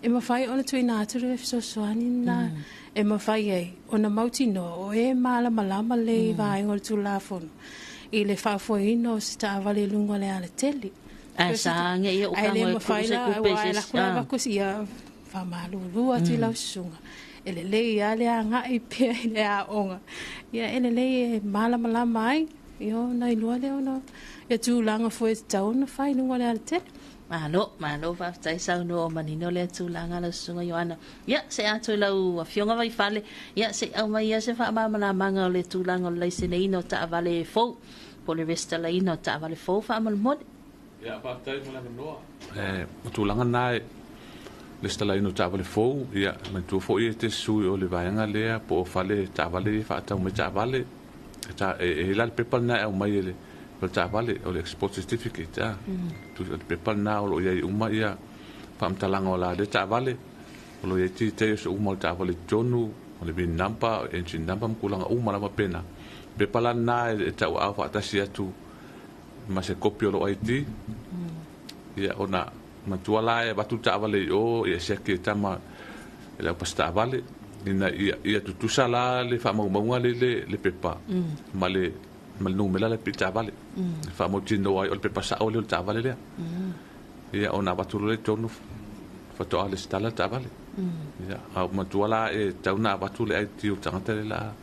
E mafai ona tuuina atu le fesoasoani na e mafai ai ona mautinoa o e malamalama le vaega o le Tulafono i le faafoeina o se taavale i luga o le alatele. Ae sa age ia Ae le mafai la aua e lako lava kusi ia faamalulu atu i lau susuga. E lelei lava le agai pea i le aoga. Ia e lelei e malamalama ai ia ona iloa lea ona ia tulaga foi e tatau ona fai i luga o le alatele. Malo, malo faafetai saunoa o manino lea tulaga lau susuga Ioana. Ia, se atu i lau afioga Vaifale, ia se i aumai ia se faamalamalamaga o le tulaga o le laiseneina o taavale fou, po o le resitalaina o taavale fou faamolemole. Ia, faafetai mo le avanoa. O tulaga na e resitalaina o taavale fou, ia, manatua foi e te sui o le vaega lea po o fale taavale e faatau mai taavale. E la le pepa lena e aumai e le taavale, o le export certificate. A. O le pepa lena o lo o i ai uma ia faamatalaga o la lea taavale. O lo o i ai details uma o le taavale i totonu, o le VIN number, engine number ma tulaga uma lava pena. Pepa la lena e tauaao faatasi atu ma se kopi o lo ID. Ia ona matua la e avatu le taavale i o, ia siaki e tama e le aupasi taavale. Ina ia tutusa la le faamaumauga le le pepa ma le numera le taavale. Faamautinoa ai o le pepa sao lea o le taavale lea. Ia ona avatu loa lea i totonu faatoa resitala le taavale. Ia a matua la e tatau ona avatu le ID o le tagata lea la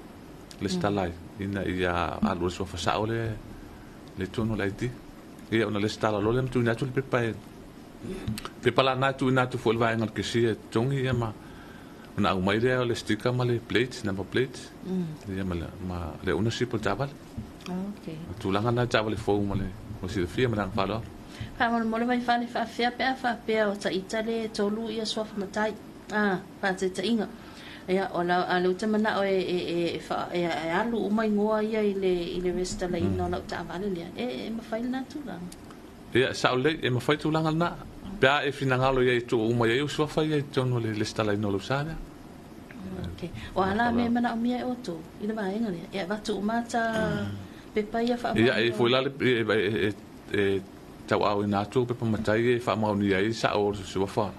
resitala ai ina ia alu le suafa sao le le totonu o le ID. Ia ona resitala loa lea ma tuuina atu le pepa e pepa la na e tuuina atu foi i le vaega o le kesia e totogi ia ma ona aumai lea o le sticker ma le plate, number plate. Ia ma le ownership o le taavale. O tulaga na taavale fou ma le mo silafia ma le agaga faaaloalo. Faamolemole Vaifale faafefea pe a faapea o taita le tolu ia suafa matai. A, faataitaiga. Ia, o la a lea ou te manao e alu uma igoa ia i le resitalaina o lau taavale lea. E mafai lena tulaga. Ia, sao lelei, e mafai tulaga lena. Pe a e finagalo i ai e tuu uma i ai o suafa ia i totonu o le resitalaina o lau sa lea. Okay. O a la mea e manaomia e outou i le vaega lea. E avatu uma ata pepa ia Ia, e foi la le e tauaaoina atu pepa matai e faamaonia ai sao o suafa.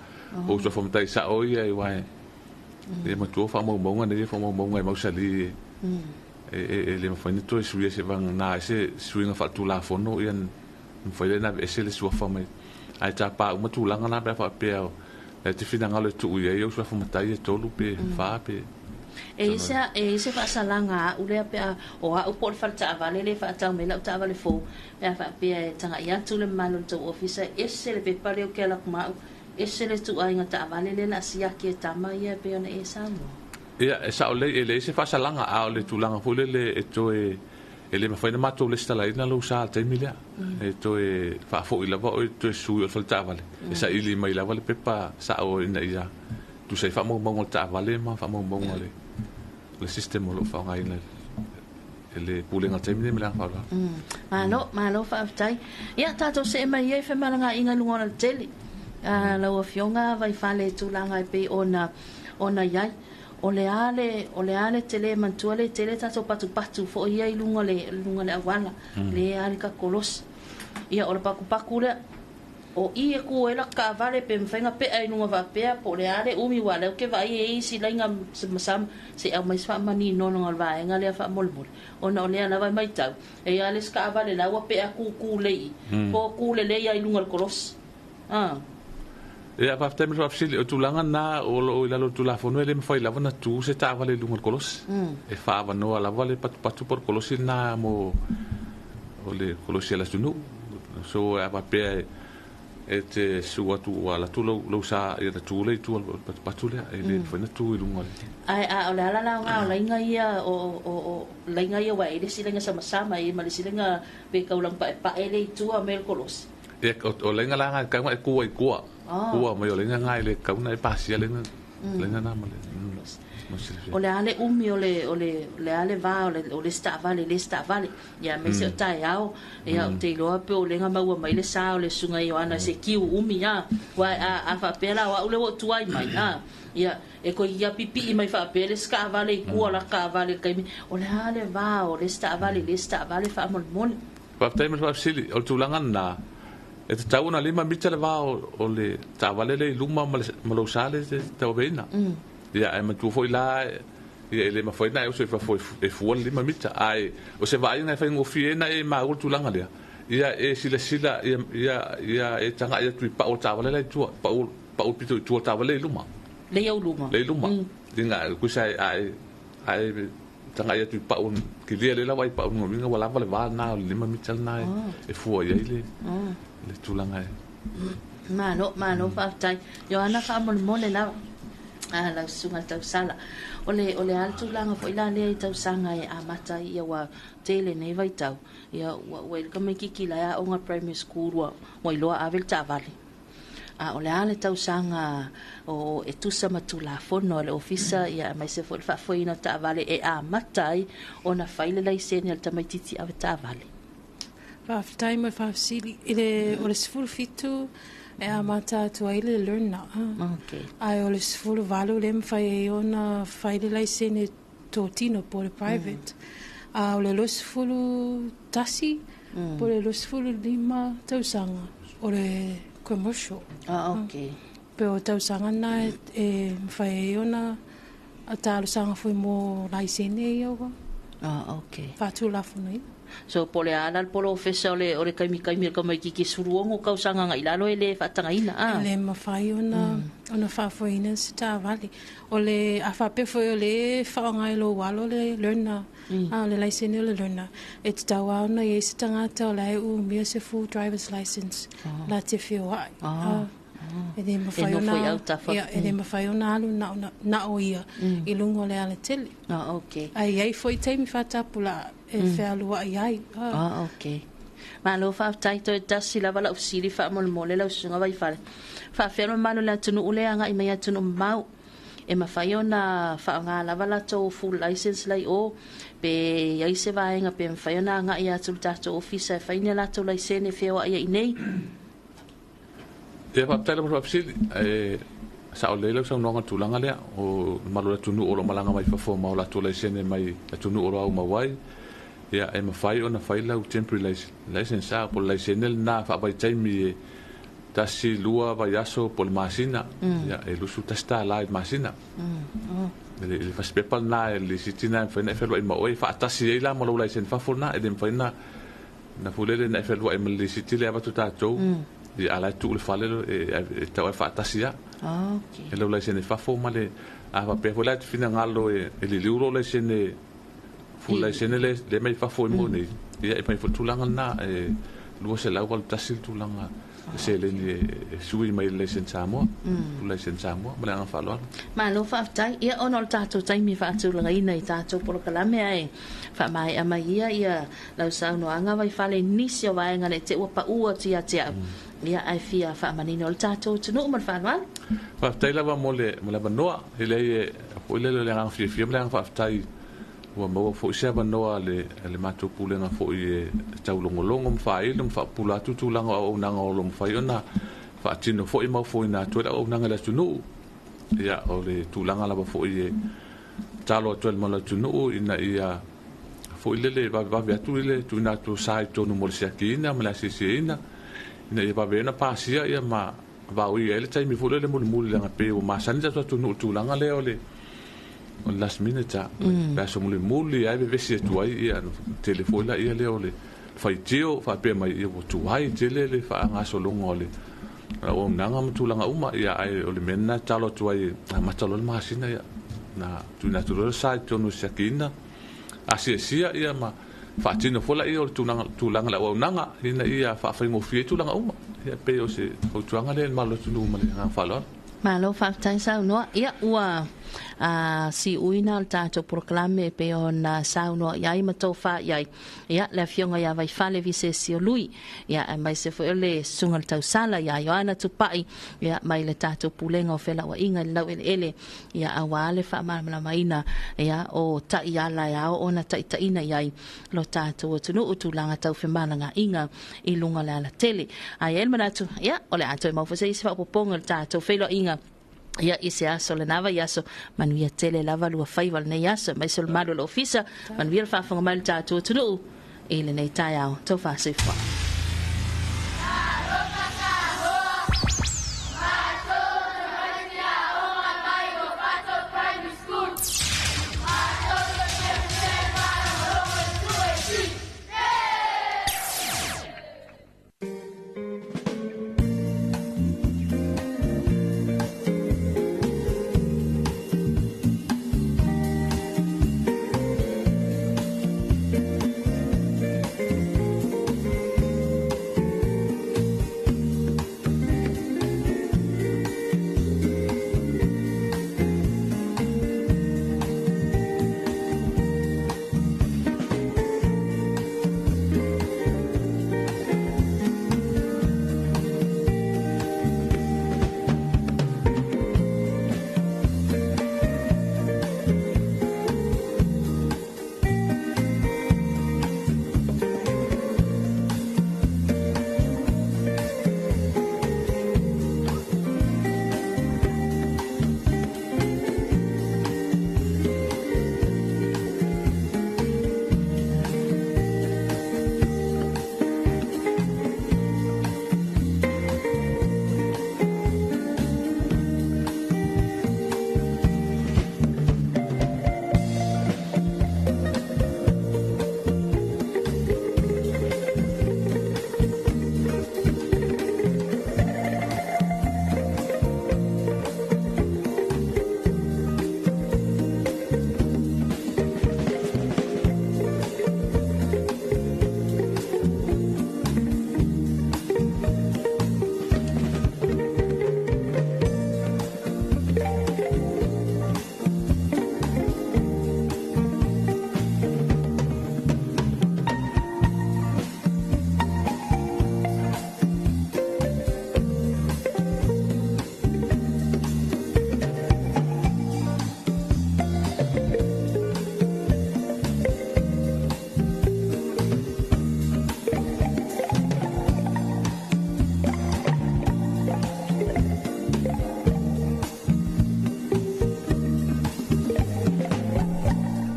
O suafa matai sao ia e wae. Ia matua faamaumauga nei faamaumauga e mausali e le mafai ona toe suia se vaga na se suiga faaletulafono ia mafai lea ona aveese le suafa mai. Ae tapa uma tulaga na pe a faapea e te finagalo e tuu i ai au suafa matai e tolu pe fa pe. E i se faasalaga a'u lea pe a o a'u po o le fale taavale le faatau mai lau taavale fou pe a faapea e taga'i atu le mamalu o le tou ofisa e ese le pepa lea ou te alu atu ma a'u ese le tu'aiga taavale lea la siaki e tama ia pei ona e saunoa. Ia, e sao lelei, e leai se faasalaga, a o le tulaga foi lele e toe e le mafai ona matou resitalaina lou sa i le taimi lea. E toe faafo'i lava oe toe sui o le fale taavale. E saili mai lava le pepa sao ina ia tusa ai faamaumauga o le taavale ma faamaumauga o le system o lo o faaaogaina le pulega taimi nei ma le agaga faaaloalo. Malo, malo faafetai. Ia, tatou see mai ia i femalagaaiga i luga o le alatele. Lau Afioga Vaifale i tulaga e pei ona ona i ai. O le a le, o le a le tele, manatua le tele tatou patupatu foi ia i luga o le, luga o le auala, lea lava le kolosi. Ia, o le patupatu lea, O i e ku ai laka taavale pe mafai ona pea i luga faapea po o le a le umi aua o lea ou te vaai e i ai isi laina samasama se i aumai se faamaninoga o le vaega lea faamolemole ona o lea lava e matau e i ai lava le isi taavale la ua pea tutu lelei i po o tu lelei lava i luga o le kolosi. A. Ia, faafetai mo le faafesili. O le tulaga lena o lo o i lalo o le Tulafono e le mafai lava ona tu se taavale i luga o le kolosi. E faaavanoa lava le patupatu po o le kolosi lena mo o le kolosi a le atunuu. So a faapea e te susu atu ua alu atu lou sa ia ona tu lea i tua o le patupatu lea, e le mafai ona tu i luga o le. Ae a o le ala la o laiga ia o laiga ia aua e i ai le isi laiga samasama e i ai ma le isi laiga pe taulang paepae lea i tua me le kolosi. Ia, o laiga la na e tatau ona e tu ai i tua. Tua mai o laiga na e le tatau ona e pasia laiga laiga na ma le mo le silafia. O le a le umi o le o le o le a le va o le o le isi taavale i le isi taavale. Ia aemaise o taeao, ia ou te iloa pe o lea na maua mai le sa o le Susuga Ioana i se kiu umi a. Aua a a faapea la o au lea ua ou tuai mai a, ia e toe ia pipii mai faapea le isi taavale i tua o lata taavale i le taimi. O le a le va o le isi taavale i le isi taavale faamolemole. Faafetai mo le faafesili. O le tulaga lena, e tatau ona 5 mita le va o le taavale lea i luma ma lou sa lea e te tauaveina. Ia, ae manatua foi la, ia e le mafai ona e oso i fafo e fua le 5 mita. Ae o se vaaiga e faigofie ai ona e maua le tulaga lea, ia e silasila, ia e tagai atu i pau o le taavale la i tua, pau pau pito i tua o le taavale lea i luma. Lea i ou luma. Lea i luma. Ina, kusa e, ae Tagai atu i pau kilia lea lava i pau lona uiga ua lava le va lena o le 5 mita lena e fua i ai le le tulaga e. Malo, malo faafetai. Ioana faamolemole lava a lau susuga i le tausala. O le, o le a le tulaga foi la lea i tausaga e amata ai ia ua tele nei vaitau, ia ua, ua i le tamaititi la e aoga primary school ua, ua iloa ave le taavale. A o le a le tausaga o e tusa ma Tulafono a le Ofisa ia aemaise foi le faafoeina o taavale e amata ai ona fai le laisene a le tamaitiiti ave taavale? Faafetai mo le faafesili. I le, o le 17 e amata atu ai le learner. Okay. Ae o le 18 lea e mafai ai ona fai le laisene totino po o le private. A o le 21 po o le 25 tausaga o le commercial. Ah, okay. Pe o tausaga na e mafai ai ona talosaga foi mo laisene ia ua Ah, okay. faatulafonoina. So, po o le a la le polofesa o le, o le taimi taimi o le tamaitiiti e 16 tausaga agai i lalo e le faatagaina, ah. E le mafai ona, ona faafoeina se taavale. O le, a faapea foi o lea e faaaoga i lou alo le learner, a o le laisene o le learner, e tatau lava ona i ai se tagata o la e umia se full driver's license la te feoai. E le mafai E nofo ona, i autafa. ia, e le mafai ona alu na o, na o ia i luga o le alatele. Ah, okay. Ae i ai foi taimi faatapulaa e fealuai ai. Ah, okay. Malo faafetai, toe tasi lava lau fesili faamolemole lau susuga Vaifale. Faafefea le mamalu o le atunuu lea e agai mai atunuu mamao e mafai ona faaaoga lava latou full license la i o, pe i ai se vaega pe mafai ona agai atu i le tatou ofisa e fai ni a latou laisene e feoai ai i inei? Ia, faafetai lava mo le faafesili. E sao lelei lau saunoaga i le tulaga lea, o le mamalu o le atunuu o lo o malaga mai fafo ma o latou laisene mai atunuu o lo o aumau ai, ia e mafai ona fai lau temporary license a, po o le laisene lena faavaitaimi e 1, 2 vaiaso po o le masina, ia e $21 i le masina. I le fasipepa lena, le lisiti lena e mafai ona e fealuai ma oe, e faatasi ai la ma lou laisene fafo lena, e le mafai ona na fulele na e fealuai ma le lisiti lea e avatu tatou, ia a o la e tuu i le fale e tau lava e faatasi lava. E lou laisene fafo ma le, a faapea foi la e te finagalo e liliu lou laisene, full laisene lea mai fafo i mo nei, ia e mafai foi le tulaga lena, e $281 le tulaga seleni e sui mai le laisene Samoa, full laisene Samoa, ma le agaga faaaloalo. Malo faafetai. Ia ona o le tatou taimi faatulagaina i tatou polokalame ae faamaea mai ia ia lau saunoaga Vaifale i nisi o vaega ne i te i ua pau atu ia te au, ia ae fia faamanino le tatou atunuu ma le faaaloalo. Faafetai lava mo le avanoa, e leai e foi lele o le agaga fiafia ma le agaga faafetai Ua maua fo'i se avanoa a le matou pulega fo'i e taulogologo ma faailo ma faapupula atu tulaga o auaunaga o lo o mafai ona faatino fo'i ma ofoina atu ai le auaunaga i le atunuu. Ia, o le tulaga lava fo'i e tatalo atu ai i le mamalu o le atunuu ina ia fo'i lele vavevave atu i le tuuina atu o sa i totonu mo le siakiina ma le asiasiina ina ia vave ai ona pasia ia ma vaoia ai le taimi foi lele mulimuli leaga pei ua masani le tatou atunuu i le tulaga lea o le last minute a le aso mulimuli lava e vevesi atu ai ia tele foi laia lea o le faitio faapea mai ia ua tuai tele le faagasologa o le auaunaga ma tulaga uma ia ae o le mea lena e tatalo atu ai amata loa le masina ia na tuuina atu loa le sa i totonu e siakiina asiasia ia ma faatino foi laia o le tulaga i le auaunaga ina ia faafaigofie ai tulaga uma. Ia pei o se fautuaga lea i le mamalu o le atunuu ma le agaga faaaloalo. Malo faafetai saunoa. Ia ua siuina le tatou polokalame e pei ona saunoa i ai ma tofa i ai ia le Afioga ia Vaifale Visesio Lui, ia aemaise foi o le Susuga i le Tausala ia Ioana Tupai, ia mai le tatou Pulega o Felauaiga i le Laueleele, ia aua le faamalamalamaina ia o taiala e ao ona taitaiina i ai lo tatou atunuu tulaga tau femalagaaiga i luga o le alatele. Ae i ai le manatu, ia, o le a toe maua foi se isi faaopoopoga i le tatou feiloaiga ia i se aso lena vaiaso. Manuia tele lava lua faiva o lenei aso, aemaise o le malu o le ofisa. Manuia le faafofoga mai o le tatou atunuu i lenei taeao. Taufa soifua.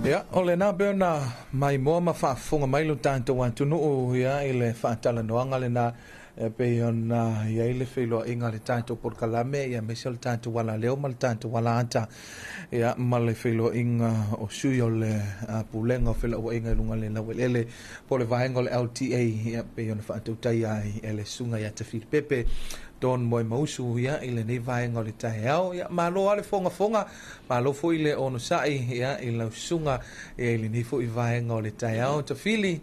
Ia, o lena pei ona maimoa ma faafofoga mai lo tatou atunuu ia i le faatalanoaga lena e pei ona i ai le feiloaiga a le tatou polokalame ia aemaise o le tatou alaleo ma le tatou alaata ia ma le feiloaiga o sui o le Pulega o Felauaiga i luga o le Laueleele po o le vaega o le LTA ia pei ona faatautaia ai e le Susuga ia Tafili Pepe Don Moemausu ia i lenei vaega o le taeao. Ia malo lava le fogafoga, malo foi le onosai ia i lau susuga ia i lenei foi vaega o le taeao. Tafili.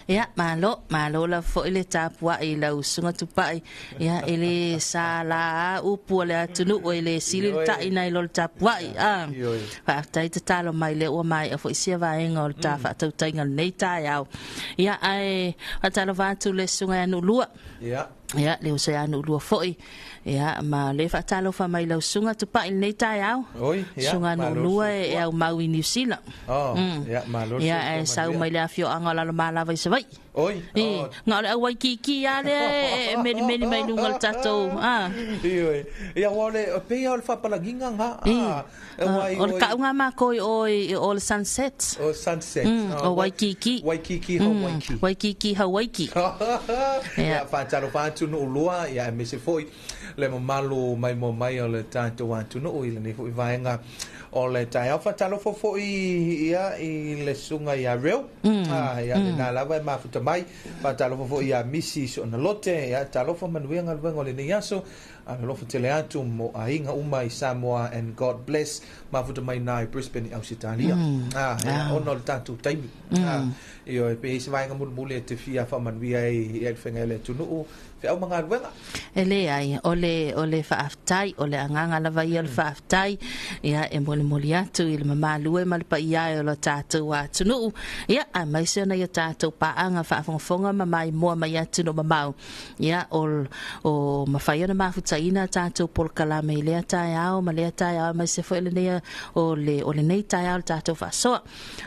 Ia, malo, malo lava foi le tapuai i lau susuga Tupai. Ia, e le sala upu a le atunuu e le sili le ta'i nai lo le tapuai. A, faafetai tatalo mai lea ua maea foi sia vaega o le ta faatautaiga o lenei taeao. Ia, ae faatalofa atu le susuga ia Nuulua. Ia. Ia, le uso ia Nuulua foi. Ia, ma le faatalofa mai lau susuga Tupai i lenei taeao. Oi, ia, Susuga malo Nuulua le e au mau i Niu Sila. Oh, ia, malo le Ia, soifua ae sau manuia. mai le afioaga o Lalomalava i Savaii. Oi, I, oh. na o le au Waikiki lava lea e melimeli mai luga o le tatou, a. Ioe. Ia, ua o le, pei lava o le faapalagiga ga. I, Ah, ua i o le kauga mākou i o i o le Sunset. O Sunset. O Waikiki. Waikiki, Hawaiki. Waikiki, Hawaiki. Ia, faatalofa atu Nuulua, ia, aemaise foi le mamalu maimoa mai o le tatou atunuu i lenei foi vaega o le taeao. Faatalofa foi ia i le susuga ia Reo. Ah, ia, lena lava e mafuta mai. Faatalofa foi ia Misi Soonalote. Ia, talofa manuia galuega o lenei aso. Alolofa tele atu mo aiga uma i Samoa and God bless. Mafuta mai nā i Brisbane i Ausetalia. Ah, ia, ona o le tatou taimi. Ah, ioe, pe i se vaega mulimuli e te fia faamanuia ai ia le faiga i le atunuu, feau ma galuega. E leai, o le, o le faafetai, o le agaga lava ia o le faafetai, ia, e molimoli atu i le mamalu e ma le paia e o lo tatou atunuu, ia, aemaise ona i o tatou paaga faafogafoga ma maimoa mai atunuu mamao, ia, o, o mafai ona mafutaina tatou polokalame i lea taeao ma lea taeao, aemaise foi lenei, o le, o lenei taeao le tatou faasoa.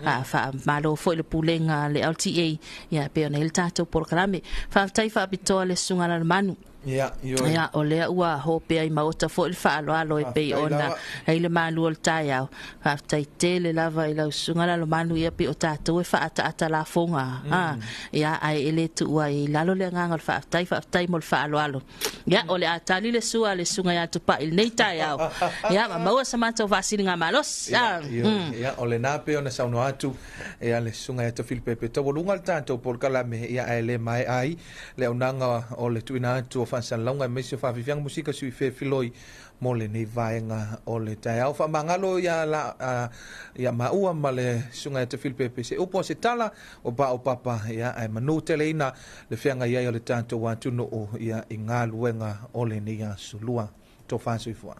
A faamalo foi le pulega a le LTA, ia, pei ona i ai le tatou polokalame. Faafetai faapitoa le susuga Lalomanu. Ia, ioe. Ia, o lea ua hopea i maota foi le faaaloalo e pei Faafetai ona lava. ai le malu o le taeao. Faafetai tele lava i lau susuga Lalomanu, ia pei o tatou e faaataata lafoga. Ah, ia, ae e le tuua ai i lalo le agaga o le faafetai, faafetai mo le faaaloalo. Ia, o le a tali le sua a le susuga ia Tupai i lenei taeao. Ia, ma maua sa matou faasiliga malosi. Ia, Ah, ioe. Ia, o lena pei ona saunoa atu ia le susuga ia Tafili Pepe taualuga le tatou polokalame, ia, ae le maea ai le auaunaga o le tuuina atu o faasalalauga aemaise o faafiafiaga musika sui fefiloi mo lenei vaega o le taeao. Faamagalo ia la ia maua ma le susuga ia Tafili Pepe se upu o se tala o pa o papa, ia, ae manu teleina le feagai ai o le tatou atunuu ia i galuega o lenei aso lua. Tofa soifua.